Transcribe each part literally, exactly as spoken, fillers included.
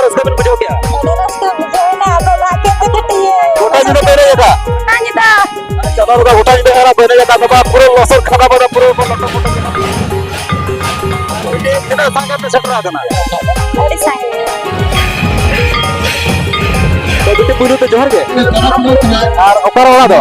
ᱨᱟᱹᱥᱠᱟᱹ ᱵᱮᱱ ᱵᱩᱡᱷᱟᱹᱣ ᱠᱮᱜᱼᱟ? ᱟᱹᱰᱤ ᱨᱟᱹᱥᱠᱟᱹ ᱵᱩᱡᱷᱟᱹᱣ ᱮᱱᱟ᱾ ᱟᱫᱚ ᱞᱟᱦᱟ ᱪᱮᱫ ᱯᱮ ᱠᱟᱹᱴᱤᱡ ᱜᱚᱴᱟ ᱧᱤᱫᱟᱹ ᱯᱮ ᱮᱱᱮᱡ ᱟᱠᱟᱫ? ᱜᱚᱴᱟ ᱧᱤᱫᱟᱹ᱾ ᱪᱟᱸᱫᱚ ᱵᱚᱸᱜᱟ ᱜᱚᱴᱟ ᱧᱤᱫᱟᱹ ᱮᱱᱮᱡ ᱟᱠᱟᱫ, ᱵᱟᱵᱟ ᱯᱩᱨᱟᱹ ᱞᱚᱥᱚᱫ ᱠᱷᱟᱱᱟ ᱵᱟᱫᱟ ᱯᱩᱨᱟᱹ ᱞᱚᱴᱚ ᱯᱚᱴᱚ ᱠᱟᱱᱟ᱾ ᱛᱤᱱᱟᱹᱜ ᱥᱟᱸᱜᱮ ᱯᱮ ᱥᱮᱴᱮᱨ ᱟᱠᱟᱱᱟ? ᱟᱹᱰᱤ ᱥᱟᱸᱜᱮ᱾ ᱛᱚ ᱵᱤᱴᱤ, ᱯᱩᱭᱞᱩ ᱛᱮ ᱡᱚᱦᱟᱨ ᱜᱮ᱾ ᱟᱨ ᱚᱠᱟᱨᱮ ᱚᱲᱟᱜ ᱫᱚ?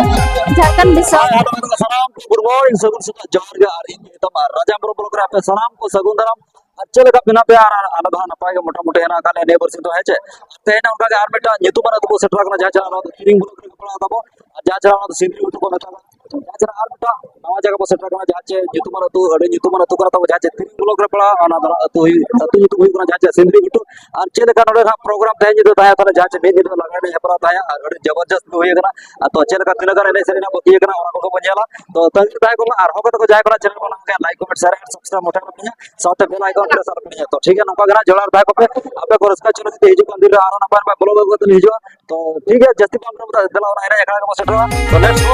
ᱡᱷᱟᱲᱠᱷᱚᱸᱰ ᱫᱤᱥᱚᱢ᱾ ᱦᱳᱭ, ᱟᱫᱚ ᱥᱟᱱᱟᱢ ᱠᱚ good morning, ᱥᱟᱹᱜᱩᱱ ᱥᱮᱛᱟᱜ, ᱡᱚᱦᱟᱨ ᱜᱮ᱾ ᱟᱨ ᱤᱧ ᱢᱮᱛᱟᱢᱟ ᱨᱟᱡᱟᱢᱵᱨᱚ block ᱨᱮ ᱟᱯᱮ ᱥᱟᱱᱟᱢ ᱠᱚ ᱥᱟᱹᱜᱩᱱ ᱫᱟᱨᱟᱢ᱾ ᱟᱨ ᱪᱮᱫ ᱞᱮᱠᱟ ᱢᱮᱱᱟᱜ ᱯᱮᱭᱟ? ᱟᱨ ᱟᱞᱮ ᱫᱚ ᱦᱟᱸᱜ ᱱᱟᱯᱟᱭ ᱜᱮ ᱢᱚᱴᱟᱢᱩᱴᱤ ᱦᱮᱱᱟᱜ ᱟᱠᱟᱫ ᱞᱮᱭᱟ ᱱᱤᱭᱟᱹ ᱵᱟᱨ ᱥᱤᱧ ᱫᱚ, ᱦᱮᱸ ᱪᱮ? ᱟᱨ ᱛᱮᱦᱮᱧ ᱚᱱᱠᱟ ᱜᱮ ᱟᱨ ᱢᱤᱫᱴᱟᱝ ᱧᱩᱛᱩᱢᱟᱱ ᱟᱹᱛᱩ ᱵᱚ ᱥᱮᱴᱮᱨ ᱟᱠᱟᱱᱟ, ᱡᱟᱦᱟᱸ ᱪᱮ ᱱᱚᱣᱟ ᱫᱚ ᱛᱤᱨᱤᱝ block ᱨᱮ ᱯᱟᱲᱟᱜ ᱛᱟᱵᱚ᱾ ᱟᱨ ᱡᱟᱦᱟᱸ ᱪᱮ ᱱᱚᱣᱟ ᱫᱚ ᱥᱤᱸᱫᱽᱨᱤ ᱜᱷᱩᱴᱩ ᱠᱚ ᱢᱮᱛᱟᱜᱼᱟ᱾ ᱡᱟᱦᱟᱸ ᱪᱮ ᱟᱨ ᱢᱤᱫᱴᱟᱝ ᱱᱟᱣᱟ ᱡᱟᱭᱜᱟ ᱵᱚ ᱥᱮᱴᱮᱨ ᱟᱠᱟᱱᱟ, ᱡᱟᱦᱟᱸ ᱪᱮ ᱧᱩᱛᱩᱢᱟᱱ ᱟᱹᱛᱩ, ᱟᱹᱰᱤ ᱧᱩᱛᱩᱢᱟᱱ ᱟᱹᱛᱩ ᱠᱟᱱᱟ ᱛᱟᱵᱚ, ᱡᱟᱦᱟᱸ ᱪᱮ ᱛᱤᱨᱤᱝ block ᱨᱮ ᱯᱟᱲᱟᱜᱼᱟ᱾ ᱚᱱᱟ ᱫᱚ ᱟᱹᱛᱩ ᱦᱩᱭᱩᱜ, ᱟᱹᱛᱩ ᱧᱩᱛᱩᱢ ᱦᱩᱭᱩᱜ ᱠᱟᱱᱟ ᱡᱟᱦᱟᱸ ᱪᱮ ᱥᱤᱸᱫᱽᱨᱤ ᱜᱷᱩᱴᱩ᱾ ᱟᱨ ᱪᱮᱫ ᱞᱮᱠᱟ ᱱᱚᱰᱮ ᱱᱟᱦᱟᱜ program ᱛᱟᱦᱮᱸ ᱧᱤᱫᱟᱹ ᱛᱟᱦᱮᱸ ᱠᱟᱱᱟ, ᱡᱟᱦᱟᱸ ᱪᱮ ᱢᱤᱫ ᱧᱤᱫᱟᱹ ᱞᱟᱜᱽᱬᱮ ᱮᱱᱮᱡ ᱦᱮᱯᱨᱟᱣ ᱛᱟᱦᱮᱸ, ᱟᱨ ᱟᱹᱰᱤ ᱡᱚᱵᱚᱨᱡᱚᱥᱛ ᱜᱮ ᱦᱩᱭ ᱟᱠᱟᱱᱟ᱾ ᱟᱨ ᱛᱚ ᱪᱮᱫ ᱞᱮᱠᱟ ᱛᱤᱱᱟᱹᱜ ᱜᱟᱱ ᱮᱱᱮᱡ ᱥᱮᱨᱮᱧ ᱨᱮᱱᱟᱜ ᱵᱟᱹᱠᱤ ᱟᱠᱟᱱᱟ, ᱚᱱᱟ ᱠᱚᱜᱮ ᱵᱚᱱ ᱧᱮᱞᱟ᱾ ᱛᱚ ᱛᱟᱹᱜᱤ ᱨᱮ ᱛᱟᱦᱮᱸ ᱠᱚᱜ ᱢᱮ, ᱟᱨᱦᱚᱸ ᱠᱚᱛᱮ ᱠᱚ ᱡᱟᱦᱟᱸᱭ ᱠᱚ ᱱᱟᱜ channel ᱠᱚ ᱱᱟᱜ like, comment, share, and subscribe ᱢᱚᱴᱷᱮ ᱠᱚ ᱯᱮ ᱧᱟ, ᱥᱟᱶᱛᱮ bell icon press ᱟᱞᱚ ᱯᱮ ᱧᱟ᱾ ᱛᱚ ᱴᱷᱤᱠ ᱜᱮᱭᱟ, ᱱᱚᱝᱠᱟ ᱜᱮ ᱱᱟᱜ ᱡᱚᱲᱟᱣ ᱛᱟᱦᱮᱸ ᱠᱚᱯᱮ, ᱟᱯᱮ ᱠᱚ ᱨᱟᱹᱥᱠᱟᱹ ᱦᱚᱪᱚ ᱞᱟᱹᱜᱤᱫ ᱛᱮ ᱦᱤᱡᱩᱜ ᱠᱟᱱ ᱫᱤᱱ ᱨᱮ ᱟᱨᱦᱚᱸ ᱱᱟᱯᱟᱭ ᱱᱟᱯᱟᱭ vlog ᱟᱹᱜᱩ ᱠᱟᱛᱮ ᱞᱮ ᱦᱤᱡᱩᱜᱼᱟ᱾ ᱛᱚ ᱴᱷᱤᱠ ᱜᱮᱭᱟ, ᱡᱟᱹᱥᱛᱤ ᱵᱟᱝ ᱨᱚᱲ ᱫᱟ, ᱫᱮᱞᱟ ᱚᱱᱟ ᱮᱱᱮᱡ ᱟᱠᱷᱲᱟ ᱨᱮᱵᱚᱱ ᱥᱮᱴᱮᱨᱚᱜᱼᱟ᱾ ᱛᱚ let's go᱾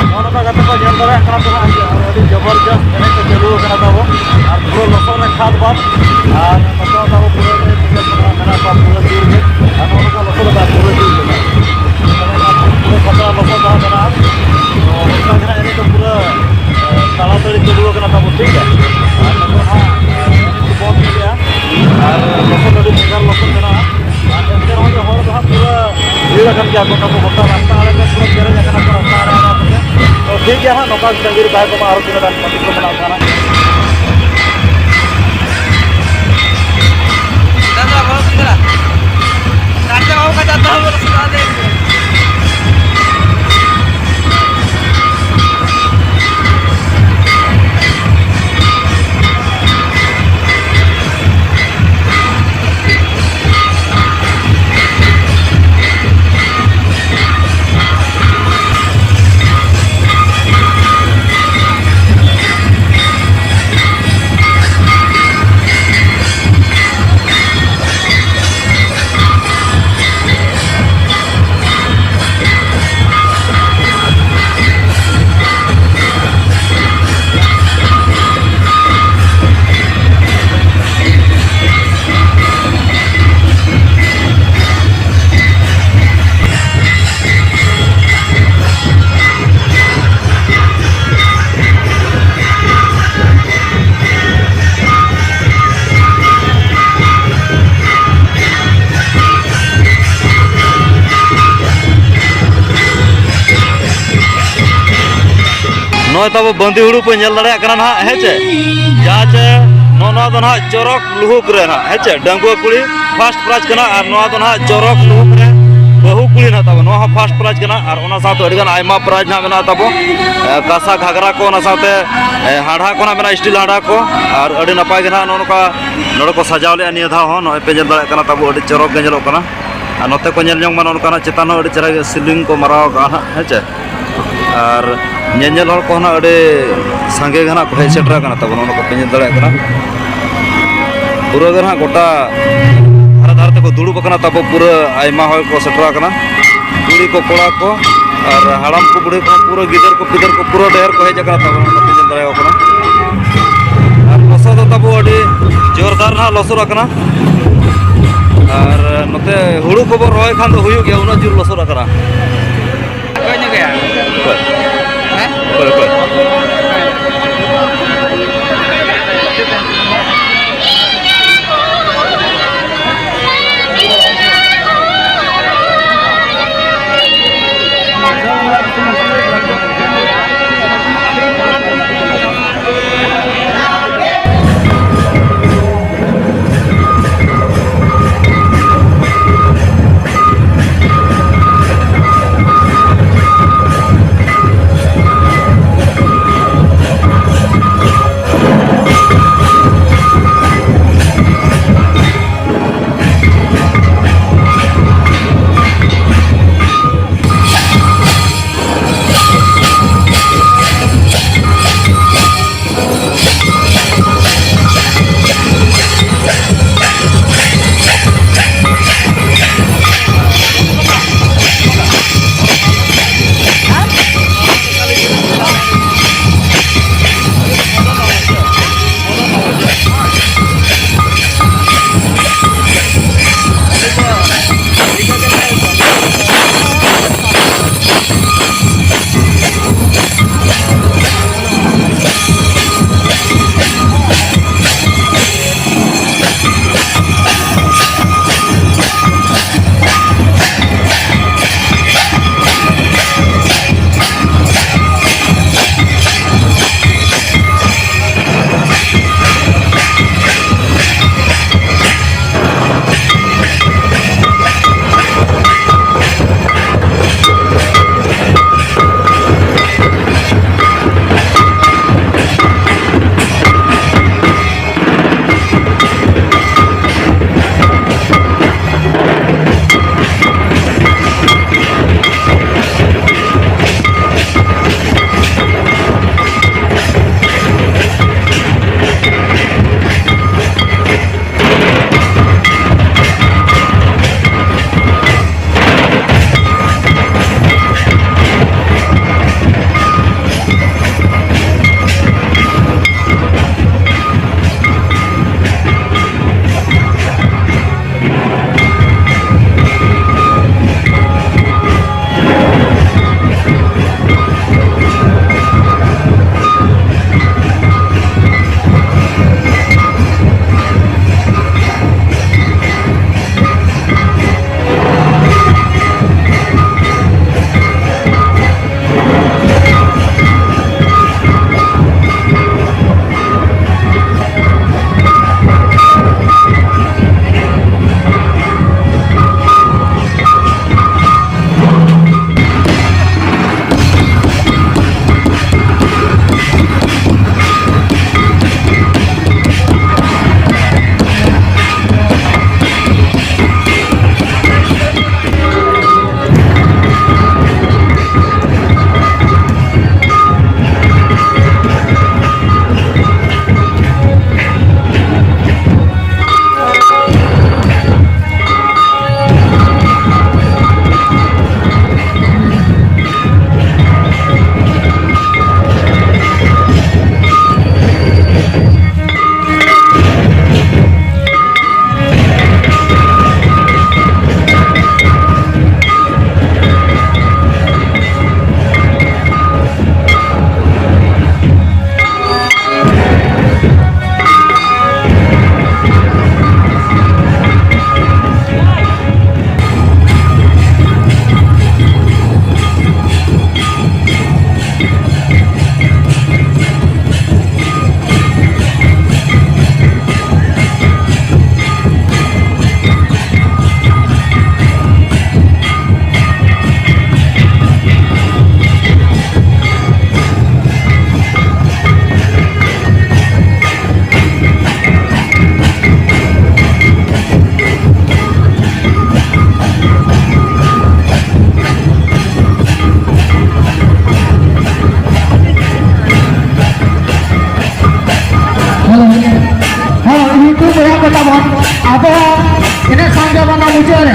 ᱱᱚᱜᱼᱚ ᱱᱚᱝᱠᱟ ᱠᱟᱛᱮ ᱠᱚ ᱧᱮᱞ ᱫᱟᱲᱮᱭᱟᱜ ᱠᱟᱱᱟ ᱯᱮ ᱦᱟᱸᱜ, ᱟᱹᱰᱤ ᱡᱚᱵᱚᱨᱡᱚᱥᱛ ᱮᱱᱮᱡ ᱠᱚ ᱪᱟᱹᱞᱩ ᱟᱠᱟᱱᱟ ᱛᱟᱵᱚ᱾ ᱟᱨ ᱯᱩᱨᱟᱹ ᱞᱚᱥᱚᱫ ᱨᱮ ᱠᱷᱟᱫᱽ ᱵᱟᱫᱽ, ᱟᱨ ᱱᱚᱛᱮ ᱦᱚᱸ ᱛᱟᱵᱚ ᱯᱩᱨᱟᱹ ᱮᱱᱮᱡ ᱠᱚ ᱢᱮᱱᱟᱜ ᱠᱚᱣᱟ ᱯᱩᱨᱟᱹ ᱡᱳᱨ ᱜᱮ᱾ ᱟᱨ ᱱᱚᱜᱼᱚ ᱱᱚᱝᱠᱟ ᱞᱚᱥᱚᱫ ᱨᱮ ᱯᱩᱨᱟᱹ ᱡᱳᱨ ᱜᱮ᱾ ᱯᱩᱨᱟᱹ ᱠᱷᱟᱛᱨᱟ ᱞᱚᱥᱚᱫ ᱡᱟᱦᱟᱸ ᱢᱮᱱᱟᱜᱼᱟ, ᱛᱚ ᱚᱱᱠᱟ ᱜᱮ ᱦᱟᱸᱜ ᱮᱱᱮᱡ ᱫᱚ ᱯᱩᱨᱟᱹ, ᱮ, ᱛᱟᱲᱟᱛᱟᱲᱤ ᱪᱟᱹᱞᱩ ᱟᱠᱟᱱᱟ ᱛᱟᱵᱚ, ᱴᱷᱤᱠ ᱜᱮᱭᱟ᱾ ᱟᱨ ᱱᱤᱛᱚᱜ ᱦᱟᱸᱜ, ᱮ, ᱮᱱᱮᱡ ᱠᱚ ᱵᱚᱱᱫ ᱜᱮᱭᱟ᱾ ᱟᱨ ᱞᱚᱥᱚᱫ ᱟᱹᱰᱤ ᱵᱷᱮᱜᱟᱨ ᱞᱚᱥᱚᱫ ᱢᱮᱱᱟᱜᱼᱟ᱾ ᱟᱨ ᱮᱱᱛᱮ ᱨᱮᱦᱚᱸ ᱡᱮ ᱦᱚᱲ ᱫᱚ ᱦᱟᱸᱜ ᱯᱩᱨᱟᱹ ᱵᱷᱤᱲ ᱟᱠᱟᱱ ᱜᱮᱭᱟ ᱠᱚ, ᱛᱟᱵᱚ ᱜᱚᱴᱟ ᱨᱟᱥᱛᱟ ᱟᱲᱮ ᱛᱮ ᱯᱩᱨᱟᱹ ᱯᱮᱨᱮᱡ ᱟᱠᱟᱱᱟ ᱠᱚ, ᱨᱟᱥᱛᱟ ᱟᱲᱮ ᱟᱲᱮ ᱛᱮ᱾ ᱛᱚ ᱴᱷᱤᱠ ᱜᱮᱭᱟ ᱦᱟᱸᱜ, ᱱᱚᱝᱠᱟ ᱜᱮ ᱛᱟᱺᱜᱤ ᱨᱮ ᱛᱟᱦᱮᱸ ᱠᱚᱜ ᱢᱟ, ᱟᱨᱚ ᱛᱤᱱᱟᱹᱜ ᱜᱟᱱ ᱯᱟᱹᱴᱤ ᱠᱚ ᱢᱮᱱᱟᱜ ᱠᱚᱣᱟ ᱦᱟᱸᱜ᱾ ᱱᱚᱜᱼᱚᱭ ᱛᱟᱵᱚ ᱵᱟᱸᱫᱤ ᱦᱩᱲᱩ ᱯᱮ ᱧᱮᱞ ᱫᱟᱲᱮᱭᱟᱜ ᱠᱟᱱᱟ ᱱᱟᱦᱟᱜ, ᱦᱮᱸ ᱪᱮ? ᱡᱟᱦᱟᱸ ᱪᱮ ᱱᱚᱜᱼᱚ ᱱᱚᱣᱟ ᱫᱚ ᱱᱟᱦᱟᱜ ᱪᱚᱨᱚᱠ ᱞᱩᱦᱩᱠ ᱨᱮ ᱱᱟᱦᱟᱜ, ᱦᱮᱸ ᱪᱮ? ᱰᱟᱺᱜᱩᱣᱟᱹ ᱠᱩᱲᱤ first prize ᱠᱟᱱᱟ, ᱟᱨ ᱱᱚᱣᱟ ᱫᱚ ᱱᱟᱦᱟᱜ ᱪᱚᱨᱚᱠ ᱞᱩᱦᱩᱠ ᱨᱮ ᱵᱟᱹᱦᱩ ᱠᱩᱲᱤ ᱱᱟᱦᱟᱜ ᱛᱟᱵᱚ, ᱱᱚᱣᱟ ᱦᱚᱸ first prize ᱠᱟᱱᱟ᱾ ᱟᱨ ᱚᱱᱟ ᱥᱟᱶᱛᱮ ᱟᱹᱰᱤᱜᱟᱱ ᱟᱭᱢᱟ prize ᱱᱟᱦᱟᱜ ᱢᱮᱱᱟᱜᱼᱟ ᱛᱟᱵᱚ, ᱮ, ᱠᱟᱸᱥᱟ ᱜᱷᱟᱜᱽᱨᱟ ᱠᱚ, ᱚᱱᱟ ᱥᱟᱶᱛᱮ, ᱮ, ᱦᱟᱸᱰᱷᱟ ᱠᱚ ᱱᱟᱦᱟᱜ ᱢᱮᱱᱟᱜᱼᱟ, steel ᱦᱟᱸᱰᱷᱟ ᱠᱚ᱾ ᱟᱨ ᱟᱹᱰᱤ ᱱᱟᱯᱟᱭ ᱜᱮ ᱱᱟᱦᱟᱜ ᱱᱚᱜᱼᱚ ᱱᱚᱝᱠᱟ ᱱᱚᱰᱮ ᱠᱚ ᱥᱟᱡᱟᱣ ᱞᱮᱜᱼᱟ ᱱᱤᱭᱟᱹ ᱫᱷᱟᱣ ᱦᱚᱸ᱾ ᱱᱚᱜᱼᱚᱭ ᱯᱮ ᱧᱮᱞ ᱫᱟᱲᱮᱭᱟᱜ ᱠᱟᱱᱟ, ᱛᱟᱵᱚ ᱟᱹᱰᱤ ᱪᱚᱨᱚᱠ ᱜᱮ ᱧᱮᱞᱚᱜ ᱠᱟᱱᱟ᱾ ᱟᱨ ᱱᱚᱛᱮ ᱠᱚ ᱧᱮᱞ ᱡᱚᱝ ᱢᱟ ᱱᱚᱜᱼᱚ ᱱᱚᱝᱠᱟᱱᱟᱜ ᱪᱮᱛᱟᱱ ᱦᱚᱸ ᱟᱹᱰᱤ ᱪᱮᱦᱨᱟ ᱜᱮ ceiling ᱠᱚ ᱢᱟᱨᱟᱣ ᱟᱠᱟᱜᱼᱟ ᱱᱟᱦᱟᱜ, ᱦᱮᱸ ᱪᱮ? ᱟᱨ ᱧᱮᱧᱮᱞ ᱦᱚᱲ ᱠᱚᱦᱚᱸ ᱱᱟᱜ ᱟᱹᱰᱤ ᱥᱟᱸᱜᱮ ᱜᱮ ᱱᱟᱜ ᱠᱚ ᱦᱮᱡ ᱥᱮᱴᱮᱨ ᱟᱠᱟᱱᱟ ᱛᱟᱵᱚᱱ, ᱚᱱᱟ ᱠᱚᱯᱮ ᱧᱮᱞ ᱫᱟᱲᱮᱭᱟᱜ ᱠᱟᱱᱟ᱾ ᱯᱩᱨᱟᱹ ᱜᱮ ᱱᱟᱜ ᱜᱚᱴᱟ ᱫᱷᱟᱨᱮ ᱫᱷᱟᱨᱮ ᱛᱮᱠᱚ ᱫᱩᱲᱩᱵ ᱟᱠᱟᱱᱟ ᱛᱟᱵᱚ, ᱯᱩᱨᱟᱹ ᱟᱭᱢᱟ ᱦᱚᱲ ᱠᱚ ᱥᱮᱴᱮᱨ ᱟᱠᱟᱱᱟ, ᱠᱩᱲᱤ ᱠᱚ, ᱠᱚᱲᱟ ᱠᱚ, ᱟᱨ ᱦᱟᱲᱟᱢ ᱠᱚ, ᱵᱩᱲᱦᱤ ᱠᱚ, ᱯᱩᱨᱟᱹ ᱜᱤᱫᱟᱹᱨ ᱠᱚ, ᱯᱤᱫᱟᱹᱨ ᱠᱚ, ᱯᱩᱨᱟᱹ ᱰᱷᱮᱨ ᱠᱚ ᱦᱮᱡ ᱟᱠᱟᱱᱟ ᱛᱟᱵᱚᱱ, ᱚᱱᱟ ᱯᱮ ᱧᱮᱞ ᱫᱟᱲᱮᱭᱟᱠᱚ ᱠᱟᱱᱟ᱾ ᱟᱨ ᱞᱚᱥᱚᱫ ᱫᱚ ᱛᱟᱵᱚ ᱟᱹᱰᱤ ᱡᱳᱨᱫᱟᱨ ᱱᱟᱜ ᱞᱚᱥᱚᱫ ᱟᱠᱟᱱᱟ᱾ ᱟᱨ ᱱᱚᱛᱮ ᱦᱩᱲᱩ ᱠᱚᱵᱚ ᱨᱚᱦᱚᱭ ᱠᱷᱟᱱ ᱫᱚ ᱦᱩᱭᱩᱜ ᱜᱮᱭᱟ, ᱩᱱᱟᱹᱜ ᱡᱳᱨ ᱞᱚᱥᱚᱫ ᱟᱠᱟᱱᱟ᱾ ᱚᱠᱚᱭ ᱧᱚᱜ ᱜᱮᱭᱟ? ᱚᱠᱚᱭ? ᱦᱮᱸ? ᱚᱠᱚᱭ, ᱚᱠᱚᱭ? ᱦᱚᱸ, ᱩᱱᱠᱩ ᱵᱚᱭᱦᱟ ᱠᱚ ᱛᱟᱵᱚᱱ, ᱟᱵᱚ ᱮᱱᱮᱡ ᱥᱟᱶᱛᱮ ᱵᱚᱱ ᱢᱩᱪᱟᱹᱫ ᱨᱮ᱾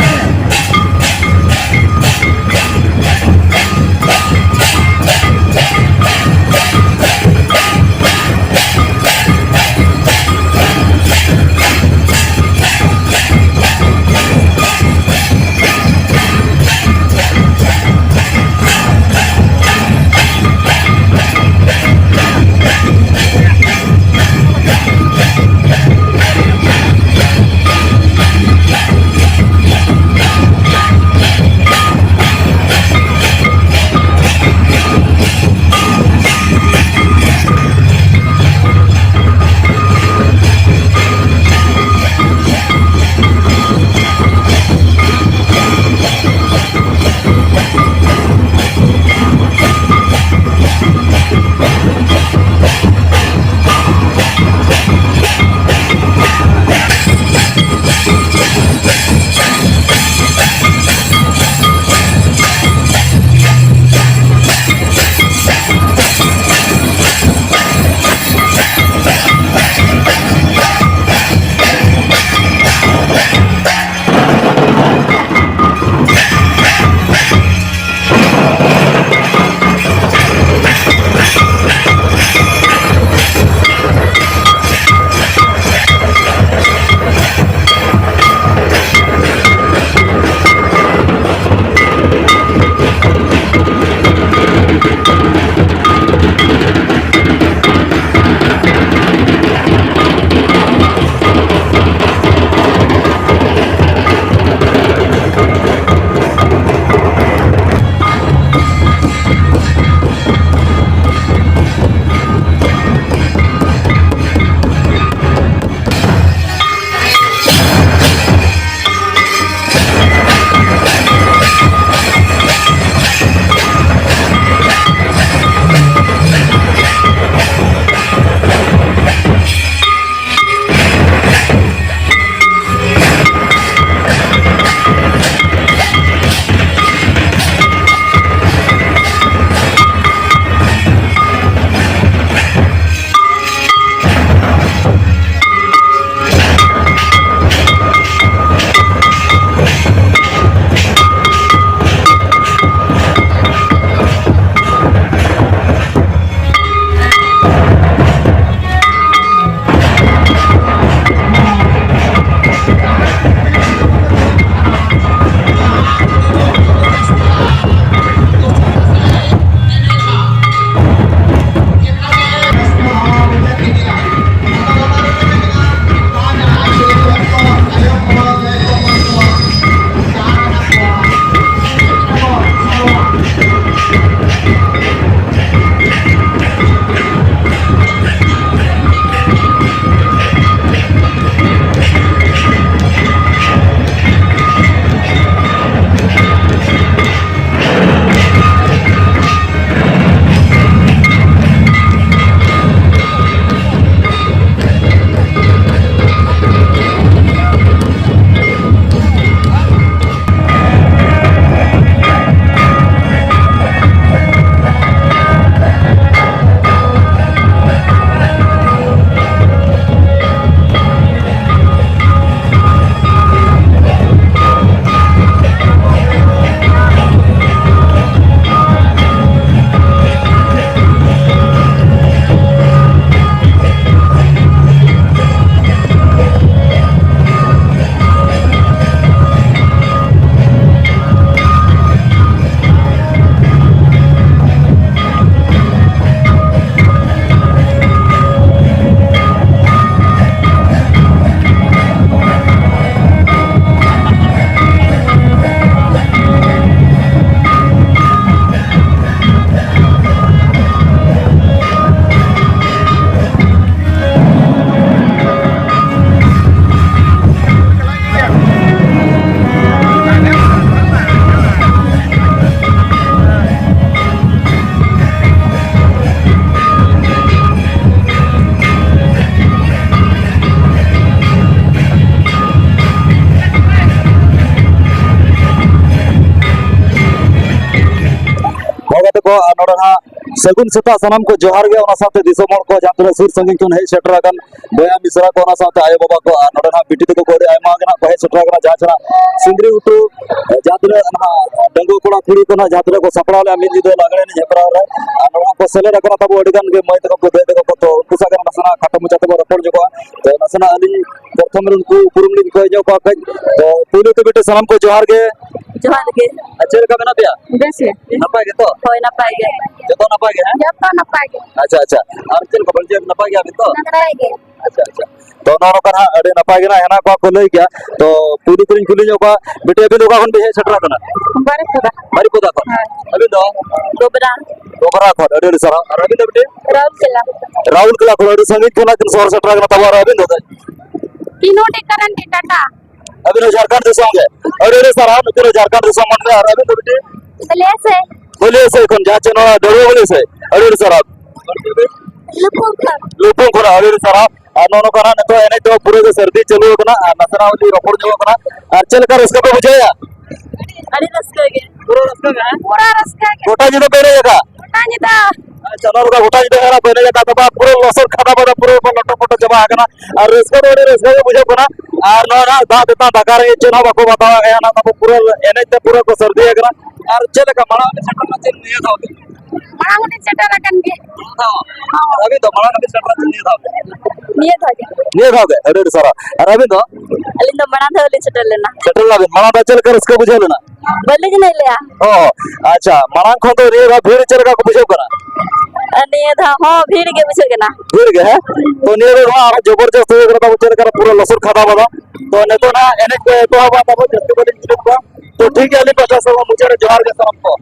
ᱱᱚᱰᱮ ᱱᱟᱦᱟᱜ ᱥᱟᱹᱜᱩᱱ ᱥᱮᱛᱟᱜ ᱥᱟᱱᱟᱢ ᱠᱚ ᱡᱚᱦᱟᱨ ᱜᱮ, ᱚᱱᱟ ᱥᱟᱶᱛᱮ ᱫᱤᱥᱚᱢ ᱦᱚᱲ ᱠᱚ ᱡᱟᱦᱟᱸ ᱛᱤᱱᱟᱹᱜ ᱥᱩᱨ ᱥᱟᱺᱜᱤᱧ ᱠᱷᱚᱱ ᱦᱮᱡ ᱥᱮᱴᱮᱨ ᱟᱠᱟᱱ ᱵᱚᱭᱦᱟ ᱢᱤᱥᱨᱟ ᱠᱚ, ᱚᱱᱟ ᱥᱟᱶᱛᱮ ᱟᱭᱳ ᱵᱟᱵᱟ ᱠᱚ, ᱟᱨ ᱱᱚᱰᱮ ᱱᱟᱦᱟᱜ ᱵᱤᱴᱤ ᱛᱟᱠᱚ ᱠᱚ ᱟᱹᱰᱤ ᱟᱭᱢᱟ ᱜᱮ ᱱᱟᱦᱟᱜ ᱠᱚ ᱦᱮᱡ ᱥᱮᱴᱮᱨ ᱟᱠᱟᱱᱟ, ᱡᱟᱦᱟᱸ ᱪᱷᱟᱲᱟ ᱥᱤᱸᱫᱽᱨᱤ ᱜᱷᱩᱴᱩ, ᱡᱟᱦᱟᱸ ᱛᱤᱱᱟᱹᱜ ᱱᱟᱦᱟᱜ ᱰᱟᱺᱜᱩᱣᱟᱹ ᱠᱚᱲᱟ ᱠᱩᱲᱤ ᱠᱚ ᱱᱟᱦᱟᱜ ᱡᱟᱦᱟᱸ ᱛᱤᱱᱟᱹᱜ ᱠᱚ ᱥᱟᱯᱲᱟᱣ ᱞᱮᱫᱼᱟ ᱢᱤᱫ ᱧᱤᱫᱟᱹ ᱞᱟᱜᱽᱲᱮ ᱮᱱᱮᱡ ᱦᱮᱯᱨᱟᱣ ᱨᱮ, ᱟᱨ ᱱᱚᱣᱟ ᱠᱚ ᱥᱮᱞᱮᱫ ᱟᱠᱟᱱᱟ ᱛᱟᱵᱚ ᱟᱹᱰᱤ ᱜᱟᱱ ᱜᱮ ᱢᱟᱹᱭ ᱛᱟᱠᱚ ᱠᱚ, ᱫᱟᱹᱭ ᱛᱟᱠᱚ ᱠᱚ, ᱛᱚ ᱩᱱᱠᱩ ᱥᱟᱶ ᱜᱮ ᱱᱟᱥᱮᱱᱟᱜ ᱠᱷᱟᱴᱚ ᱢᱟᱪᱷᱟ ᱛᱮᱵᱚ ᱨᱚᱯᱚᱲ ᱧᱚᱜᱚᱜᱼᱟ᱾ ᱛᱚ ᱱᱟᱥᱮᱱᱟᱜ ᱟᱹᱞᱤᱧ ᱯᱨᱚᱛᱷᱚᱢ ᱨᱮ ᱩᱱᱠᱩ ᱩᱯᱨᱩᱢ ᱞᱤᱧ ᱠᱚᱭ ᱧᱚᱜ ᱠᱚᱣᱟ ᱠᱟᱹᱡ᱾ ᱛᱚ ᱯᱩᱭᱞᱩ ᱛᱮ ᱵᱤᱴᱤ ᱥᱟᱱᱟᱢ ᱠᱚ ᱡᱚᱦᱟᱨ ᱜᱮ᱾ ᱡᱚᱦᱟᱨ ᱜᱮ᱾ ᱟᱨ ᱪᱮᱫ ᱞᱮᱠᱟ ᱢᱮᱱᱟᱜ ᱯᱮᱭᱟ? ᱵᱮᱥ ᱜᱮ᱾ ᱱᱟᱯᱟᱭ ᱜᱮᱛᱚ? ᱦᱳᱭ, ᱱᱟᱯᱟᱭ ᱜᱮ᱾ ᱡᱚᱛᱚ ᱱᱟᱯᱟᱭ ᱜᱮ, ᱦᱮᱸ? ᱡᱚᱛᱚ ᱱᱟᱯᱟᱭ ᱜᱮ᱾ ᱟᱪᱪᱷᱟ, ᱟᱪᱪᱷᱟ᱾ ᱟᱨ ᱪᱮᱫ ᱞᱮᱠᱟ ᱵᱚᱞᱮ ᱱᱟᱯᱟᱭ ᱜᱮᱭᱟ ᱵᱤᱱ ᱛᱚ? ᱱᱟᱯᱟᱭ ᱜᱮ᱾ ᱟᱪᱪᱷᱟ, ᱟᱪᱪᱷᱟ᱾ ᱛᱚ ᱱᱚᱜᱼᱚ ᱱᱚᱝᱠᱟ ᱱᱟᱦᱟᱜ ᱟᱹᱰᱤ ᱱᱟᱯᱟᱭ ᱜᱮ ᱱᱟᱦᱟᱜ ᱦᱮᱱᱟᱜ ᱠᱚᱣᱟ ᱠᱚ ᱞᱟᱹᱭ ᱠᱮᱜᱼᱟ᱾ ᱛᱚ ᱯᱩᱭᱞᱩ ᱛᱮᱞᱤᱧ ᱠᱩᱞᱤ ᱧᱚᱜ ᱠᱚᱣᱟ, ᱵᱤᱴᱤ ᱟᱹᱵᱤᱱ ᱫᱚ ᱚᱠᱟ ᱠᱷᱚᱱ ᱵᱤᱱ ᱦᱮᱡ ᱥᱮᱴᱮᱨ ᱟᱠᱟᱱᱟ? ᱵᱟᱨᱤᱯᱟᱫᱟ᱾ ᱵᱟᱨᱤᱯᱟᱫᱟ ᱠᱷᱚᱱ? ᱦᱮᱸ᱾ ᱟᱹᱵᱤᱱ ᱫᱚ? ᱜᱚᱵᱨᱟ᱾ ᱜᱚᱵᱨᱟ ᱠᱷᱚᱱ, ᱟᱹᱰᱤ ᱟᱹᱰᱤ ᱥᱟᱨᱦᱟᱣ᱾ ᱟᱨ ᱟᱹᱵᱤᱱ ᱫᱚ ᱵᱤᱴᱤ? ᱨᱟᱩᱨᱠᱮᱞᱟ᱾ ᱨᱟᱩᱨᱠᱮᱞᱟ ᱠᱷᱚᱱ ᱟᱹᱰᱤ ᱥᱟᱺᱜᱤᱧ ᱠᱷᱚᱱᱟᱜ ᱵᱤᱱ ᱥᱚᱦᱚᱨ ᱥᱮᱴᱮᱨ ᱟᱠᱟᱱᱟ, ᱛᱟᱵᱚ ᱟᱨ ᱟᱹᱵᱤᱱ ᱫᱚ? ᱠᱤᱱᱩᱰᱤ ᱠᱟᱨᱟᱱᱰᱤ ᱴᱟᱴᱟ᱾ ᱟᱹᱵᱤᱱ ᱦᱚᱸ ᱡᱷᱟᱲᱠᱷᱚᱸᱰ ᱫᱤᱥᱚᱢ ᱜᱮ? ᱟᱹᱰᱤ ᱟᱹᱰᱤ ᱥᱟᱨᱦᱟᱣ, ᱱᱩᱠᱤᱱ ᱦᱚᱸ ᱡᱷᱟᱲᱠᱷᱚᱸᱰ ᱫᱤᱥᱚᱢ ᱠᱷᱚᱱ ᱜᱮ᱾ ᱟᱨ ᱟᱹᱵᱤᱱ ᱫᱚ ᱵᱤᱴᱤ? ᱵᱟᱹᱞᱤᱭᱟᱹ ᱥᱮ᱾ ᱵᱟᱹᱞᱤᱭᱟᱹ ᱥᱮᱫ ᱠᱷᱚᱱ, ᱡᱟᱦᱟᱸ ᱪᱮ ᱱᱚᱣᱟ ᱰᱟᱹᱲᱩᱣᱟᱹ ᱵᱟᱹᱞᱤᱭᱟᱹ ᱥᱮᱫ᱾ ᱟᱹᱰᱤ ᱟᱹᱰᱤ ᱥᱟᱨᱦᱟᱣ᱾ ᱞᱩᱯᱩᱝ ᱠᱷᱚᱱ᱾ ᱞᱩᱯᱩᱝ ᱠᱷᱚᱱᱟᱜ ᱟᱹᱰᱤ ᱟᱹᱰᱤ ᱥᱟᱨᱦᱟᱣ᱾ ᱟᱨ ᱱᱚᱜᱼᱚ ᱱᱚᱝᱠᱟ ᱱᱟᱜ ᱱᱤᱛᱚᱜ ᱮᱱᱮᱡ ᱫᱚ ᱯᱩᱨᱟᱹ ᱜᱮ ᱥᱟᱹᱨᱫᱤ ᱪᱟᱹᱞᱩ ᱟᱠᱟᱱᱟ ᱟᱨ ᱱᱟᱥᱮᱱᱟᱜ ᱞᱤᱧ ᱨᱚᱯᱚᱲ ᱧᱚᱜ ᱠᱟᱱᱟ᱾ ᱟᱨ ᱪᱮᱫ ᱞᱮᱠᱟ ᱨᱟᱹᱥᱠᱟᱹ ᱯᱮ ᱵᱩᱡᱷᱟᱹᱣᱮᱫᱼᱟ? ᱟᱹᱰᱤ ᱨᱟᱹᱥᱠᱟᱹ ᱜᱮ᱾ ᱯᱩᱨᱟᱹ ᱨᱟᱹᱥᱠᱟᱹ ᱜᱮ, ᱦᱮᱸ? ᱯᱩᱨᱟᱹ ᱨᱟᱹᱥᱠᱟᱹ ᱜᱮ᱾ ᱜᱚᱴᱟ ᱧᱤᱫᱟᱹ ᱯᱮ ᱮᱱᱮᱡ ᱟᱠᱟᱫ? ᱜᱚᱴᱟ ᱧᱤᱫᱟᱹ᱾ ᱟᱪᱪᱷᱟ, ᱱᱚᱣᱟ ᱨᱮᱫᱚ ᱜᱚᱴᱟ ᱧᱤᱫᱟᱹ ᱦᱮᱡ ᱯᱮ ᱮᱱᱮᱡ ᱟᱠᱟᱫ ᱛᱟᱵᱚᱱᱟ, ᱯᱩᱨᱟᱹ ᱞᱚᱥᱚᱫ ᱠᱷᱟᱫᱟ ᱵᱟᱫᱟ ᱯᱩᱨᱟᱹ ᱵᱚᱱ ᱞᱚᱴᱚ ᱯᱚᱴᱚ ᱪᱟᱵᱟ ᱟᱠᱟᱱᱟ᱾ ᱟᱨ ᱨᱟᱹᱥᱠᱟᱹ ᱫᱚ ᱟᱹᱰᱤ ᱨᱟᱹᱥᱠᱟᱹ ᱜᱮ ᱵᱩᱡᱷᱟᱹᱜ ᱠᱟᱱᱟ᱾ ᱟᱨ ᱱᱚᱣᱟ ᱱᱟᱦᱟᱜ ᱫᱟᱜ ᱛᱮᱛᱟᱝ ᱫᱟᱠᱟ ᱨᱮᱸᱜᱮᱡ ᱪᱮᱫ ᱦᱚᱸ ᱵᱟᱠᱚ ᱵᱟᱛᱟᱣ ᱮᱫᱼᱟ, ᱚᱱᱟ ᱛᱟᱵᱚ ᱯᱩᱨᱟᱹ ᱮᱱᱮᱡ ᱛᱮ ᱯᱩᱨᱟᱹ ᱠᱚ ᱥᱟᱹᱨᱫᱤ ᱟᱠᱟᱱᱟ᱾ ᱟᱨ ᱪᱮᱫ ᱞᱮᱠᱟ ᱢᱟᱲᱟᱝ ᱨᱮ ᱥᱮᱴᱮᱨ ᱮᱱᱟ ᱪᱮᱫ ᱱᱤᱭᱟᱹ ᱫᱷᱟᱣ ᱫᱚ? ᱢᱟᱲᱟᱝ ᱦᱚᱸᱞᱤᱧ ᱥᱮᱴᱮᱨ ᱟᱠᱟᱱ ᱜᱮ᱾ ᱟᱨ ᱟᱹᱵᱤᱱ ᱫᱚ ᱢᱟᱲᱟᱝ ᱦᱚᱸᱵᱤᱱ ᱥᱮᱴᱮᱨ ᱟᱠᱟᱱ ᱱᱤᱭᱟᱹ ᱫᱷᱟᱣ ᱜᱮ? ᱱᱤᱭᱟᱹ ᱫᱷᱟᱣ ᱜᱮ᱾ ᱱᱤᱭᱟᱹ ᱫᱷᱟᱣ ᱜᱮ, ᱟᱹᱰᱤ ᱟᱹᱰᱤ ᱥᱟᱨᱦᱟᱣ᱾ ᱟᱨ ᱟᱹᱵᱤᱱ ᱫᱚ? ᱟᱹᱞᱤᱧ ᱫᱚ ᱢᱟᱲᱟᱝ ᱫᱷᱟᱣ ᱞᱤᱧ ᱥᱮᱴᱮᱨ ᱞᱮᱱᱟ᱾ ᱥᱮᱴᱮᱨ ᱞᱮᱱᱟ ᱵᱤᱱ, ᱢᱟᱲᱟᱝ ᱫᱷᱟᱣ ᱪᱮᱫ ᱞᱮᱠᱟ ᱨᱟᱹᱥᱠᱟᱹ ᱵᱩᱡᱷᱟᱹᱣ ᱞᱮᱱᱟ? ᱵᱟᱹᱞᱤᱧ ᱮᱱᱮᱡ ᱞᱮᱜᱼᱟ᱾ ᱚ, ᱟᱪᱪᱷᱟ, ᱢᱟᱲᱟᱝ ᱠᱷᱚᱱ ᱫᱚ ᱱᱤᱭᱟᱹ ᱫᱷᱟᱣ ᱵᱷᱤᱲ ᱪᱮᱫ ᱞᱮᱠᱟ ᱠᱚ ᱵᱩᱡᱷᱟᱹᱣ ᱠᱟᱱᱟ? ᱟᱨ ᱱᱤᱭᱟᱹ ᱫᱷᱟᱣ ᱦᱚᱸ ᱵᱷᱤᱲ ᱜᱮ ᱵᱩᱡᱷᱟᱹᱜ ᱠᱟᱱᱟ᱾ ᱵᱷᱤᱲ ᱜᱮ, ᱦᱮᱸ? ᱛᱚ ᱱᱤᱭᱟᱹ ᱫᱷᱟᱣ ᱦᱚᱸ ᱟᱨᱦᱚᱸ ᱡᱚᱵᱚᱨᱡᱚᱥᱛ ᱦᱩᱭ ᱠᱟᱱᱟ ᱛᱟᱵᱚ, ᱪᱮᱫ ᱞᱮᱠᱟ ᱨᱮ ᱯᱩᱨᱟᱹ ᱞᱚᱥᱚᱫ ᱠᱷᱟᱫᱟ ᱵᱟᱫᱟ᱾ ᱛᱚ ᱱᱤᱛᱚᱜ ᱱᱟᱜ ᱮᱱᱮᱡ ᱠᱚ ᱮᱛᱚᱦᱚᱵᱟ ᱛᱟᱵᱚ, ᱡᱟᱹᱥᱛᱤ ᱵᱟᱹᱞᱤᱧ ᱡᱤᱞᱟᱹᱣ ᱠᱚᱣᱟ᱾ ᱛᱚ ᱴᱷᱤᱠ ᱜᱮᱭᱟ, ᱟᱹᱞᱤᱧ ᱯᱟᱦᱴᱟ ᱥᱮᱫ ᱠᱷᱚᱱ ᱢᱩᱪᱟᱹᱫ ᱨᱮ ᱡᱚᱦᱟᱨ ᱜᱮ ᱥᱟᱱᱟᱢ ᱠᱚ᱾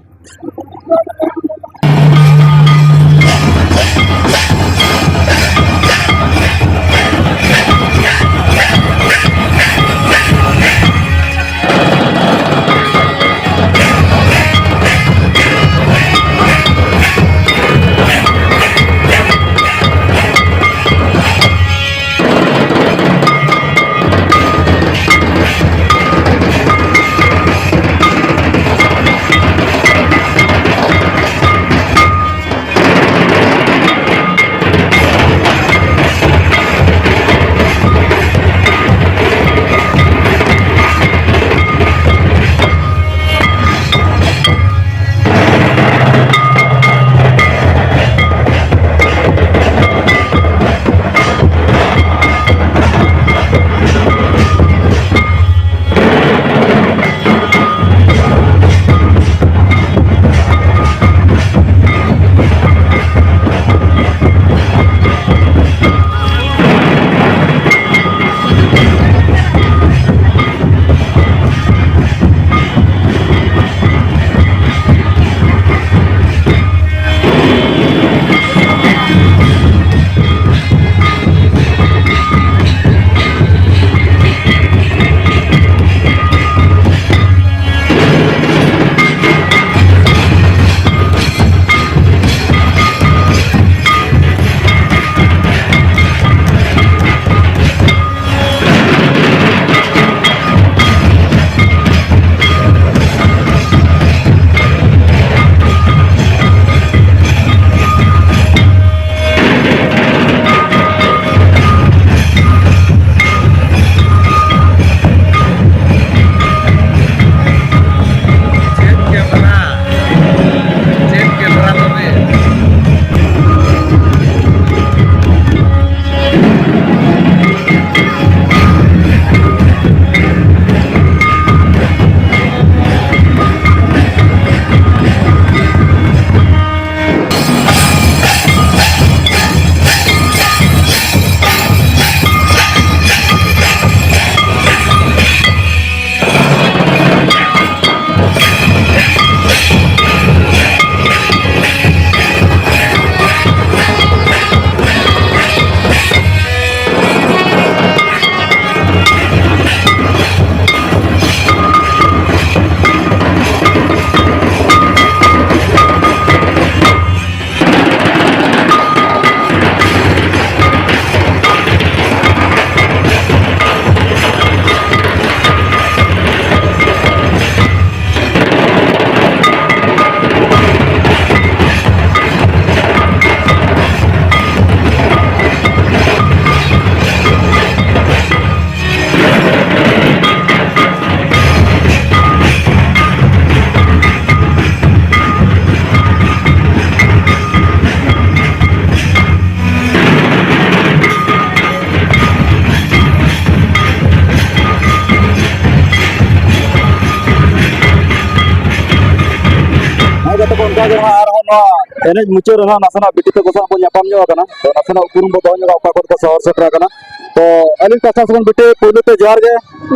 ᱮᱱᱮᱡ ᱢᱩᱪᱟᱹᱫ ᱨᱮ ᱱᱟᱜ ᱱᱟᱥᱮᱱᱟᱜ ᱵᱤᱴᱤ ᱛᱟᱠᱚ ᱥᱟᱶ ᱵᱚᱱ ᱧᱟᱯᱟᱢ ᱧᱚᱜ ᱟᱠᱟᱱᱟ᱾ ᱛᱚ, ᱱᱟᱥᱮᱱᱟᱜ ᱩᱯᱨᱩᱢ ᱵᱚ ᱫᱚᱦᱚ ᱧᱚᱜᱟ, ᱚᱠᱟ ᱠᱚᱨᱮ ᱠᱚ ᱥᱚᱦᱚᱨ ᱥᱮᱴᱮᱨ ᱟᱠᱟᱱᱟ᱾ ᱛᱚ, ᱟᱹᱞᱤᱧ ᱯᱟᱥᱴᱟ ᱥᱮᱫ ᱠᱷᱚᱱ ᱵᱤᱴᱤ, ᱯᱩᱭᱞᱩ ᱛᱮ ᱡᱚᱦᱟᱨ ᱜᱮ᱾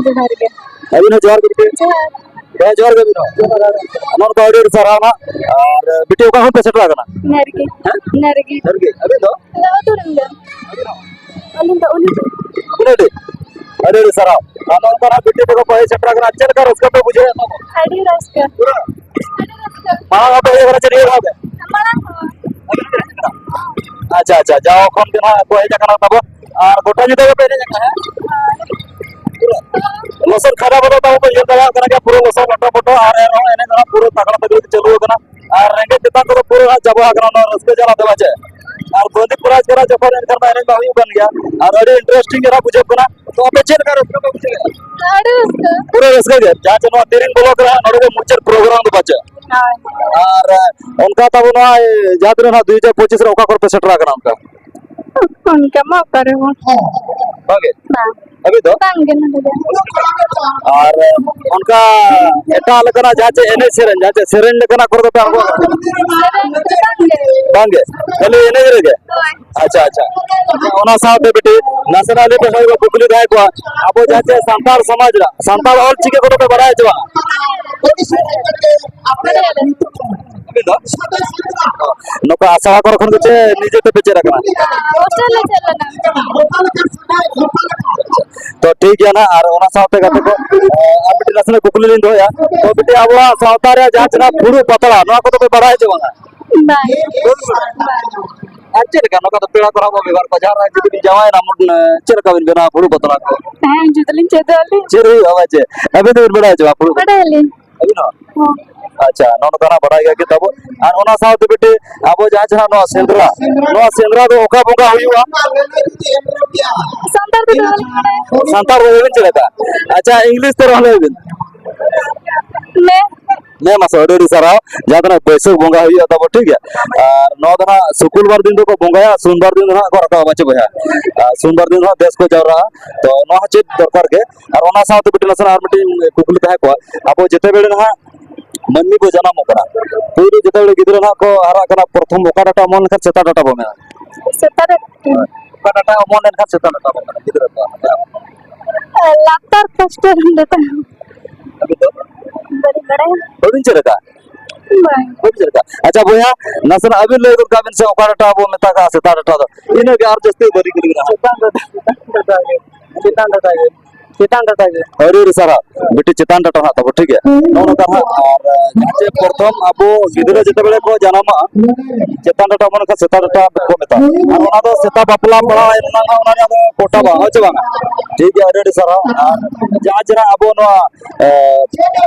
ᱡᱚᱦᱟᱨ ᱜᱮ᱾ ᱟᱹᱵᱤᱱ ᱦᱚᱸ ᱡᱚᱦᱟᱨ ᱜᱮ ᱵᱤᱴᱤ᱾ ᱡᱚᱦᱟᱨ᱾ ᱦᱮᱸ, ᱡᱚᱦᱟᱨ ᱜᱮ ᱵᱤᱴᱤ᱾ ᱡᱚᱦᱟᱨ᱾ ᱚᱱᱟ ᱫᱚ ᱟᱹᱰᱤ ᱟᱹᱰᱤ ᱥᱟᱨᱦᱟᱣ ᱱᱟᱜ᱾ ᱟᱨ ᱵᱤᱴᱤ, ᱚᱠᱟ ᱠᱷᱚᱱ ᱯᱮ ᱥᱮᱴᱮᱨ ᱟᱠᱟᱱᱟ? ᱱᱟᱨᱜᱤ᱾ ᱦᱮᱸ? ᱱᱟᱨᱜᱤ᱾ ᱱᱟᱨᱜᱤ᱾ ᱟᱹᱵᱤᱱ ᱫᱚ? ᱟᱹᱞᱤᱧ ᱫᱚ ᱩᱞᱤ᱾ ᱟᱹᱞᱤᱧ ᱫᱚ ᱩᱞᱤ᱾ ᱩᱞᱤ? ᱟᱹᱰᱤ ᱟᱹᱰᱤ ᱥᱟᱨᱦᱟᱣ᱾ ᱟᱨ ᱱᱚᱝᱠᱟᱱᱟᱜ ᱵᱤᱴᱤ ᱛᱟᱠᱚ ᱠᱚ ᱦᱮᱡ ᱥᱮᱴᱮᱨ ᱟᱠᱟᱱᱟ, ᱪᱮᱫ ᱞᱮᱠᱟ ᱨᱟᱹᱥᱠᱟᱹ ᱯᱮ ᱵᱩᱡᱷᱟᱹᱣᱮᱫ ᱛᱟᱵᱚᱱᱟ? ᱟᱹᱰᱤ ᱨᱟᱹᱥᱠᱟᱹ᱾ ᱯᱩᱨᱟᱹ? ᱟᱹᱰᱤ ᱨᱟᱹᱥᱠᱟᱹ᱾ ᱢᱟᱲᱟᱝ ᱵᱟᱯᱮ ᱦᱮᱡ ᱟᱠᱟᱱᱟ ᱪᱮ ᱱᱤᱭᱟᱹ ᱫᱷᱟᱣ ᱜᱮ? ᱢᱟᱲᱟᱝ ᱦᱚᱸ᱾ ᱟᱪᱪᱷᱟ, ᱟᱪᱪᱷᱟ, ᱡᱟᱣ ᱠᱷᱚᱱ ᱜᱮ ᱱᱟᱦᱟᱜ ᱠᱚ ᱦᱮᱡ ᱟᱠᱟᱱᱟ ᱛᱟᱵᱚ᱾ ᱟᱨ ᱜᱚᱴᱟ ᱧᱤᱫᱟᱹ ᱜᱮᱯᱮ ᱮᱱᱮᱡ ᱟᱠᱟᱫᱟ, ᱦᱮᱸ? ᱯᱩᱨᱟᱹ? ᱞᱚᱥᱚᱫ ᱠᱷᱟᱰᱟ ᱵᱚᱫᱚᱞ ᱛᱟᱵᱚ ᱯᱮ ᱧᱮᱞ ᱫᱟᱲᱮᱭᱟᱜ ᱠᱟᱱᱟ ᱜᱮ, ᱯᱩᱨᱟᱹ ᱞᱚᱥᱚᱫ ᱞᱚᱴᱚ ᱯᱚᱴᱚ, ᱟᱨ ᱮᱱ ᱨᱮᱦᱚᱸ ᱮᱱᱮᱡ ᱫᱚ ᱱᱟᱦᱟᱜ ᱯᱩᱨᱟᱹ ᱛᱟᱜᱲᱟ ᱛᱮᱜᱮ ᱪᱟᱹᱞᱩ ᱟᱠᱟᱱᱟ᱾ ᱟᱨ ᱨᱮᱸᱜᱮᱡ ᱛᱮᱛᱟᱝ ᱠᱚᱫᱚ ᱯᱩᱨᱟᱹ ᱦᱟᱸᱜ ᱪᱟᱵᱟ ᱟᱠᱟᱱᱟ ᱚᱱᱟ ᱨᱟᱹᱥᱠᱟᱹ ᱡᱟᱞᱟ ᱛᱮ, ᱵᱟᱪᱮ? ᱟᱨ ᱵᱟᱹᱫᱤ ᱯᱨᱟᱭᱤᱡᱽ ᱠᱚᱨᱮ ᱡᱚᱠᱷᱚᱱ ᱮᱱᱠᱷᱟᱱ ᱢᱟ ᱮᱱᱮᱡ ᱢᱟ ᱦᱩᱭᱩᱜ ᱠᱟᱱ ᱜᱮᱭᱟ, ᱟᱨ ᱟᱹᱰᱤ ᱤᱱᱴᱟᱨᱮᱥᱴᱤᱝ ᱜᱮ ᱱᱟᱦᱟᱜ ᱵᱩᱡᱷᱟᱹᱜ ᱠᱟᱱᱟ᱾ ᱛᱚ ᱟᱯᱮ ᱪᱮᱫ ᱞᱮᱠᱟ ᱨᱟᱹᱥᱠᱟᱹ ᱯᱮ ᱵᱩᱡᱷᱟᱹᱣᱮᱫᱼᱟ? ᱟᱹᱰᱤ ᱨᱟᱹᱥᱠᱟᱹ᱾ ᱯᱩᱨᱟᱹ ᱨᱟᱹᱥᱠᱟᱹ ᱜᱮ, ᱡᱟᱦᱟᱸ ᱪᱮ ᱱᱚᱣᱟ ᱛᱤᱨᱤᱝ ᱵᱞᱚᱠ ᱨᱮ ᱦᱟᱸᱜ ᱱᱚᱰᱮ ᱜᱮ ᱢᱩᱪᱟᱹᱫ ᱯᱨᱳᱜᱨᱟᱢ ᱫᱚ ᱵᱟᱪᱮ? ᱦᱳᱭ᱾ ᱟᱨ, ᱟᱨ ᱚᱱᱠᱟ ᱛᱟᱵᱚ ᱱᱚᱣᱟ ᱡᱟᱦᱟᱸ ᱛᱤᱱᱟᱹᱜ ᱱᱟᱦᱟᱜ ᱫᱩ ᱦᱟᱡᱟᱨ ᱯᱚᱸᱪᱤᱥ ᱨᱮ ᱚᱠᱟ ᱠᱚᱨᱮ ᱯᱮ ᱥᱮᱴᱮᱨ ᱟᱠᱟᱱᱟ ᱚᱱᱠᱟ? ᱚᱱᱠᱟ ᱢᱟ ᱚᱠᱟ ᱨᱮᱦᱚᱸ᱾ ᱵᱟᱝ ᱜᱮ? ᱵᱟᱝ᱾ ᱦᱟᱹᱵᱤᱡ ᱫᱚ? ᱵᱟᱝ ᱜᱮ ᱱᱚᱰᱮ ᱫᱚ᱾ ᱟᱨ ᱚᱱᱠᱟ ᱮᱴᱟᱜ ᱞᱮᱠᱟᱱᱟᱜ ᱡᱟᱦᱟᱸ ᱪᱮᱫ ᱮᱱᱮᱡ ᱥᱮᱨᱮᱧ, ᱡᱟᱦᱟᱝ ᱪᱮᱫ ᱥᱮᱨᱮᱧ ᱞᱮᱠᱟᱱᱟᱜ ᱠᱚᱨᱮ ᱫᱚᱯᱮ ᱟᱬᱜᱚ ᱟᱠᱟᱱᱟ? ᱥᱮᱨᱮᱧ ᱫᱚ ᱵᱟᱝ ᱜᱮ᱾ ᱵᱟᱝ ᱜᱮ? ᱠᱷᱟᱹᱞᱤ ᱮᱱᱮᱡ ᱨᱮᱜᱮ? ᱦᱳᱭ᱾ ᱟᱪᱪᱷᱟ, ᱟᱪᱪᱷᱟ᱾ ᱚᱱᱟ ᱥᱟᱶᱛᱮ ᱵᱤᱴᱤ, ᱱᱟᱥᱮᱱᱟᱜ ᱟᱹᱞᱤᱧ ᱯᱟᱥᱴᱟ ᱠᱷᱚᱱ ᱠᱩᱠᱞᱤ ᱛᱟᱦᱮᱸ ᱠᱚᱜᱼᱟ, ᱟᱵᱚ ᱡᱟᱦᱟᱸ ᱪᱮᱫ ᱥᱟᱱᱛᱟᱲ ᱥᱚᱢᱟᱡᱽ ᱨᱮᱱᱟᱜ, ᱥᱟᱱᱛᱟᱲ ᱚᱞ ᱪᱤᱠᱤ ᱠᱚᱫᱚ ᱯᱮ ᱵᱟᱲᱟᱭᱟ ᱪᱮ ᱵᱟᱝ? ᱵᱟᱲᱟᱭᱟᱞᱮ᱾ ᱟᱹᱵᱤᱱ ᱫᱚ? ᱱᱚᱝᱠᱟ ᱟᱥᱲᱟ ᱠᱚᱨᱮ ᱠᱷᱚᱱ ᱜᱮ ᱪᱮ ᱱᱤᱡᱮ ᱛᱮᱯᱮ ᱪᱮᱫ ᱟᱠᱟᱱᱟ? ᱦᱳᱥᱴᱮᱞ ᱞᱮ ᱪᱮᱫ ᱞᱮᱱᱟ᱾ ᱛᱚ ᱴᱷᱤᱠ ᱜᱮᱭᱟ ᱱᱟᱦᱟᱜ, ᱟᱨ ᱚᱱᱟ ᱥᱟᱶᱛᱮ ᱜᱟᱛᱮ ᱠᱚ, ᱮ, ᱟᱨ ᱢᱤᱫᱴᱮᱱ ᱱᱟᱥᱮᱱᱟᱜ ᱠᱩᱠᱞᱤ ᱞᱤᱧ ᱫᱚᱦᱚᱭᱟ᱾ ᱛᱚ ᱵᱤᱴᱤ, ᱟᱵᱚᱣᱟᱜ ᱥᱟᱶᱛᱟ ᱨᱮᱭᱟᱜ ᱡᱟᱦᱟᱸ ᱛᱤᱱᱟᱹᱜ ᱯᱷᱩᱲᱩᱜ ᱯᱟᱛᱲᱟ, ᱱᱚᱣᱟ ᱠᱚᱫᱚ ᱯᱮ ᱵᱟᱲᱟᱭᱟ ᱪᱮ ᱵᱟᱝᱟ? ᱵᱟᱝ᱾ ᱟᱨ ᱪᱮᱫ ᱞᱮᱠᱟ ᱱᱚᱝᱠᱟ ᱫᱚ ᱯᱮᱲᱟ ᱠᱚ ᱦᱟᱸᱜ ᱵᱚ ᱵᱮᱵᱷᱟᱨ ᱠᱚᱣᱟ, ᱡᱟᱦᱟᱸ ᱨᱮ ᱡᱩᱫᱤ ᱵᱤᱱ ᱡᱟᱶᱟᱭᱮᱱᱟ, ᱪᱮᱫ ᱞᱮᱠᱟ ᱵᱤᱱ ᱵᱮᱱᱟᱣᱟ ᱯᱷᱩᱲᱩᱜ ᱯᱟᱛᱲᱟ ᱠᱚ? ᱦᱮᱸ, ᱡᱩᱫ ᱞᱤᱧ ᱪᱮᱫᱚᱜ ᱟᱹᱞᱤᱧ᱾ ᱪᱮᱫ ᱦᱩᱭᱩᱜᱼᱟ ᱵᱟᱪᱮ? ᱟᱹᱵᱤᱱ ᱫᱚᱵᱤᱱ ᱵᱟᱲᱟᱭᱟ ᱪᱮ ᱵᱟᱝ ᱯᱷᱩᱲᱩᱜ ᱯᱟᱛᱲᱟ? ᱵᱟᱰᱟᱭᱟᱞᱤᱧ᱾ ᱟᱹᱵᱤᱱ ᱦᱚᱸ? ᱦᱚᱸ᱾ ᱟᱪᱪᱷᱟ, ᱱᱚᱜᱼᱚ ᱱᱚᱝᱠᱟ ᱱᱟᱜ ᱵᱟᱲᱟᱭ ᱜᱮᱭᱟ ᱠᱤ ᱛᱟᱵᱚ᱾ ᱟᱨ ᱚᱱᱟ ᱥᱟᱶᱛᱮ ᱵᱤᱴᱤ, ᱟᱵᱚ ᱡᱟᱦᱟᱸ ᱡᱟᱦᱟᱸ ᱱᱚᱣᱟ ᱥᱮᱸᱫᱽᱨᱟ, ᱱᱚᱣᱟ ᱥᱮᱸᱫᱽᱨᱟ ᱫᱚ ᱚᱠᱟ ᱵᱚᱸᱜᱟ ᱦᱩᱭᱩᱜᱼᱟ? ᱥᱟᱱᱛᱟᱲ ᱛᱮᱫᱚ ᱵᱟᱹᱞᱤᱧ ᱵᱟᱲᱟᱭᱟ᱾ ᱥᱟᱱᱛᱟᱲ ᱫᱚ ᱵᱟᱹᱵᱤᱱ ᱪᱮᱫ ᱟᱠᱟᱫᱼᱟ? ᱟᱪᱪᱷᱟ, ᱤᱝᱞᱤᱥ ᱛᱮ ᱨᱚᱦᱚᱭ ᱵᱤᱱ᱾ ᱢᱮ᱾ ᱢᱮ ᱢᱟᱥᱮ, ᱟᱹᱰᱤ ᱟᱹᱰᱤ ᱥᱟᱨᱦᱟᱣ᱾ ᱡᱟᱦᱟᱸ ᱫᱚ ᱱᱟᱜ ᱵᱟᱹᱭᱥᱟᱹᱠᱷ ᱵᱚᱸᱜᱟ ᱦᱩᱭᱩᱜᱼᱟ ᱛᱟᱵᱚ, ᱴᱷᱤᱠ ᱜᱮᱭᱟ? ᱟᱨ ᱱᱚᱣᱟ ᱫᱚ ᱱᱟᱜ ᱥᱩᱠᱩᱞ ᱵᱟᱨ ᱫᱤᱱ ᱫᱚᱠᱚ ᱵᱚᱸᱜᱟᱭᱟ, ᱥᱩᱱᱵᱟᱨ ᱫᱤᱱ ᱫᱚ ᱱᱟᱜ ᱠᱚ ᱨᱟᱠᱟᱵᱟ, ᱵᱟᱪᱮ ᱵᱚᱭᱦᱟ? ᱟᱨ ᱥᱩᱱᱵᱟᱨ ᱫᱤᱱ ᱫᱚ ᱱᱟᱜ ᱫᱮᱥ ᱠᱚ ᱡᱟᱣᱨᱟᱜᱼᱟ᱾ ᱛᱚ ᱱᱚᱣᱟ ᱦᱚᱸ ᱪᱮᱫ ᱫᱚᱨᱠᱟᱨ ᱜᱮ᱾ ᱟᱨ ᱚᱱᱟ ᱥᱟᱶᱛᱮ ᱵᱤᱴᱤ ᱱᱟᱥᱮᱱᱟᱜ ᱟᱨ ᱢᱤᱫᱴᱤᱡ ᱠᱩᱠᱞᱤ ᱛᱟᱦᱮᱸ ᱠᱚᱜᱼᱟ, ᱟᱵᱚ ᱡᱮᱛᱮ ᱵᱮᱲᱮ ᱱᱟᱦᱟᱜ ᱢᱟᱹᱱᱢᱤ ᱵᱚ ᱡᱟᱱᱟᱢᱚᱜ ᱠᱟᱱᱟ, ᱯᱳᱭᱞᱳ ᱡᱮᱛᱮ ᱵᱮᱲᱮ ᱜᱤᱫᱽᱨᱟᱹ ᱱᱟᱦᱟᱜ ᱠᱚ ᱦᱟᱨᱟᱜ ᱠᱟᱱᱟ, ᱯᱨᱚᱛᱷᱚᱢ ᱚᱠᱟ ᱰᱟᱴᱟ ᱚᱢᱚᱱ ᱞᱮᱱᱠᱷᱟᱱ ᱥᱮᱛᱟ ᱰᱟᱴᱟ ᱵᱚ ᱢᱮᱱᱟ? ᱥᱮᱛᱟ ᱰᱟᱴᱟ᱾ ᱚᱠᱟ ᱰᱟᱴᱟ ᱚᱢᱚᱱ ᱞᱮᱱᱠᱷᱟᱱ ᱥᱮᱛᱟ ᱰᱟᱴᱟ ᱵᱚ ᱢᱮᱱᱟ ᱜᱤᱫᱽᱨᱟᱹ ᱠᱚ? ᱞᱟᱛᱟᱨ ᱯᱟᱥᱴᱟ ᱰᱟᱴᱟ᱾ ᱟᱹᱵᱤᱱ ᱫᱚ? ᱵᱟᱹᱞᱤᱧ ᱵᱟᱲᱟᱭᱟ᱾ ᱵᱟᱹᱵᱤᱱ ᱪᱮᱫ ᱟᱠᱟᱫ? ᱵᱟᱝ᱾ ᱵᱟᱹᱵᱤᱱ ᱪᱮᱫ ᱟᱠᱟᱫ? ᱟᱪᱪᱷᱟ ᱵᱚᱭᱦᱟ, ᱱᱟᱥᱮᱱᱟᱜ ᱟᱹᱵᱤᱱ ᱞᱟᱹᱭ ᱜᱚᱫ ᱠᱟᱜ ᱵᱤᱱ ᱥᱮ, ᱚᱠᱟ ᱰᱟᱴᱟ ᱵᱚ ᱢᱮᱛᱟ ᱠᱟᱜᱼᱟ ᱥᱮᱛᱟ ᱰᱟᱴᱟ ᱫᱚ? ᱤᱱᱟᱹᱜᱮ, ᱟᱨ ᱡᱟᱹᱥᱛᱤ ᱵᱟᱹᱞᱤᱧ ᱠᱩᱞᱤ ᱵᱤᱱᱟ᱾ ᱪᱮᱛᱟᱱ ᱰᱟᱴᱟ, ᱪᱮᱛᱟᱱ ᱰᱟᱴᱟ ᱜᱮ, ᱪᱮᱛᱟᱱ ᱰᱟᱴᱟ ᱜᱮ, ᱪᱮᱛᱟᱱ ᱰᱟᱴᱟ ᱜᱮ᱾ ᱟᱹᱰᱤ ᱟᱹᱰᱤ ᱥᱟᱨᱦᱟᱣ᱾ ᱵᱤᱴᱤ ᱪᱮᱛᱟᱱ ᱰᱟᱴᱟ ᱦᱟᱸᱜ ᱛᱟᱵᱚ, ᱴᱷᱤᱠ ᱜᱮᱭᱟ? ᱱᱚᱜᱼᱚ ᱱᱚᱝᱠᱟ ᱦᱟᱸᱜ, ᱟᱨ ᱡᱟᱦᱟᱸ ᱪᱮ ᱯᱨᱚᱛᱷᱚᱢ ᱟᱵᱚ ᱜᱤᱫᱽᱨᱟᱹ ᱡᱮᱛᱮ ᱵᱮᱲᱮ ᱠᱚ ᱡᱟᱱᱟᱢᱚᱜᱼᱟ, ᱪᱮᱛᱟᱱ ᱰᱟᱴᱟ ᱚᱢᱚᱱ ᱞᱮᱱᱠᱷᱟᱱ ᱥᱮᱛᱟ ᱰᱟᱴᱟ ᱠᱚ ᱢᱮᱛᱟᱜᱼᱟ᱾ ᱟᱨ ᱚᱱᱟ ᱫᱚ ᱥᱮᱛᱟ ᱵᱟᱯᱞᱟ ᱯᱟᱲᱟᱣ ᱮᱱ ᱨᱮᱱᱟᱜ ᱚᱱᱟ ᱨᱮᱱᱟᱜ ᱫᱚ ᱠᱚᱴᱟ ᱵᱟᱝ, ᱦᱳᱭ ᱪᱮ ᱵᱟᱝᱟ? ᱴᱷᱤᱠ ᱜᱮᱭᱟ, ᱟᱹᱰᱤ ᱟᱹᱰᱤ ᱥᱟᱨᱦᱟᱣ᱾ ᱟᱨ ᱡᱟᱦᱟᱸ ᱪᱮ ᱦᱟᱸᱜ ᱟᱵᱚ ᱱᱚᱣᱟ, ᱮ,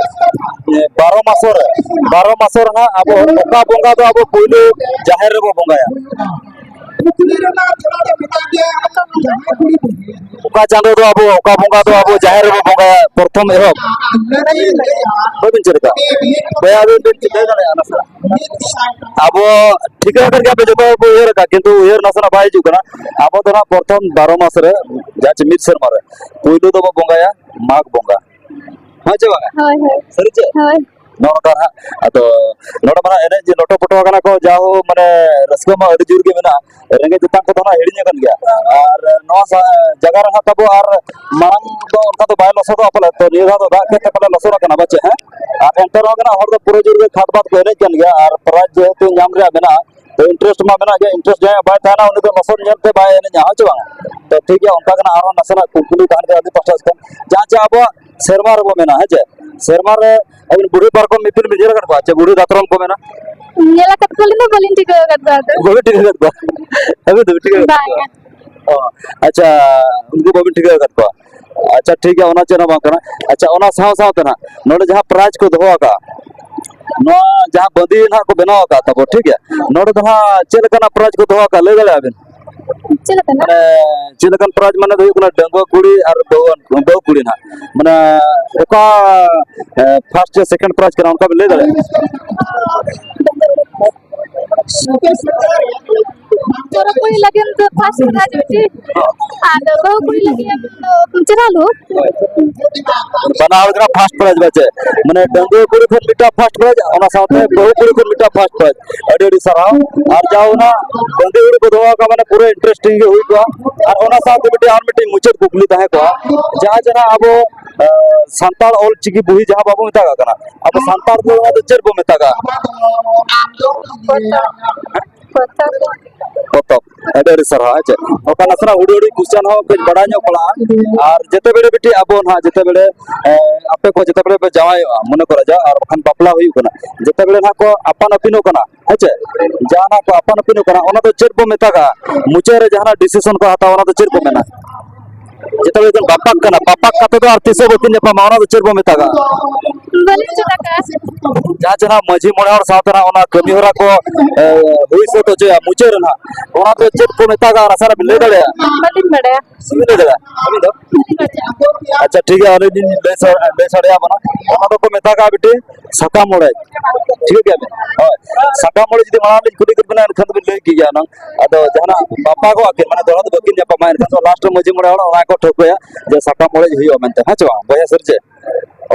ᱮ, ᱵᱟᱨᱚ ᱢᱟᱥᱚ ᱨᱮ, ᱵᱟᱨᱚ ᱢᱟᱥᱚ ᱨᱮ ᱦᱟᱸᱜ ᱟᱵᱚ ᱚᱠᱟ ᱵᱚᱸᱜᱟ ᱫᱚ ᱟᱵᱚ ᱯᱳᱭᱞᱳ ᱡᱟᱦᱮᱨ ᱨᱮᱵᱚ ᱵᱚᱸᱜᱟᱭᱟ? ᱚᱠᱟ ᱪᱟᱸᱫᱚ ᱫᱚ ᱟᱵᱚ, ᱚᱠᱟ ᱵᱚᱸᱜᱟ ᱫᱚ ᱟᱵᱚ ᱡᱟᱦᱮᱨ ᱨᱮᱵᱚ ᱵᱚᱸᱜᱟᱭᱟ ᱯᱨᱚᱛᱷᱚᱢ ᱮᱦᱚᱵ? ᱵᱟᱹᱵᱤᱱ ᱪᱮᱫ ᱞᱮᱠᱟ? ᱵᱚᱭᱦᱟ, ᱟᱹᱵᱤᱱ ᱵᱤᱱ ᱪᱤᱠᱟᱹ ᱫᱟᱲᱮᱭᱟᱜᱼᱟ ᱱᱟᱥᱮᱱᱟᱜ? ᱟᱵᱚ ᱴᱷᱤᱠᱟᱹ ᱟᱠᱟᱫ ᱜᱮᱭᱟ ᱯᱮ, ᱡᱚᱛᱚ ᱦᱚᱲ ᱠᱚ ᱩᱭᱦᱟᱹᱨ ᱟᱠᱟᱫ, ᱠᱤᱱᱛᱩ ᱩᱭᱦᱟᱹᱨ ᱱᱟᱥᱮᱱᱟᱜ ᱵᱟᱭ ᱦᱤᱡᱩᱜ ᱠᱟᱱᱟ᱾ ᱟᱵᱚ ᱫᱚ ᱱᱟᱜ ᱯᱨᱚᱛᱷᱚᱢ ᱵᱟᱨᱚ ᱢᱟᱥ ᱨᱮ, ᱡᱟᱦᱟᱸ ᱪᱮ ᱢᱤᱫ ᱥᱮᱨᱢᱟ ᱨᱮ ᱯᱩᱭᱞᱩ ᱫᱚᱵᱚ ᱵᱚᱸᱜᱟᱭᱟ ᱢᱟᱜᱽ ᱵᱚᱸᱜᱟ᱾ ᱦᱮᱸ ᱪᱮ ᱵᱟᱝᱟ? ᱦᱳᱭ, ᱦᱳᱭ᱾ ᱥᱟᱹᱨᱤ ᱪᱮ? ᱦᱳᱭ᱾ ᱱᱚᱜᱼᱚ ᱱᱚᱝᱠᱟ ᱦᱟᱸᱜ᱾ ᱟᱫᱚ ᱱᱚᱰᱮ ᱢᱟ ᱦᱟᱸᱜ ᱮᱱᱮᱡ ᱡᱮ ᱞᱚᱴᱚ ᱯᱚᱴᱚ ᱟᱠᱟᱱᱟ ᱠᱚ, ᱡᱟᱦᱳ, ᱢᱟᱱᱮ, ᱨᱟᱹᱥᱠᱟᱹ ᱢᱟ ᱟᱹᱰᱤ ᱡᱳᱨ ᱜᱮ ᱢᱮᱱᱟᱜᱼᱟ᱾ ᱨᱮᱸᱜᱮᱡ ᱛᱮᱛᱟᱝ ᱠᱚᱫᱚ ᱦᱟᱸᱜ ᱦᱤᱲᱤᱧ ᱟᱠᱟᱱ ᱜᱮᱭᱟ᱾ ᱟᱨ ᱱᱚᱣᱟ ᱥᱟ-, ᱡᱟᱭᱜᱟ ᱨᱮ ᱦᱟᱸᱜ ᱛᱟᱵᱚ ᱟᱨ ᱢᱟᱲᱟᱝ ᱫᱚ ᱚᱱᱠᱟ ᱫᱚ ᱵᱟᱭ ᱞᱚᱥᱚᱫᱚᱜᱼᱟ ᱯᱟᱞᱮ, ᱛᱚ ᱱᱤᱭᱟᱹ ᱫᱷᱟᱣ ᱫᱚ ᱫᱟᱜ ᱠᱮᱫ ᱛᱮ ᱯᱟᱞᱮ ᱞᱚᱥᱚᱫ ᱟᱠᱟᱱᱟ ᱵᱟᱪᱮ, ᱦᱮᱸ? ᱟᱨ ᱮᱱᱛᱮ ᱨᱮᱦᱚᱸ ᱜᱮ ᱱᱟᱜ ᱦᱚᱲ ᱫᱚ ᱯᱩᱨᱟᱹ ᱡᱳᱨ ᱜᱮ ᱠᱷᱟᱴ ᱵᱟᱫ ᱠᱚ ᱮᱱᱮᱡ ᱠᱟᱱ ᱜᱮᱭᱟ, ᱟᱨ prize ᱡᱮᱦᱮᱛᱩ ᱧᱟᱢ ᱨᱮᱭᱟᱜ ᱢᱮᱱᱟᱜᱼᱟ, ᱛᱚ interest ᱢᱟ ᱢᱮᱱᱟᱜ ᱜᱮ, interest ᱡᱟᱦᱟᱸᱭᱟᱜ ᱵᱟᱭ ᱛᱟᱦᱮᱱᱟ ᱩᱱᱤ ᱫᱚ ᱞᱚᱥᱚᱫ ᱧᱮᱞ ᱛᱮ ᱵᱟᱭ ᱮᱱᱮᱡᱼᱟ, ᱦᱮᱸ ᱪᱮ ᱵᱟᱝ? ᱛᱚ ᱴᱷᱤᱠ ᱜᱮᱭᱟ, ᱚᱱᱠᱟ ᱜᱮ ᱱᱟᱜ ᱟᱨᱦᱚᱸ ᱱᱟᱥᱮᱱᱟᱜ ᱠᱩᱠᱞᱤ ᱛᱟᱦᱮᱱ ᱜᱮᱭᱟ ᱟᱹᱰᱤ ᱯᱟᱥᱴᱟ ᱥᱮᱫ ᱠᱷᱚᱱ, ᱡᱟᱦᱟᱸ ᱪᱮ ᱟᱵᱚᱣᱟᱜ ᱥᱮᱨᱢᱟ ᱨᱮᱵᱚ ᱢᱮᱱᱟ, ᱦᱮᱸ ᱪᱮ? ᱥᱮᱨᱢᱟ ᱨᱮ ᱟᱹᱵᱤᱱ ᱵᱩᱲᱦᱤ ᱯᱟᱨᱠᱚᱢ ᱢᱤᱫ ᱫᱤᱱ ᱵᱤᱱ ᱧᱮᱞ ᱟᱠᱟᱫ ᱠᱚᱣᱟ ᱪᱮ? ᱵᱩᱲᱦᱤ ᱫᱟᱛᱨᱚᱢ ᱠᱚ ᱢᱮᱱᱟ? ᱧᱮᱞ ᱟᱠᱟᱫ ᱠᱚᱣᱟᱞᱤᱧ ᱫᱚ ᱵᱟᱹᱞᱤᱧ ᱴᱷᱤᱠᱟᱹ ᱟᱠᱟᱫ ᱠᱚᱣᱟ ᱟᱫᱚ᱾ ᱵᱟᱹᱵᱤᱱ ᱴᱷᱤᱠᱟᱹ ᱟᱠᱟᱫ ᱠᱚᱣᱟ? ᱟᱹᱵᱤᱱ ᱫᱚᱵᱤᱱ ᱴᱷᱤᱠᱟᱹ ᱟᱠᱟᱫ ᱠᱚᱣᱟ? ᱵᱟᱝᱟ᱾ ᱚ, ᱟᱪᱪᱷᱟ, ᱩᱱᱠᱩ ᱵᱟᱹᱵᱤᱱ ᱴᱷᱤᱠᱟᱹ ᱟᱠᱟᱫ ᱠᱚᱣᱟ᱾ ᱟᱪᱪᱷᱟ, ᱴᱷᱤᱠ ᱜᱮᱭᱟ, ᱚᱱᱟ ᱪᱮᱫ ᱦᱚᱸ ᱵᱟᱝ ᱠᱟᱱᱟ᱾ ᱟᱪᱪᱷᱟ, ᱚᱱᱟ ᱥᱟᱶ ᱥᱟᱶᱛᱮ ᱱᱟᱜ ᱱᱚᱰᱮ ᱡᱟᱦᱟᱸ prize ᱠᱚ ᱫᱚᱦᱚ ᱟᱠᱟᱫᱼᱟ, ᱱᱚᱣᱟ ᱡᱟᱦᱟᱸ ᱵᱟᱸᱫᱤ ᱱᱟᱜ ᱠᱚ ᱵᱮᱱᱟᱣ ᱟᱠᱟᱫ ᱛᱟᱵᱚ, ᱴᱷᱤᱠ ᱜᱮᱭᱟ, ᱱᱚᱰᱮ ᱫᱚ ᱦᱟᱸᱜ ᱪᱮᱫ ᱞᱮᱠᱟᱱᱟᱜ prize ᱠᱚ ᱫᱚᱦᱚ ᱟᱠᱟᱫᱼᱟ, ᱞᱟᱹᱭ ᱫᱟᱲᱮᱭᱟᱜᱼᱟ ᱵᱤᱱ? ᱪᱮᱫ ᱞᱮᱠᱟᱱᱟᱜ? ᱢᱟᱱᱮ, ᱪᱮᱫ ᱞᱮᱠᱟᱱ prize ᱢᱟᱱᱮ ᱫᱚ ᱦᱩᱭᱩᱜ ᱠᱟᱱᱟ, ᱰᱟᱺᱜᱩᱣᱟᱹ ᱠᱩᱲᱤ ᱟᱨ ᱵᱟᱹᱦᱩ, ᱵᱟᱹᱦᱩ ᱠᱩᱲᱤ ᱱᱟᱜ, ᱢᱟᱱᱮ, ᱚᱠᱟ, ᱮ, first ᱥᱮ second prize ᱠᱟᱱᱟ, ᱚᱱᱠᱟ ᱵᱤᱱ ᱞᱟᱹᱭ ᱫᱟᱲᱮᱭᱟᱜᱼᱟ? ᱚᱠᱚᱭ ᱞᱟᱹᱜᱤᱫ ᱫᱚ first prize ᱢᱤᱫᱴᱤᱡ᱾ ᱟᱫᱚ ᱵᱟᱹᱦᱩ ᱠᱩᱲᱤ ᱞᱟᱹᱜᱤᱫ ᱟᱢ ᱫᱚ ᱪᱮᱦᱨᱟ ᱞᱩᱠ᱾ ᱵᱟᱱᱟ ᱦᱚᱲ ᱠᱟᱱᱟ first prize ᱵᱟᱪᱮ, ᱢᱟᱱᱮ ᱰᱟᱺᱜᱩᱣᱟᱹ ᱠᱩᱲᱤ ᱠᱷᱚᱱ ᱢᱤᱫᱴᱟᱝ first prize, ᱚᱱᱟ ᱥᱟᱶᱛᱮ ᱵᱟᱹᱦᱩ ᱠᱩᱲᱤ ᱠᱷᱚᱱ ᱢᱤᱫᱴᱟᱝ first prize᱾ ᱟᱹᱰᱤ ᱟᱹᱰᱤ ᱥᱟᱨᱦᱟᱣ᱾ ᱟᱨ ᱡᱟᱣ ᱚᱱᱟ ᱵᱟᱺᱫᱤ ᱦᱩᱲᱩ ᱠᱚ ᱫᱚᱦᱚ ᱟᱠᱟᱫ, ᱢᱟᱱᱮ ᱯᱩᱨᱟᱹ interesting ᱜᱮ ᱦᱩᱭ ᱠᱚᱜᱼᱟ᱾ ᱟᱨ ᱚᱱᱟ ᱥᱟᱶᱛᱮ ᱢᱤᱫᱴᱤᱡ ᱟᱨ ᱢᱤᱫᱴᱤᱡ ᱢᱩᱪᱟᱹᱫ ᱠᱩᱠᱞᱤ ᱛᱟᱦᱮᱸ ᱠᱚᱜᱼᱟ, ᱡᱟᱦᱟᱸ ᱡᱟᱦᱟᱸ ᱟᱵᱚ ᱥᱟᱱᱛᱟᱲ ᱚᱞ ᱪᱤᱠᱤ ᱵᱩᱦᱤ ᱡᱟᱦᱟᱸ ᱵᱟᱵᱚ ᱢᱮᱛᱟᱜ ᱠᱟᱱᱟ, ᱟᱵᱚ ᱥᱟᱱᱛᱟᱲ ᱛᱮ ᱚᱱᱟ ᱫᱚ ᱪᱮᱫ ᱵᱚ ᱢᱮᱛᱟᱜᱼᱟ? ᱯᱚᱛᱚᱵ᱾ ᱟᱹᱰᱤ ᱟᱹᱰᱤ ᱥᱟᱨᱦᱟᱣ᱾ ᱦᱮᱸ ᱪᱮ, ᱚᱱᱠᱟ ᱱᱟᱥᱮᱱᱟᱜ ᱦᱩᱰᱤᱧ ᱦᱩᱰᱤᱧ question ᱦᱚᱸ ᱠᱟᱹᱡ ᱵᱟᱲᱟᱭ ᱧᱚᱜ ᱯᱟᱲᱟᱜᱼᱟ᱾ ᱟᱨ ᱡᱮᱛᱮ ᱵᱮᱲᱮ ᱵᱤᱴᱤ ᱟᱵᱚ ᱱᱟᱦᱟᱜ ᱡᱮᱛᱮ ᱵᱮᱲᱮ, ᱮ, ᱟᱯᱮ ᱠᱚ ᱡᱮᱛᱮ ᱵᱮᱲᱮ ᱯᱮ ᱡᱟᱶᱟᱭᱚᱜᱼᱟ, ᱢᱚᱱᱮ ᱠᱚᱨᱟ ᱡᱟ, ᱟᱨ ᱵᱟᱠᱷᱟᱱ ᱵᱟᱯᱞᱟ ᱦᱩᱭᱩᱜ ᱠᱟᱱᱟ, ᱡᱮᱛᱮ ᱵᱮᱲᱮ ᱱᱟᱦᱟᱜ ᱠᱚ ᱟᱯᱟᱱ ᱟᱹᱯᱤᱱᱚᱜ ᱠᱟᱱᱟ, ᱦᱮᱸ ᱪᱮ, ᱡᱟᱦᱟᱱᱟᱜ ᱠᱚ ᱟᱯᱟᱱ ᱟᱹᱯᱤᱱᱚᱜ ᱠᱟᱱᱟ, ᱚᱱᱟ ᱫᱚ ᱪᱮᱫ ᱵᱚ ᱢᱮᱛᱟᱜᱼᱟ? ᱢᱩᱪᱟᱹᱫ ᱨᱮ ᱡᱟᱦᱟᱱᱟᱜ decision ᱠᱚ ᱦᱟᱛᱟᱣᱟ, ᱚᱱᱟ ᱫᱚ ᱪᱮᱫ ᱠᱚ ᱢᱮᱱᱟ? ᱡᱮᱛᱮ ᱵᱮᱲᱮ ᱵᱚᱱ ᱵᱟᱯᱟᱜ ᱠᱟᱱᱟ, ᱵᱟᱯᱟᱜ ᱠᱟᱛᱮ ᱫᱚ ᱟᱨ ᱛᱤᱥ ᱦᱚᱸ ᱵᱟᱹᱠᱤᱱ ᱧᱟᱯᱟᱢᱟ, ᱚᱱᱟ ᱫᱚ ᱪᱮᱫ ᱵᱚ ᱢᱮᱛᱟᱜᱼᱟ? ᱵᱟᱹᱞᱤᱧ ᱪᱮᱫ ᱟᱠᱟᱫᱼᱟ᱾ ᱡᱟᱦᱟᱸ ᱡᱮ ᱱᱟᱦᱟᱜ ᱢᱟᱹᱡᱷᱤ ᱢᱚᱬᱮ ᱦᱚᱲ ᱥᱟᱶᱛᱮ ᱱᱟᱦᱟᱜ ᱚᱱᱟ ᱠᱟᱹᱢᱤ ᱦᱚᱨᱟ ᱠᱚ, ᱮ, ᱦᱩᱭ ᱥᱟᱹᱛ ᱦᱚᱪᱚᱭᱟ ᱢᱩᱪᱟᱹᱫ ᱨᱮ ᱱᱟᱦᱟᱜ, ᱚᱱᱟ ᱫᱚ ᱪᱮᱫ ᱠᱚ ᱢᱮᱛᱟᱜᱼᱟ? ᱱᱟᱥᱮᱱᱟᱜ ᱵᱤᱱ ᱞᱟᱹᱭ ᱫᱟᱲᱮᱭᱟᱜᱼᱟ? ᱵᱟᱹᱞᱤᱧ ᱵᱟᱲᱟᱭᱟ᱾ ᱵᱟᱹᱵᱤᱱ ᱞᱟᱹᱭ ᱫᱟᱲᱮᱭᱟᱜᱼᱟ? ᱟᱹᱵᱤᱱ ᱫᱚ? ᱵᱟᱹᱞᱤᱧ ᱵᱟᱲᱟᱭᱟ᱾ ᱟᱪᱪᱷᱟ, ᱴᱷᱤᱠ ᱜᱮᱭᱟ, ᱟᱹᱞᱤᱧ ᱞᱤᱧ ᱞᱟᱹᱭ ᱥᱟ-, ᱞᱟᱹᱭ ᱥᱟᱰᱮ ᱟᱵᱚᱱᱟ᱾ ᱚᱱᱟ ᱫᱚᱠᱚ ᱢᱮᱛᱟᱜᱼᱟ ᱵᱤᱴᱤ ᱥᱟᱠᱟᱢ ᱚᱲᱮᱡ᱾ ᱴᱷᱤᱠ ᱜᱮᱭᱟ ᱵᱤᱱ? ᱦᱳᱭ᱾ ᱥᱟᱠᱟᱢ ᱚᱲᱮᱡ ᱡᱩᱫᱤ ᱢᱟᱲᱟᱝ ᱞᱤᱧ ᱠᱩᱞᱤ ᱠᱮᱫ ᱵᱤᱱᱟ, ᱮᱱᱠᱷᱟᱱ ᱫᱚᱵᱤᱱ ᱞᱟᱹᱭ ᱠᱮᱫ ᱜᱮᱭᱟ ᱦᱩᱱᱟᱹᱝ᱾ ᱟᱫᱚ ᱡᱟᱦᱟᱱᱟᱜ ᱵᱟᱯᱟᱜᱚᱜᱼᱟ ᱠᱤᱱ, ᱢᱟᱱᱮ ᱫᱚᱦᱲᱟ ᱫᱚ ᱵᱟᱹᱠᱤᱱ ᱧᱟᱯᱟᱢᱟ, ᱮᱱᱠᱷᱟᱱ ᱫᱚ last ᱨᱮ ᱢᱟᱹᱡᱷᱤ ᱢᱚᱬᱮ ᱦᱚᱲ ᱚᱱᱟ ᱜᱮᱠᱚ ᱴᱷᱟᱹᱣᱠᱟᱹᱭᱟ ᱡᱮ ᱥᱟᱠᱟᱢ ᱚᱲᱮᱡ ᱦᱩᱭᱩᱜᱼᱟ ᱢᱮᱱᱛᱮ, ᱦᱮᱸ ᱪᱮ ᱵᱟᱝ ᱵᱚᱭᱦᱟ ᱥᱤᱨᱡᱟᱹ?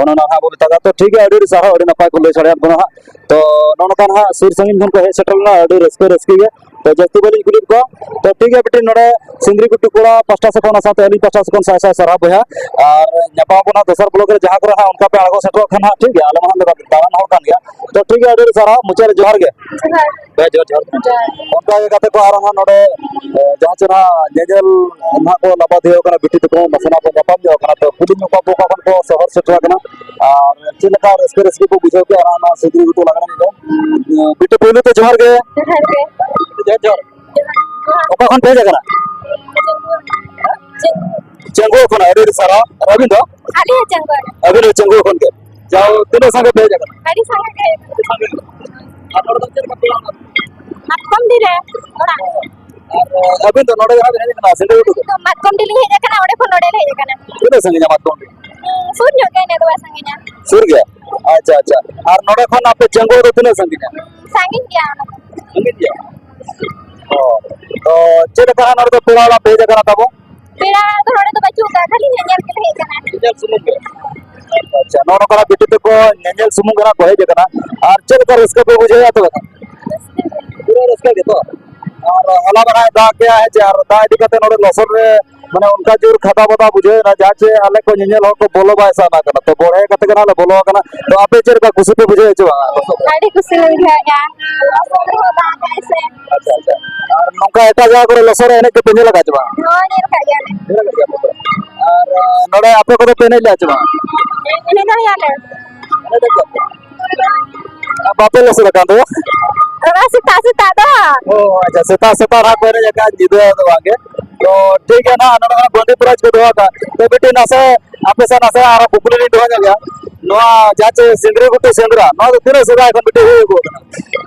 ᱚᱱᱮ ᱚᱱᱟ ᱦᱟᱸᱜ ᱵᱚ ᱢᱮᱛᱟᱜᱼᱟ᱾ ᱛᱚ ᱴᱷᱤᱠ ᱜᱮᱭᱟ, ᱟᱹᱰᱤ ᱟᱹᱰᱤ ᱥᱟᱨᱦᱟᱣ, ᱟᱹᱰᱤ ᱱᱟᱯᱟᱭ ᱠᱚ ᱞᱟᱹᱭ ᱥᱟᱰᱮᱭᱟᱫ ᱵᱚᱱᱟ ᱦᱟᱸᱜ᱾ ᱛᱚ ᱱᱚᱜᱼᱚ ᱱᱚᱝᱠᱟ ᱦᱟᱸᱜ ᱥᱩᱨ ᱥᱟᱺᱜᱤᱧ ᱠᱷᱚᱱ ᱠᱚ ᱦᱮᱡ ᱥᱮᱴᱮᱨ ᱞᱮᱱᱟ, ᱟᱹᱰᱤ ᱨᱟᱹᱥᱠᱟᱹ ᱨᱟᱹᱥᱠᱤ ᱜᱮ᱾ ᱛᱚ ᱡᱟᱹᱥᱛᱤ ᱵᱟᱹᱞᱤᱧ ᱠᱩᱞᱤᱭᱮᱫ ᱠᱚᱣᱟ᱾ ᱛᱚ ᱴᱷᱤᱠ ᱜᱮᱭᱟ ᱵᱤᱴᱤ, ᱱᱚᱰᱮ ᱥᱤᱸᱫᱽᱨᱤ ᱜᱩᱴᱩ ᱠᱚᱲᱟ ᱯᱟᱥᱴᱟ ᱥᱮᱫ ᱠᱷᱚᱱ, ᱚᱱᱟ ᱥᱟᱶᱛᱮ ᱟᱹᱞᱤᱧ ᱯᱟᱥᱴᱟ ᱥᱮᱫ ᱠᱷᱚᱱ ᱥᱟᱭ ᱥᱟᱭ ᱥᱟᱨᱦᱟᱣ ᱵᱚᱭᱦᱟ᱾ ᱟᱨ ᱧᱟᱯᱟᱢ ᱟᱵᱚᱱ ᱦᱟᱸᱜ ᱫᱚᱥᱟᱨ block ᱨᱮ, ᱡᱟᱦᱟᱸ ᱠᱚᱨᱮ ᱦᱟᱸᱜ ᱚᱱᱠᱟ ᱯᱮ ᱟᱬᱜᱚ ᱥᱮᱴᱮᱨᱚᱜ ᱠᱷᱟᱱ ᱦᱟᱸᱜ, ᱴᱷᱤᱠ ᱜᱮᱭᱟ, ᱟᱞᱮ ᱢᱟ ᱦᱟᱸᱜ ᱫᱟᱬᱟᱱ ᱦᱚᱲ ᱠᱟᱱ ᱜᱮᱭᱟ᱾ ᱛᱚ ᱴᱷᱤᱠ ᱜᱮᱭᱟ, ᱟᱹᱰᱤ ᱟᱹᱰᱤ ᱥᱟᱨᱦᱟᱣ, ᱢᱩᱪᱟᱹᱫ ᱨᱮ ᱡᱚᱦᱟᱨ ᱜᱮ᱾ ᱡᱚᱦᱟᱨ᱾ ᱦᱮᱸ, ᱡᱚᱦᱟᱨ, ᱡᱚᱦᱟᱨ᱾ ᱡᱚᱦᱟᱨ᱾ ᱚᱱᱠᱟ ᱜᱮ ᱜᱟᱛᱮ ᱠᱚ, ᱟᱨᱦᱚᱸ ᱱᱚᱰᱮ, ᱮ, ᱡᱟᱦᱟᱸ ᱪᱮ ᱱᱟᱦᱟᱜ ᱧᱮᱧᱮᱞ ᱱᱟᱦᱟᱜ ᱠᱚ ᱞᱟᱵᱟᱫᱷᱤᱭᱟᱹ ᱠᱟᱱᱟ, ᱵᱤᱴᱤ ᱛᱟᱠᱚ ᱱᱟᱥᱮᱱᱟᱜ ᱠᱚ ᱧᱟᱯᱟᱢ ᱧᱚᱜ ᱠᱟᱱᱟ, ᱛᱚ ᱠᱩᱞᱤ ᱧᱚᱜ ᱠᱚᱣᱟ ᱵᱚ, ᱚᱠᱟ ᱠᱷᱚᱱ ᱠᱚ ᱥᱚᱦᱚᱨ ᱥᱮᱴᱮᱨ ᱟᱠᱟᱱᱟ ᱟᱨ ᱪᱮᱫ ᱞᱮᱠᱟ ᱨᱟᱹᱥᱠᱟᱹ ᱨᱟᱹᱥᱠᱟᱹ ᱠᱚ ᱵᱩᱡᱷᱟᱹᱣ ᱠᱮᱫᱼᱟ ᱚᱱᱟ, ᱚᱱᱟ ᱥᱤᱸᱫᱽᱨᱤ ᱜᱷᱩᱴᱩ ᱞᱟᱜᱽᱬᱮ ᱮᱱᱮᱡ ᱨᱮ᱾ ᱵᱤᱴᱤ, ᱯᱳᱭᱞᱳ ᱛᱮ ᱡᱚᱦᱟᱨ ᱜᱮ᱾ ᱡᱚᱦᱟᱨ ᱜᱮ᱾ ᱡᱚᱦᱟᱨ, ᱡᱚᱦᱟᱨ᱾ ᱚᱠᱟ ᱠᱷᱚᱱ ᱯᱮ ᱦᱮᱡ ᱟᱠᱟᱱᱟ? ᱪᱮᱝᱜᱩ ᱠᱷᱚᱱ, ᱟᱹᱰᱤ ᱟᱹᱰᱤ ᱥᱟᱨᱦᱟᱣ᱾ ᱟᱨ ᱟᱹᱵᱤᱱ ᱫᱚ? ᱟᱞᱮ ᱦᱚᱸ ᱪᱮᱝᱜᱩ᱾ ᱟᱹᱵᱤᱱ ᱦᱚᱸ ᱪᱮᱝᱜᱩ ᱠᱷᱚᱱ ᱜᱮ? ᱡᱟᱣ, ᱛᱤᱱᱟᱹᱜ ᱥᱟᱸᱜᱮ ᱯᱮ ᱦᱮᱡ ᱟᱠᱟᱱᱟ? ᱟᱹᱰᱤ ᱥᱟᱸᱜᱮ ᱜᱮ᱾ ᱟᱨ ᱱᱚᱰᱮ ᱫᱚ ᱪᱮᱫ ᱞᱮᱠᱟ ᱯᱮ ᱧᱟᱢ ᱠᱟᱫᱟ? ᱢᱟᱛᱠᱚᱢ ᱰᱤ ᱨᱮ ᱚᱲᱟᱜ᱾ ᱟᱨ ᱟᱹᱵᱤᱱ ᱫᱚ ᱱᱚᱰᱮ ᱡᱟᱦᱟᱸ ᱵᱤᱱ ᱦᱮᱡ ᱟᱠᱟᱱᱟ, ᱥᱤᱸᱫᱽᱨᱟᱹ ᱜᱷᱩᱴᱩ? ᱤᱧ ᱫᱚ ᱢᱟᱛᱠᱚᱢ ᱰᱤ ᱞᱤᱧ ᱦᱮᱡ ᱟᱠᱟᱱᱟ, ᱚᱸᱰᱮ ᱠᱷᱚᱱ ᱱᱚᱰᱮ ᱞᱮ ᱦᱮᱡ ᱟᱠᱟᱱᱟ᱾ ᱛᱤᱱᱟᱹᱜ ᱥᱟᱺᱜᱤᱧᱟ ᱢᱟᱛᱠᱚᱢ ᱰᱤ? ᱩᱸ, ᱥᱩᱨ ᱧᱚᱜ ᱜᱮᱭᱟ, ᱤᱱᱟᱹᱜ ᱫᱚ ᱵᱟᱭ ᱥᱟᱺᱜᱤᱧᱟ᱾ ᱥᱩᱨ ᱜᱮᱭᱟ? ᱟᱪᱪᱷᱟ, ᱟᱪᱪᱷᱟ᱾ ᱟᱨ ᱱᱚᱰᱮ ᱠᱷᱚᱱ ᱟᱯᱮ ᱪᱮᱝᱜᱩ ᱫᱚ ᱛᱤᱱᱟᱹᱜ ᱥᱟᱺᱜᱤᱧᱟ? ᱥᱟᱺᱜᱤᱧ ᱜᱮᱭᱟ ᱚᱱᱟ ᱫᱚ᱾ ᱥᱟᱺᱜᱤᱧ ᱜᱮᱭᱟ? ᱚ, ᱛᱚ ᱪᱮᱫ ᱞᱮᱠᱟ ᱦᱟᱸᱜ ᱱᱚᱰᱮ ᱫᱚ ᱯᱮᱲᱟ ᱚᱲᱟᱜ ᱯᱮ ᱦᱮᱡ ᱟᱠᱟᱱᱟ ᱛᱟᱵᱚ? ᱯᱮᱲᱟ ᱫᱚ ᱱᱚᱰᱮ ᱫᱚ ᱵᱟᱹᱪᱩᱜ ᱠᱚᱣᱟ, ᱠᱷᱟᱹᱞᱤ ᱧᱮᱧᱮᱞ ᱜᱮᱞᱮ ᱦᱮᱡ ᱟᱠᱟᱱᱟ᱾ ᱧᱮᱧᱮᱞ ᱥᱩᱢᱩᱝ ᱜᱮ? ᱟᱪᱪᱷᱟ, ᱱᱚᱜᱼᱚ ᱱᱚᱝᱠᱟᱱᱟᱜ ᱵᱤᱴᱤ ᱛᱟᱠᱚ ᱧᱮᱧᱮᱞ ᱥᱩᱢᱩᱝ ᱜᱮ ᱱᱟᱜ ᱠᱚ ᱦᱮᱡ ᱟᱠᱟᱱᱟ᱾ ᱟᱨ ᱪᱮᱫ ᱞᱮᱠᱟ ᱨᱟᱹᱥᱠᱟᱹ ᱯᱮ ᱵᱩᱡᱷᱟᱹᱣᱮᱫᱼᱟ ᱛᱚᱵᱮ? ᱯᱩᱨᱟᱹ ᱨᱟᱹᱥᱠᱟᱹ ᱜᱮᱛᱚ? ᱟᱨ ᱦᱚᱞᱟ ᱢᱟᱫᱷᱮᱨ ᱫᱟᱜ ᱠᱮᱜᱼᱟ, ᱦᱮᱸ ᱪᱮ, ᱟᱨ ᱫᱟᱜ ᱤᱫᱤ ᱠᱟᱛᱮ ᱱᱚᱰᱮ ᱞᱚᱥᱚᱫ ᱨᱮ ᱢᱟᱱᱮ ᱚᱱᱠᱟ ᱡᱳᱨ ᱠᱷᱟᱫᱟ ᱵᱟᱫᱟ ᱵᱩᱡᱷᱟᱹᱣ ᱮᱱᱟ, ᱡᱟᱦᱟᱸ ᱪᱮ ᱟᱞᱮ ᱠᱚ ᱧᱮᱧᱮᱞ ᱦᱚᱲ ᱠᱚ ᱵᱚᱞᱚ ᱵᱟᱭ ᱥᱟᱱᱟ ᱠᱟᱱᱟ᱾ ᱛᱚ ᱵᱚᱲᱦᱮ ᱠᱟᱛᱮ ᱜᱮ ᱱᱟᱜ ᱞᱮ ᱵᱚᱞᱚ ᱟᱠᱟᱱᱟ᱾ ᱛᱚ ᱟᱯᱮ ᱪᱮᱫ ᱞᱮᱠᱟ ᱠᱩᱥᱤ ᱯᱮ ᱵᱩᱡᱷᱟᱹᱣ ᱦᱚᱪᱚ ᱵᱟᱝᱟ? ᱟᱹᱰᱤ ᱠᱩᱥᱤ ᱞᱮ ᱵᱩᱡᱷᱟᱹᱣᱮᱫᱼᱟ᱾ ᱞᱚᱥᱚᱫ ᱨᱮᱦᱚᱸ ᱫᱟᱜ ᱫᱟᱭ ᱥᱮ᱾ ᱟᱪᱪᱷᱟ, ᱟᱪᱪᱷᱟ᱾ ᱟᱨ ᱱᱚᱝᱠᱟ ᱮᱴᱟᱜ ᱡᱟᱭᱜᱟ ᱠᱚᱨᱮ ᱞᱚᱥᱚᱫ ᱨᱮ ᱮᱱᱮᱡ ᱠᱚᱯᱮ ᱧᱮᱞ ᱟᱠᱟᱫ ᱪᱮ ᱵᱟᱝ? ᱦᱳᱭ, ᱧᱮᱞ ᱟᱠᱟᱫ ᱜᱮᱭᱟᱞᱮ᱾ ᱧᱮᱞ ᱟᱠᱟᱫ ᱜᱮᱭᱟ ᱯᱮ ᱛᱚ? ᱟᱨ ᱱᱚᱰᱮ ᱟᱯᱮ ᱠᱚᱫᱚ ᱯᱮ ᱮᱱᱮᱡ ᱞᱮᱜᱼᱟ ᱪᱮ ᱵᱟᱝ? ᱮᱱᱮᱡ ᱫᱟᱲᱮᱭᱟᱜᱼᱟ ᱞᱮ᱾ ᱮᱱᱮᱡ ᱫᱟᱲᱮᱭᱟᱜ ᱜᱮᱭᱟ ᱯᱮ? ᱟᱨ ᱵᱟᱯᱮ ᱞᱚᱥᱚᱫ ᱟᱠᱟᱱ ᱫᱚ? ᱚᱱᱟ ᱥᱮᱛᱟᱜ ᱥᱮᱛᱟᱜ ᱫᱚ᱾ ᱚ, ᱟᱪᱪᱷᱟ, ᱥᱮᱛᱟᱜ ᱥᱮᱛᱟᱜ ᱱᱟᱦᱟᱜ ᱠᱚ ᱮᱱᱮᱡ ᱟᱠᱟᱫ, ᱧᱤᱫᱟᱹ ᱫᱚ ᱵᱟᱝ ᱜᱮ᱾ ᱛᱚ ᱴᱷᱤᱠ ᱜᱮᱭᱟ ᱱᱟᱦᱟᱜ, ᱱᱚᱰᱮ ᱱᱟᱦᱟᱜ ᱵᱟᱹᱱᱫᱤ ᱯᱨᱟᱭᱤᱡᱽ ᱠᱚ ᱫᱚᱦᱚ ᱟᱠᱟᱫ᱾ ᱛᱚ ᱵᱤᱴᱤ, ᱱᱟᱥᱮ ᱟᱯᱮ ᱥᱮᱫ ᱱᱟᱥᱮ ᱟᱨᱚ ᱠᱩᱠᱞᱤ ᱞᱤᱧ ᱫᱚᱦᱚ ᱧᱚᱜ ᱜᱮᱭᱟ᱾ ᱱᱚᱣᱟ ᱡᱟᱦᱟᱸ ᱪᱮ ᱥᱤᱸᱫᱽᱨᱤ ᱜᱷᱩᱴᱩ ᱥᱮᱸᱫᱽᱨᱟ, ᱱᱚᱣᱟ ᱫᱚ ᱛᱤᱱᱟᱹᱜ ᱥᱮᱫᱟᱭ ᱠᱷᱚᱱ ᱵᱤᱴᱤ ᱦᱩᱭ ᱟᱹᱜᱩ ᱟᱠᱟᱱᱟ?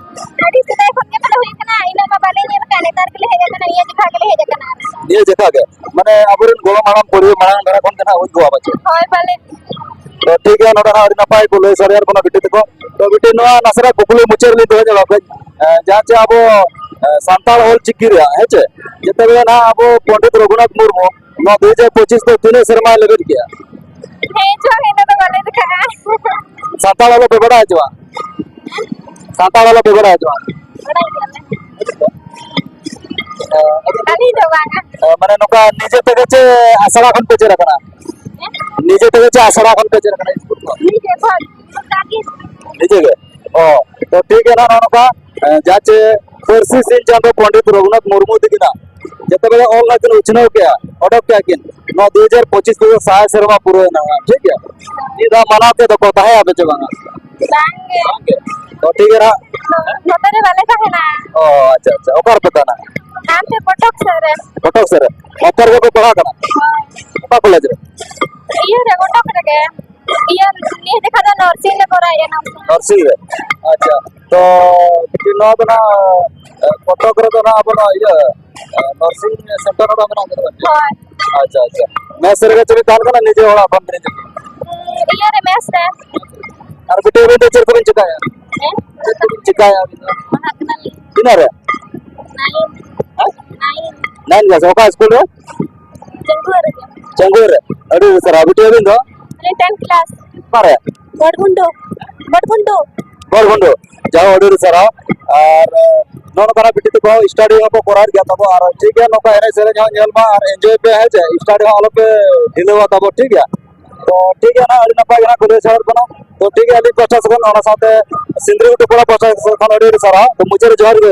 ᱟᱹᱰᱤ ᱥᱮᱫᱟᱭ ᱠᱷᱚᱱ ᱜᱮ ᱯᱟᱞᱮ ᱦᱩᱭ ᱟᱠᱟᱱᱟ, ᱤᱱᱟᱹᱜ ᱢᱟ ᱵᱟᱞᱮ ᱧᱮᱞ ᱟᱠᱟᱫ, ᱱᱮᱛᱟᱨ ᱜᱮᱞᱮ ᱦᱮᱡ ᱟᱠᱟᱱᱟ, ᱱᱤᱭᱟᱹ ᱡᱚᱠᱷᱟ ᱜᱮᱞᱮ ᱦᱮᱡ ᱟᱠᱟᱱᱟ᱾ ᱱᱤᱭᱟᱹ ᱡᱚᱠᱷᱟ ᱜᱮ? ᱢᱟᱱᱮ ᱟᱵᱚᱨᱮᱱ ᱜᱚᱲᱚᱢ ᱦᱟᱲᱟᱢ ᱯᱤᱲᱦᱤ ᱢᱟᱲᱟᱝ ᱫᱷᱟᱨᱟ ᱠᱷᱚᱱ ᱜᱮ ᱱᱟᱦᱟᱜ ᱦᱩᱭ ᱠᱚᱜᱼᱟ ᱯᱟᱪᱮ? ᱦᱳᱭ ᱯᱟᱞᱮ᱾ ᱛᱚ ᱴᱷᱤᱠ ᱜᱮᱭᱟ, ᱱᱚᱰᱮ ᱱᱟᱦᱟᱜ ᱟᱹᱰᱤ ᱱᱟᱯᱟᱭ ᱠᱚ ᱞᱟᱹᱭ ᱥᱟᱰᱮᱭᱟᱫ ᱵᱚᱱᱟ ᱵᱤᱴᱤ ᱛᱟᱠᱚ᱾ ᱛᱚ ᱵᱤᱴᱤ, ᱱᱚᱣᱟ ᱱᱟᱥᱮᱱᱟᱜ ᱠᱩᱠᱞᱤ ᱢᱩᱪᱟᱹᱫ ᱨᱮᱞᱤᱧ ᱫᱚᱦᱚ ᱧᱚᱜᱟ ᱠᱟᱹᱡ, ᱮ, ᱡᱟᱦᱟᱸ ᱪᱮ ᱟᱵᱚ, ᱮ, ᱥᱟᱱᱛᱟᱲ ᱚᱞ ᱪᱤᱠᱤ ᱨᱮᱭᱟᱜ, ᱦᱮᱸ ᱪᱮ, ᱡᱮᱛᱮ ᱵᱮᱲᱟ ᱱᱟᱦᱟᱜ ᱟᱵᱚ ᱯᱚᱱᱰᱤᱛ ᱨᱚᱜᱷᱩᱱᱟᱛᱷ ᱢᱩᱨᱢᱩ ᱱᱚᱣᱟ ᱫᱩ ᱦᱟᱡᱟᱨ ᱯᱚᱸᱪᱤᱥ ᱫᱚ ᱛᱤᱱᱟᱹᱜ ᱥᱮᱨᱢᱟᱭ ᱞᱮᱵᱮᱫ ᱠᱮᱜᱼᱟ? ᱦᱮᱸ ᱪᱚᱝ, ᱤᱱᱟᱹ ᱫᱚ ᱵᱟᱞᱮ ᱫᱮᱠᱷᱟᱜᱼᱟ᱾ ᱥᱟᱱᱛᱟᱲ ᱚᱞᱚᱜ ᱯᱮ ᱵᱟᱲᱟᱭᱟ ᱪᱮ ᱵᱟᱝ? ᱥᱟᱱᱛᱟᱲ ᱚᱞᱚᱜ ᱯᱮ ᱵᱟᱲᱟᱭᱟ ᱪᱮ ᱵᱟᱝ? ᱵᱟᱲᱟᱭ ᱜᱮᱭᱟᱞᱮ᱾ ᱚ, ᱟᱹᱞᱤᱧ ᱫᱚ ᱵᱟᱝᱟ᱾ ᱚ, ᱢᱟᱱᱮ ᱱᱚᱝᱠᱟ ᱱᱤᱡᱮ ᱛᱮᱜᱮ ᱪᱮ ᱟᱥᱲᱟ ᱠᱷᱚᱱ ᱯᱮ ᱪᱮᱫ ᱟᱠᱟᱱᱟ? ᱦᱮᱸ? ᱱᱤᱡᱮ ᱛᱮᱜᱮ ᱪᱮ ᱟᱥᱲᱟ ᱠᱷᱚᱱ ᱯᱮ ᱪᱮᱫ ᱟᱠᱟᱱᱟ ᱥᱠᱩᱞ ᱠᱷᱚᱱ? ᱱᱤᱡᱮ ᱠᱷᱚᱱ᱾ ᱱᱤᱡᱮ ᱜᱮ? ᱚ, ᱛᱚ ᱴᱷᱤᱠ ᱜᱮᱭᱟ ᱱᱟᱦᱟᱜ, ᱱᱚᱜᱼᱚ ᱱᱚᱝᱠᱟ, ᱮ, ᱡᱟᱦᱟᱸ ᱪᱮ ᱯᱟᱹᱨᱥᱤ ᱥᱤᱧ ᱪᱟᱸᱫᱚ ᱯᱚᱱᱰᱤᱛ ᱨᱚᱜᱷᱩᱱᱟᱛᱷ ᱢᱩᱨᱢᱩ ᱛᱤᱠᱤᱱᱟᱜ ᱡᱮᱛᱮ ᱵᱮᱲᱟ ᱚᱞ ᱱᱟᱜ ᱠᱤᱱ ᱩᱪᱷᱱᱟᱹᱣ ᱠᱮᱜᱼᱟ, ᱚᱰᱚᱠ ᱠᱮᱜᱼᱟ ᱠᱤᱱ, ᱱᱚᱣᱟ ᱫᱩ ᱦᱟᱡᱟᱨ ᱯᱚᱸᱪᱤᱥ ᱛᱮᱫᱚ ᱥᱟᱭ ᱥᱮᱨᱢᱟ ᱯᱩᱨᱟᱹᱣ ᱮᱱᱟ, ᱴᱷᱤᱠ ᱜᱮᱭᱟ? ᱱᱤᱭᱟᱹ ᱫᱷᱟᱣ ᱢᱟᱱᱟᱣ ᱛᱮ ᱫᱚᱠᱚ ᱛᱟᱦᱮᱸ ᱟᱯᱮ ᱪᱮ ᱵᱟᱝᱟ? ᱵᱟᱝ ᱜᱮ᱾ ᱵᱟᱝ ᱜᱮ? ᱚ, ᱴᱷᱤᱠ ᱜᱮᱭᱟ ᱱᱟᱦᱟᱜ᱾ ᱱᱚᱛᱮ ᱨᱮ ᱵᱟᱞᱮ ᱛᱟᱦᱮᱱᱟ᱾ ᱚ, ᱟᱪᱪᱷᱟ, ᱟᱪᱪᱷᱟ᱾ ᱚᱠᱟ ᱨᱮᱯᱮ ᱛᱟᱦᱮᱱᱟ? ᱦᱟᱱᱛᱮ ᱠᱚᱴᱚᱠ ᱥᱮᱫ ᱨᱮ᱾ ᱠᱚᱴᱚᱠ ᱥᱮᱫ ᱨᱮ? ᱱᱚᱛᱮ ᱨᱮᱜᱮ ᱯᱮ ᱯᱟᱲᱦᱟᱜ ᱠᱟᱱᱟ? ᱦᱳᱭ᱾ ᱚᱠᱟ ᱠᱚᱞᱮᱡᱽ ᱨᱮ? ᱤᱭᱟᱹ ᱨᱮ, ᱠᱚᱴᱚᱠ ᱨᱮᱜᱮ᱾ ᱤᱭᱟᱹ, ᱱᱤᱭᱟᱹ ᱡᱚᱠᱷᱟ ᱫᱚ ᱱᱟᱨᱥᱤᱝ ᱞᱮ ᱠᱚᱨᱟᱣᱮᱫᱼᱟ, ᱱᱟᱨᱥᱤᱝ᱾ ᱱᱟᱨᱥᱤᱝ ᱨᱮ? ᱟᱪᱪᱷᱟ᱾ ᱛᱚ, ᱱᱚᱣᱟ ᱫᱚ ᱱᱟᱦᱟᱜ, ᱮ, ᱠᱚᱴᱚᱠ ᱨᱮᱫᱚ ᱱᱟᱦᱟᱜ ᱟᱵᱚ ᱱᱚᱣᱟ ᱤᱭᱟᱹ, ᱮ, ᱱᱟᱨᱥᱤᱝ ᱥᱮᱱᱴᱟᱨ ᱦᱚᱸ ᱢᱮᱱᱟᱜ ᱟᱠᱟᱫᱟ? ᱦᱳᱭ᱾ ᱟᱪᱪᱷᱟ, ᱟᱪᱪᱷᱟ᱾ ᱢᱮᱥ ᱨᱮᱜᱮ ᱪᱮ ᱵᱤᱱ ᱛᱟᱦᱮᱱ ᱠᱟᱱᱟ, ᱱᱤᱡᱮ ᱚᱲᱟᱜ ᱠᱷᱚᱱ ᱵᱤᱱ ᱦᱤᱡᱩᱜ ᱠᱟᱱᱟ? ᱤᱭᱟᱹ ᱨᱮ, ᱢᱮᱥ ᱨᱮ᱾ ᱟᱨ ᱵᱤᱴᱤ, ᱟᱹᱵᱤᱱ ᱫᱚ ᱪᱮᱫ ᱠᱚᱵᱤᱱ ᱪᱤᱠᱟᱹᱭᱟ? ᱦᱮᱸ? ᱪᱮᱫ ᱠᱚᱵᱤᱱ ᱪᱤᱠᱟᱹᱭᱟ ᱟᱹᱵᱤᱱ ᱫᱚ? ᱯᱟᱲᱦᱟᱜ ᱠᱟᱱᱟᱞᱤᱧ᱾ ᱛᱤᱱᱟᱹᱜ ᱨᱮ? ᱱᱟᱭᱤᱱ᱾ ᱦᱮᱸ? ᱱᱟᱭᱤᱱ᱾ ᱱᱟᱭᱤᱱ ᱠᱞᱟᱥ, ᱚᱠᱟ ᱥᱠᱩᱞ ᱨᱮ? ᱪᱟᱹᱝᱜᱩᱣᱟᱹ ᱨᱮ᱾ ᱪᱟᱹᱝᱜᱩᱣᱟᱹ ᱨᱮ᱾ ᱟᱹᱰᱤ ᱥᱟᱨᱦᱟᱣ᱾ ᱵᱤᱴᱤ, ᱟᱹᱵᱤᱱ ᱫᱚ? ᱟᱹᱞᱤᱧ ᱴᱮᱱᱛᱷ ᱠᱞᱟᱥ᱾ ᱚᱠᱟᱨᱮ? ᱵᱷᱚᱴᱜᱩᱱᱰᱩ᱾ ᱵᱷᱚᱴᱜᱩᱱᱰᱩ᱾ ᱵᱷᱚᱴᱜᱩᱱᱰᱩ᱾ ᱡᱟᱦᱳ, ᱟᱹᱰᱤ ᱟᱹᱰᱤ ᱥᱟᱨᱦᱟᱣ᱾ ᱟᱨ, ᱮ, ᱱᱚᱜᱼᱚ ᱱᱚᱝᱠᱟᱱᱟᱜ ᱵᱤᱴᱤ ᱛᱟᱠᱚ ᱦᱚᱸ ᱥᱴᱟᱰᱤ ᱦᱚᱸᱠᱚ ᱠᱚᱨᱟᱣᱮᱫ ᱜᱮᱭᱟ ᱛᱟᱵᱚ᱾ ᱟᱨ ᱴᱷᱤᱠ ᱜᱮᱭᱟ, ᱱᱚᱝᱠᱟ ᱮᱱᱮᱡ ᱥᱮᱨᱮᱧ ᱦᱚᱸ ᱧᱮᱞ ᱢᱟ ᱟᱨ ᱮᱱᱡᱚᱭ ᱯᱮ, ᱦᱮᱸ ᱪᱮ? ᱥᱴᱟᱰᱤ ᱦᱚᱸ ᱟᱞᱚᱯᱮ ᱰᱷᱤᱞᱟᱹᱣᱟ ᱛᱟᱵᱚ, ᱴᱷᱤᱠ ᱜᱮᱭᱟ? ᱛᱚ ᱴᱷᱤᱠ ᱜᱮᱭᱟ, ᱱᱟᱦᱟᱜ ᱟᱹᱰᱤ ᱱᱟᱯᱟᱭ ᱜᱮ ᱱᱟᱦᱟᱜ ᱠᱚ ᱞᱟᱹᱭ ᱥᱚᱫᱚᱨ ᱠᱟᱱᱟ᱾ ᱛᱚ ᱴᱷᱤᱠ ᱜᱮᱭᱟ, ᱟᱹᱞᱤᱧ ᱯᱟᱦᱴᱟ ᱥᱮᱫ ᱠᱷᱚᱱ, ᱚᱱᱟ ᱥᱟᱶᱛᱮ ᱥᱤᱱᱫᱽᱨᱤ ᱜᱷᱩᱴᱩ ᱯᱟᱲᱟ ᱯᱟᱦᱴᱟ ᱥᱮᱫ ᱠᱷᱚᱱ ᱟᱹᱰᱤ ᱟᱹᱰᱤ ᱥᱟᱨᱦᱟᱣ᱾ ᱛᱚ ᱢᱩᱪᱟᱹᱫ ᱨᱮ ᱡᱚᱦᱟᱨ ᱜᱮ᱾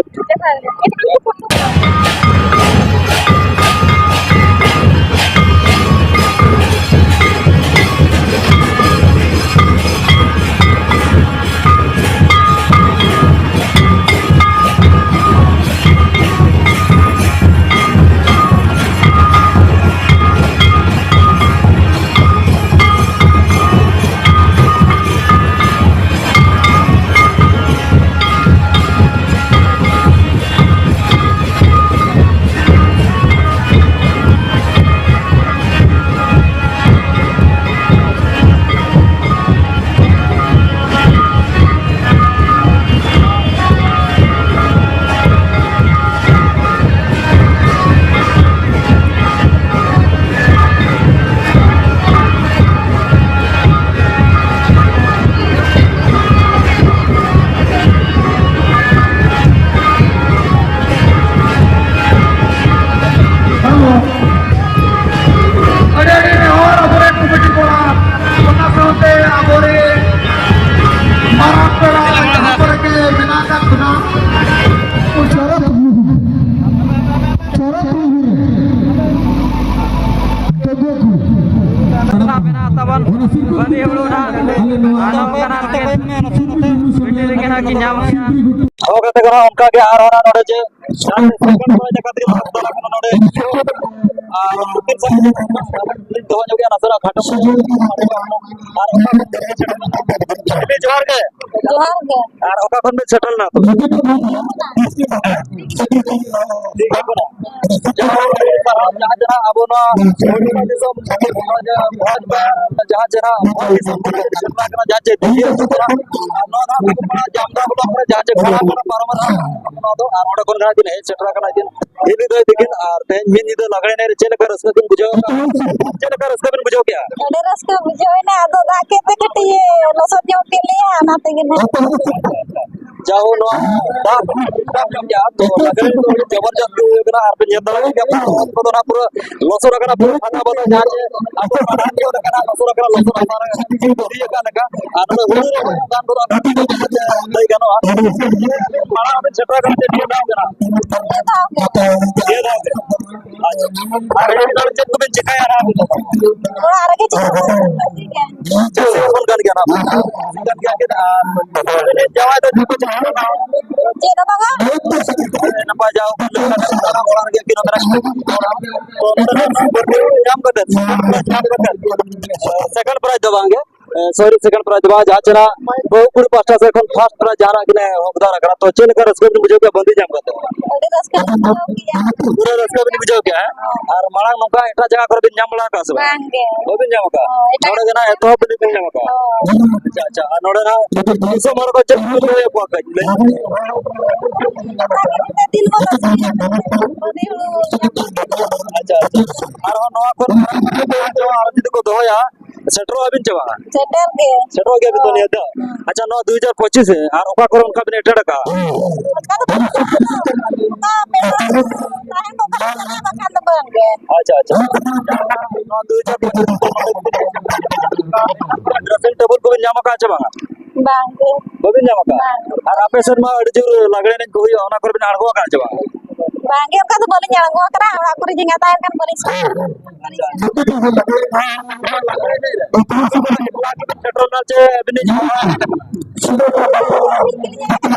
ᱟᱹᱰᱤ ᱟᱹᱰᱤ ᱱᱮᱦᱚᱨ ᱟᱵᱚᱨᱮᱱ ᱠᱚᱢᱤᱴᱤ ᱠᱚᱲᱟ, ᱚᱱᱟ ᱥᱟᱶᱛᱮ ᱟᱵᱚᱨᱮᱱ ᱢᱟᱨᱟᱝ ᱯᱮᱲᱟ ᱡᱟᱦᱟᱸ ᱠᱚᱨᱮ ᱜᱮ ᱢᱮᱱᱟᱜ ᱟᱠᱟᱫ ᱵᱚᱱᱟ, ᱪᱚᱨᱚᱠ ᱵᱩᱨᱩ, ᱪᱚᱨᱚᱠ ᱵᱩᱨᱩ ᱨᱮ ᱛᱤᱸᱜᱩ ᱠᱚ᱾ ᱢᱮᱱᱟᱜ ᱛᱟᱵᱚᱱ ᱵᱟᱹᱫᱤ ᱦᱩᱲᱩ ᱱᱟᱦᱟᱜ, ᱟᱨ ᱱᱚᱝᱠᱟᱱᱟᱜ ᱜᱮ ᱵᱤᱞᱤ ᱞᱮᱠᱟ ᱱᱟᱦᱟᱜ ᱠᱤᱱ ᱧᱟᱢ ᱠᱮᱜᱼᱟ᱾ ᱦᱚᱸ, ᱜᱟᱛᱮ ᱠᱚᱲᱟ, ᱚᱱᱠᱟ ᱜᱮ ᱟᱨᱦᱚᱸ ᱱᱟᱦᱟᱜ ᱱᱚᱰᱮ ᱡᱮ ᱥᱟᱵᱚᱱ ᱠᱚ ᱤᱫᱤ ᱠᱟᱛᱮ ᱜᱮ ᱱᱚᱰᱮ ᱟᱨ ᱩᱱᱠᱤᱱ ᱥᱟᱶ ᱫᱚᱦᱚ ᱧᱚᱜ ᱜᱮᱭᱟ ᱱᱟᱥᱮᱱᱟᱜ ᱠᱷᱟᱴᱚ᱾ ᱟᱨ ᱚᱠᱟ ᱠᱷᱚᱱ ᱯᱮ ᱥᱮᱴᱮᱨ ᱮᱱᱟ? ᱡᱚᱦᱟᱨ ᱜᱮ᱾ ᱡᱚᱦᱟᱨ ᱜᱮ᱾ ᱟᱨ ᱚᱠᱟ ᱠᱷᱚᱱ ᱵᱮᱱ ᱥᱮᱴᱮᱨ ᱞᱮᱱᱟ? ᱴᱷᱤᱠ ᱜᱮᱭᱟ, ᱡᱟᱦᱟᱸ ᱟᱵᱚ ᱱᱚᱣᱟ ᱩᱲᱤᱥᱥᱟ ᱫᱤᱥᱚᱢ ᱵᱷᱚᱡᱽ, ᱵᱷᱚᱡᱽ ᱵᱟᱦᱟ ᱡᱟᱦᱟᱸ ᱪᱮ ᱱᱟᱦᱟᱜ ᱵᱷᱚᱡᱽ ᱫᱤᱥᱚᱢ ᱠᱷᱚᱱ ᱥᱮᱴᱮᱨ ᱟᱠᱟᱱᱟ, ᱡᱟᱦᱟᱸ ᱪᱮ ᱫᱤᱜᱷᱤ ᱟᱹᱛᱩ ᱠᱟᱱᱟ᱾ ᱟᱨ ᱱᱚᱣᱟ ᱱᱟᱦᱟᱜ ᱛᱟᱞᱢᱟ ᱡᱟᱢᱫᱟ ᱵᱞᱚᱠ ᱨᱮ ᱡᱟᱦᱟᱸ ᱪᱮ ᱜᱷᱚᱲᱟ ᱠᱟᱱᱟ ᱯᱟᱨᱚᱢ ᱨᱮ ᱱᱚᱣᱟ ᱫᱚ, ᱟᱨ ᱚᱸᱰᱮ ᱠᱷᱚᱱ ᱜᱮ ᱦᱟᱸᱜ ᱠᱤᱱ ᱦᱮᱡ ᱥᱮᱴᱮᱨ ᱟᱠᱟᱱᱟ ᱠᱤᱱ ᱦᱤᱞᱤ ᱫᱟᱹᱭ ᱛᱤᱠᱤᱱ᱾ ᱟᱨ ᱛᱮᱦᱮᱧ ᱢᱤᱫ ᱧᱤᱫᱟᱹ ᱞᱟᱜᱽᱲᱮ ᱮᱱᱮᱡ ᱨᱮ ᱪᱮᱫ ᱞᱮᱠᱟ ᱨᱟᱹᱥᱠᱟᱹ ᱵᱤᱱ ᱵᱩᱡᱷᱟᱹᱣ ᱠᱮᱫᱟ? ᱪᱮᱫ ᱞᱮᱠᱟ ᱨᱟᱹᱥᱠᱟᱹ ᱵᱤᱱ ᱵᱩᱡᱷᱟᱹᱣ ᱠᱮᱫᱟ? ᱟᱹᱰᱤ ᱨᱟᱹᱥᱠᱟᱹ ᱵᱩᱡᱷᱟᱹᱣ ᱮᱱᱟ, ᱟᱫᱚ ᱫᱟᱜ ᱠᱮᱫ ᱛᱮ ᱠᱟᱹᱴᱤᱡ ᱞᱚᱥᱚᱫ ᱧᱚᱜ ᱠᱮᱫ ᱞᱮᱭᱟ, ᱚᱱᱟ ᱛᱮᱜᱮ ᱱᱟᱦᱟᱜ᱾ ᱡᱟᱦᱳ, ᱱᱚᱣᱟ ᱫᱟᱜ ᱫᱟᱜ ᱧᱚᱜ ᱜᱮᱭᱟ, ᱛᱚ ᱞᱟᱜᱽᱲᱮ ᱫᱚ ᱟᱹᱰᱤ ᱡᱚᱵᱚᱨᱡᱚᱥᱛᱤ ᱦᱩᱭ ᱠᱟᱱᱟ᱾ ᱟᱨ ᱯᱮ ᱧᱮᱞ ᱫᱟᱲᱮᱭᱟᱜ ᱜᱮᱭᱟ, ᱩᱱᱠᱩ ᱫᱚ ᱱᱟᱦᱟᱜ ᱯᱩᱨᱟᱹ ᱞᱚᱥᱚᱫ ᱟᱠᱟᱱᱟ, ᱯᱩᱨᱟᱹ ᱯᱷᱟᱫᱟ ᱵᱟᱫᱟ, ᱡᱟᱦᱟᱸ ᱡᱮ ᱟᱠᱚ ᱯᱟᱲᱦᱟᱜ ᱧᱚᱜ ᱟᱠᱟᱱᱟ, ᱞᱚᱥᱚᱫ ᱟᱠᱟᱱᱟ, ᱞᱚᱥᱚᱫ ᱟᱠᱟᱱᱟ, ᱞᱚᱥᱚᱫ ᱟᱠᱟᱱᱟ᱾ ᱟᱨ ᱱᱚᱰᱮ ᱦᱩᱲᱩ ᱨᱚᱦᱚᱭ ᱦᱚᱸ ᱜᱟᱱ ᱜᱚᱫᱚᱜ ᱠᱟᱱᱟ, ᱞᱟᱹᱭ ᱜᱟᱱᱚᱜᱼᱟ᱾ ᱢᱟᱲᱟᱝ ᱟᱵᱮᱱ ᱥᱮᱴᱮᱨ ᱟᱠᱟᱱᱟ ᱪᱮ ᱱᱤᱭᱟᱹ ᱫᱷᱟᱣ ᱠᱟᱱᱟ? ᱱᱤᱭᱟᱹ ᱫᱷᱟᱣ ᱜᱮ᱾ ᱱᱤᱭᱟᱹ ᱫᱷᱟᱣ ᱜᱮ᱾ ᱟᱪᱪᱷᱟ᱾ ᱟᱨ ᱱᱤᱭᱟᱹ ᱫᱷᱟᱣ ᱪᱮᱫ ᱠᱚᱵᱮᱱ ᱪᱮᱠᱟᱭᱟ ᱱᱟᱦᱟᱜ ᱟᱵᱮᱱ ᱫᱚ? ᱚᱲᱟᱜ ᱨᱮᱜᱮ ᱪᱮᱫ ᱦᱚᱸ ᱵᱟᱝ ᱦᱩᱭᱩᱜ ᱠᱟᱱᱟ᱾ ᱪᱮᱫ ᱦᱚᱸ ᱵᱟᱝ ᱠᱟᱱ ᱜᱮᱭᱟ ᱱᱟᱦᱟᱜ᱾ ᱠᱟᱱ ᱜᱮᱭᱟ ᱠᱤᱱ ᱟᱨ ᱡᱟᱶᱟᱭ ᱫᱚ ᱪᱮᱫ ᱠᱚ ᱪᱮᱠᱟ ᱠᱟᱱᱟ? ᱪᱮᱫ ᱦᱚᱸ ᱵᱟᱝᱟ᱾ ᱱᱟᱯᱟᱭ ᱡᱟᱣ ᱠᱚ ᱞᱟᱹᱭ ᱠᱟᱫᱟ, ᱚᱲᱟᱜ ᱨᱮᱜᱮ ᱠᱤᱱ ᱢᱮᱱᱟᱜ ᱠᱤᱱᱟ᱾ ᱛᱚ ᱱᱚᱰᱮ ᱫᱚ ᱧᱟᱢ ᱠᱟᱛᱮ, ᱧᱟᱢ ᱠᱟᱛᱮ, second prize ᱫᱚ ᱵᱟᱝ ᱜᱮ᱾ ᱥᱚᱨᱤ, second prize ᱫᱚ ᱵᱟᱝ, ᱡᱟᱦᱟᱸ ᱪᱮ ᱱᱟᱦᱟᱜ ᱵᱟᱹᱦᱩ ᱠᱩᱲᱤ ᱯᱟᱦᱴᱟ ᱥᱮᱫ ᱠᱷᱚᱱ first prize ᱡᱟᱦᱟᱱᱟᱜ ᱜᱮ ᱦᱚᱠᱫᱟᱨ ᱟᱠᱟᱱᱟ᱾ ᱛᱚ ᱪᱮᱫ ᱞᱮᱠᱟ ᱨᱟᱹᱥᱠᱟᱹ ᱵᱤᱱ ᱵᱩᱡᱷᱟᱹᱣ ᱠᱮᱫᱟ ᱵᱟᱸᱫᱤ ᱧᱟᱢ ᱠᱟᱛᱮ? ᱟᱹᱰᱤ ᱨᱟᱹᱥᱠᱟᱹ ᱞᱤᱧ ᱵᱩᱡᱷᱟᱹᱣ ᱠᱮᱫᱟ᱾ ᱯᱩᱨᱟᱹ ᱨᱟᱹᱥᱠᱟᱹ ᱵᱤᱱ ᱵᱩᱡᱷᱟᱹᱣ ᱠᱮᱫᱟ, ᱦᱮᱸ? ᱟᱨ ᱢᱟᱲᱟᱝ ᱱᱚᱝᱠᱟ ᱮᱴᱟᱜ ᱡᱟᱭᱜᱟ ᱠᱚᱨᱮ ᱵᱤᱱ ᱧᱟᱢ ᱵᱟᱲᱟ ᱟᱠᱟᱫᱼᱟ ᱥᱮ ᱵᱟᱝ? ᱵᱟᱝ ᱜᱮ᱾ ᱵᱟᱹᱵᱤᱱ ᱧᱟᱢ ᱟᱠᱟᱫᱼᱟ? ᱦᱚᱸ, ᱮᱴᱟᱜ ᱱᱚᱰᱮ ᱜᱮ ᱱᱟᱦᱟᱜ ᱮᱛᱚᱦᱚᱵ ᱵᱤᱱ ᱧᱟᱢ ᱟᱠᱟᱫᱼᱟ? ᱦᱚᱸ᱾ ᱟᱪᱪᱷᱟ, ᱟᱪᱪᱷᱟ᱾ ᱟᱨ ᱱᱚᱰᱮ ᱱᱟᱦᱟᱜ ᱫᱤᱥᱚᱢ ᱦᱚᱲ ᱠᱚ ᱪᱮᱫ ᱠᱚ ᱞᱟᱹᱭ ᱟᱠᱚᱣᱟ ᱠᱟᱹᱡ ᱞᱟᱹᱭ? ᱫᱤᱱ ᱵᱚᱱ ᱟᱹᱥᱩᱞᱮᱫᱼᱟ᱾ ᱟᱹᱰᱤ ᱦᱩᱲᱩ ᱧᱟᱢ ᱠᱟᱛᱮ᱾ ᱟᱪᱪᱷᱟ, ᱟᱪᱪᱷᱟ᱾ ᱟᱨᱦᱚᱸ ᱱᱚᱣᱟ ᱠᱷᱚᱱ ᱢᱟᱨᱟᱝ ᱠᱟᱛᱮ ᱟᱨᱚ ᱡᱩᱫᱤ ᱠᱚ ᱫᱚᱦᱚᱭᱟ, ᱥᱮᱴᱮᱨᱚᱜ ᱟᱵᱤᱱ ᱪᱮ ᱵᱟᱝᱟ? ᱥᱮᱴᱮᱨ ᱜᱮ᱾ ᱥᱮᱴᱮᱨᱚᱜ ᱜᱮᱭᱟ ᱵᱤᱱ ᱛᱚ ᱱᱤᱭᱟᱹ ᱫᱷᱟᱣ? ᱟᱪᱪᱷᱟ, ᱱᱚᱣᱟ ᱫᱩ ᱦᱟᱡᱟᱨ ᱯᱚᱸᱪᱤᱥ ᱨᱮ ᱟᱨ ᱚᱠᱟ ᱠᱚᱨᱮ ᱚᱱᱠᱟ ᱵᱤᱱ ᱮᱴᱮᱱᱰ ᱟᱠᱟᱫᱼᱟ? ᱚᱱᱠᱟ ᱫᱚ ᱵᱟᱹᱧ ᱪᱟᱞᱟᱣ ᱠᱟᱱᱟ᱾ ᱚᱱᱠᱟ ᱯᱮᱲᱟ ᱛᱟᱦᱮᱸ ᱠᱚ ᱠᱷᱟᱱ ᱫᱚ ᱪᱟᱞᱟᱣ, ᱵᱟᱠᱷᱟᱱ ᱫᱚ ᱵᱟᱝ ᱜᱮ᱾ ᱟᱪᱪᱷᱟ, ᱟᱪᱪᱷᱟ᱾ ᱱᱚᱣᱟ ᱫᱩ ᱦᱟᱡᱟᱨ ᱯᱚᱸᱪᱤᱥ dressing table ᱠᱚᱵᱤᱱ ᱧᱟᱢ ᱟᱠᱟᱫᱼᱟ ᱪᱮ ᱵᱟᱝᱟ? ᱵᱟᱝ ᱜᱮ᱾ ᱵᱟᱹᱵᱤᱱ ᱧᱟᱢ ᱟᱠᱟᱫᱼᱟ? ᱵᱟᱝ᱾ ᱟᱨ ᱟᱯᱮ ᱥᱮᱫ ᱢᱟ ᱟᱹᱰᱤ ᱡᱳᱨ ᱞᱟᱜᱽᱲᱮ ᱮᱱᱮᱡ ᱠᱚ ᱦᱩᱭᱩᱜᱼᱟ, ᱚᱱᱟ ᱠᱚᱨᱮ ᱵᱤᱱ ᱟᱬᱜᱚ ᱟᱠᱟᱫᱼᱟ ᱪᱮ ᱵᱟᱝ? ᱵᱟᱝ ᱜᱮ, ᱚᱱᱠᱟ ᱫᱚ ᱵᱟᱹᱞᱤᱧ ᱟᱬᱜᱚ ᱟᱠᱟᱱᱟ, ᱚᱲᱟᱜ ᱠᱚᱨᱮ ᱡᱟᱸᱜᱟ ᱛᱟᱦᱮᱱ ᱠᱷᱟᱱ ᱵᱟᱹᱞᱤᱧ ᱥᱮᱱᱚᱜᱼᱟ᱾ ᱟᱪᱪᱷᱟ, ᱟᱪᱪᱷᱟ᱾ ᱥᱮᱴᱮᱨ ᱮᱱᱟ ᱪᱮ ᱟᱹᱵᱤᱱ ᱞᱤᱧ ᱪᱟᱞᱟᱜᱼᱟ?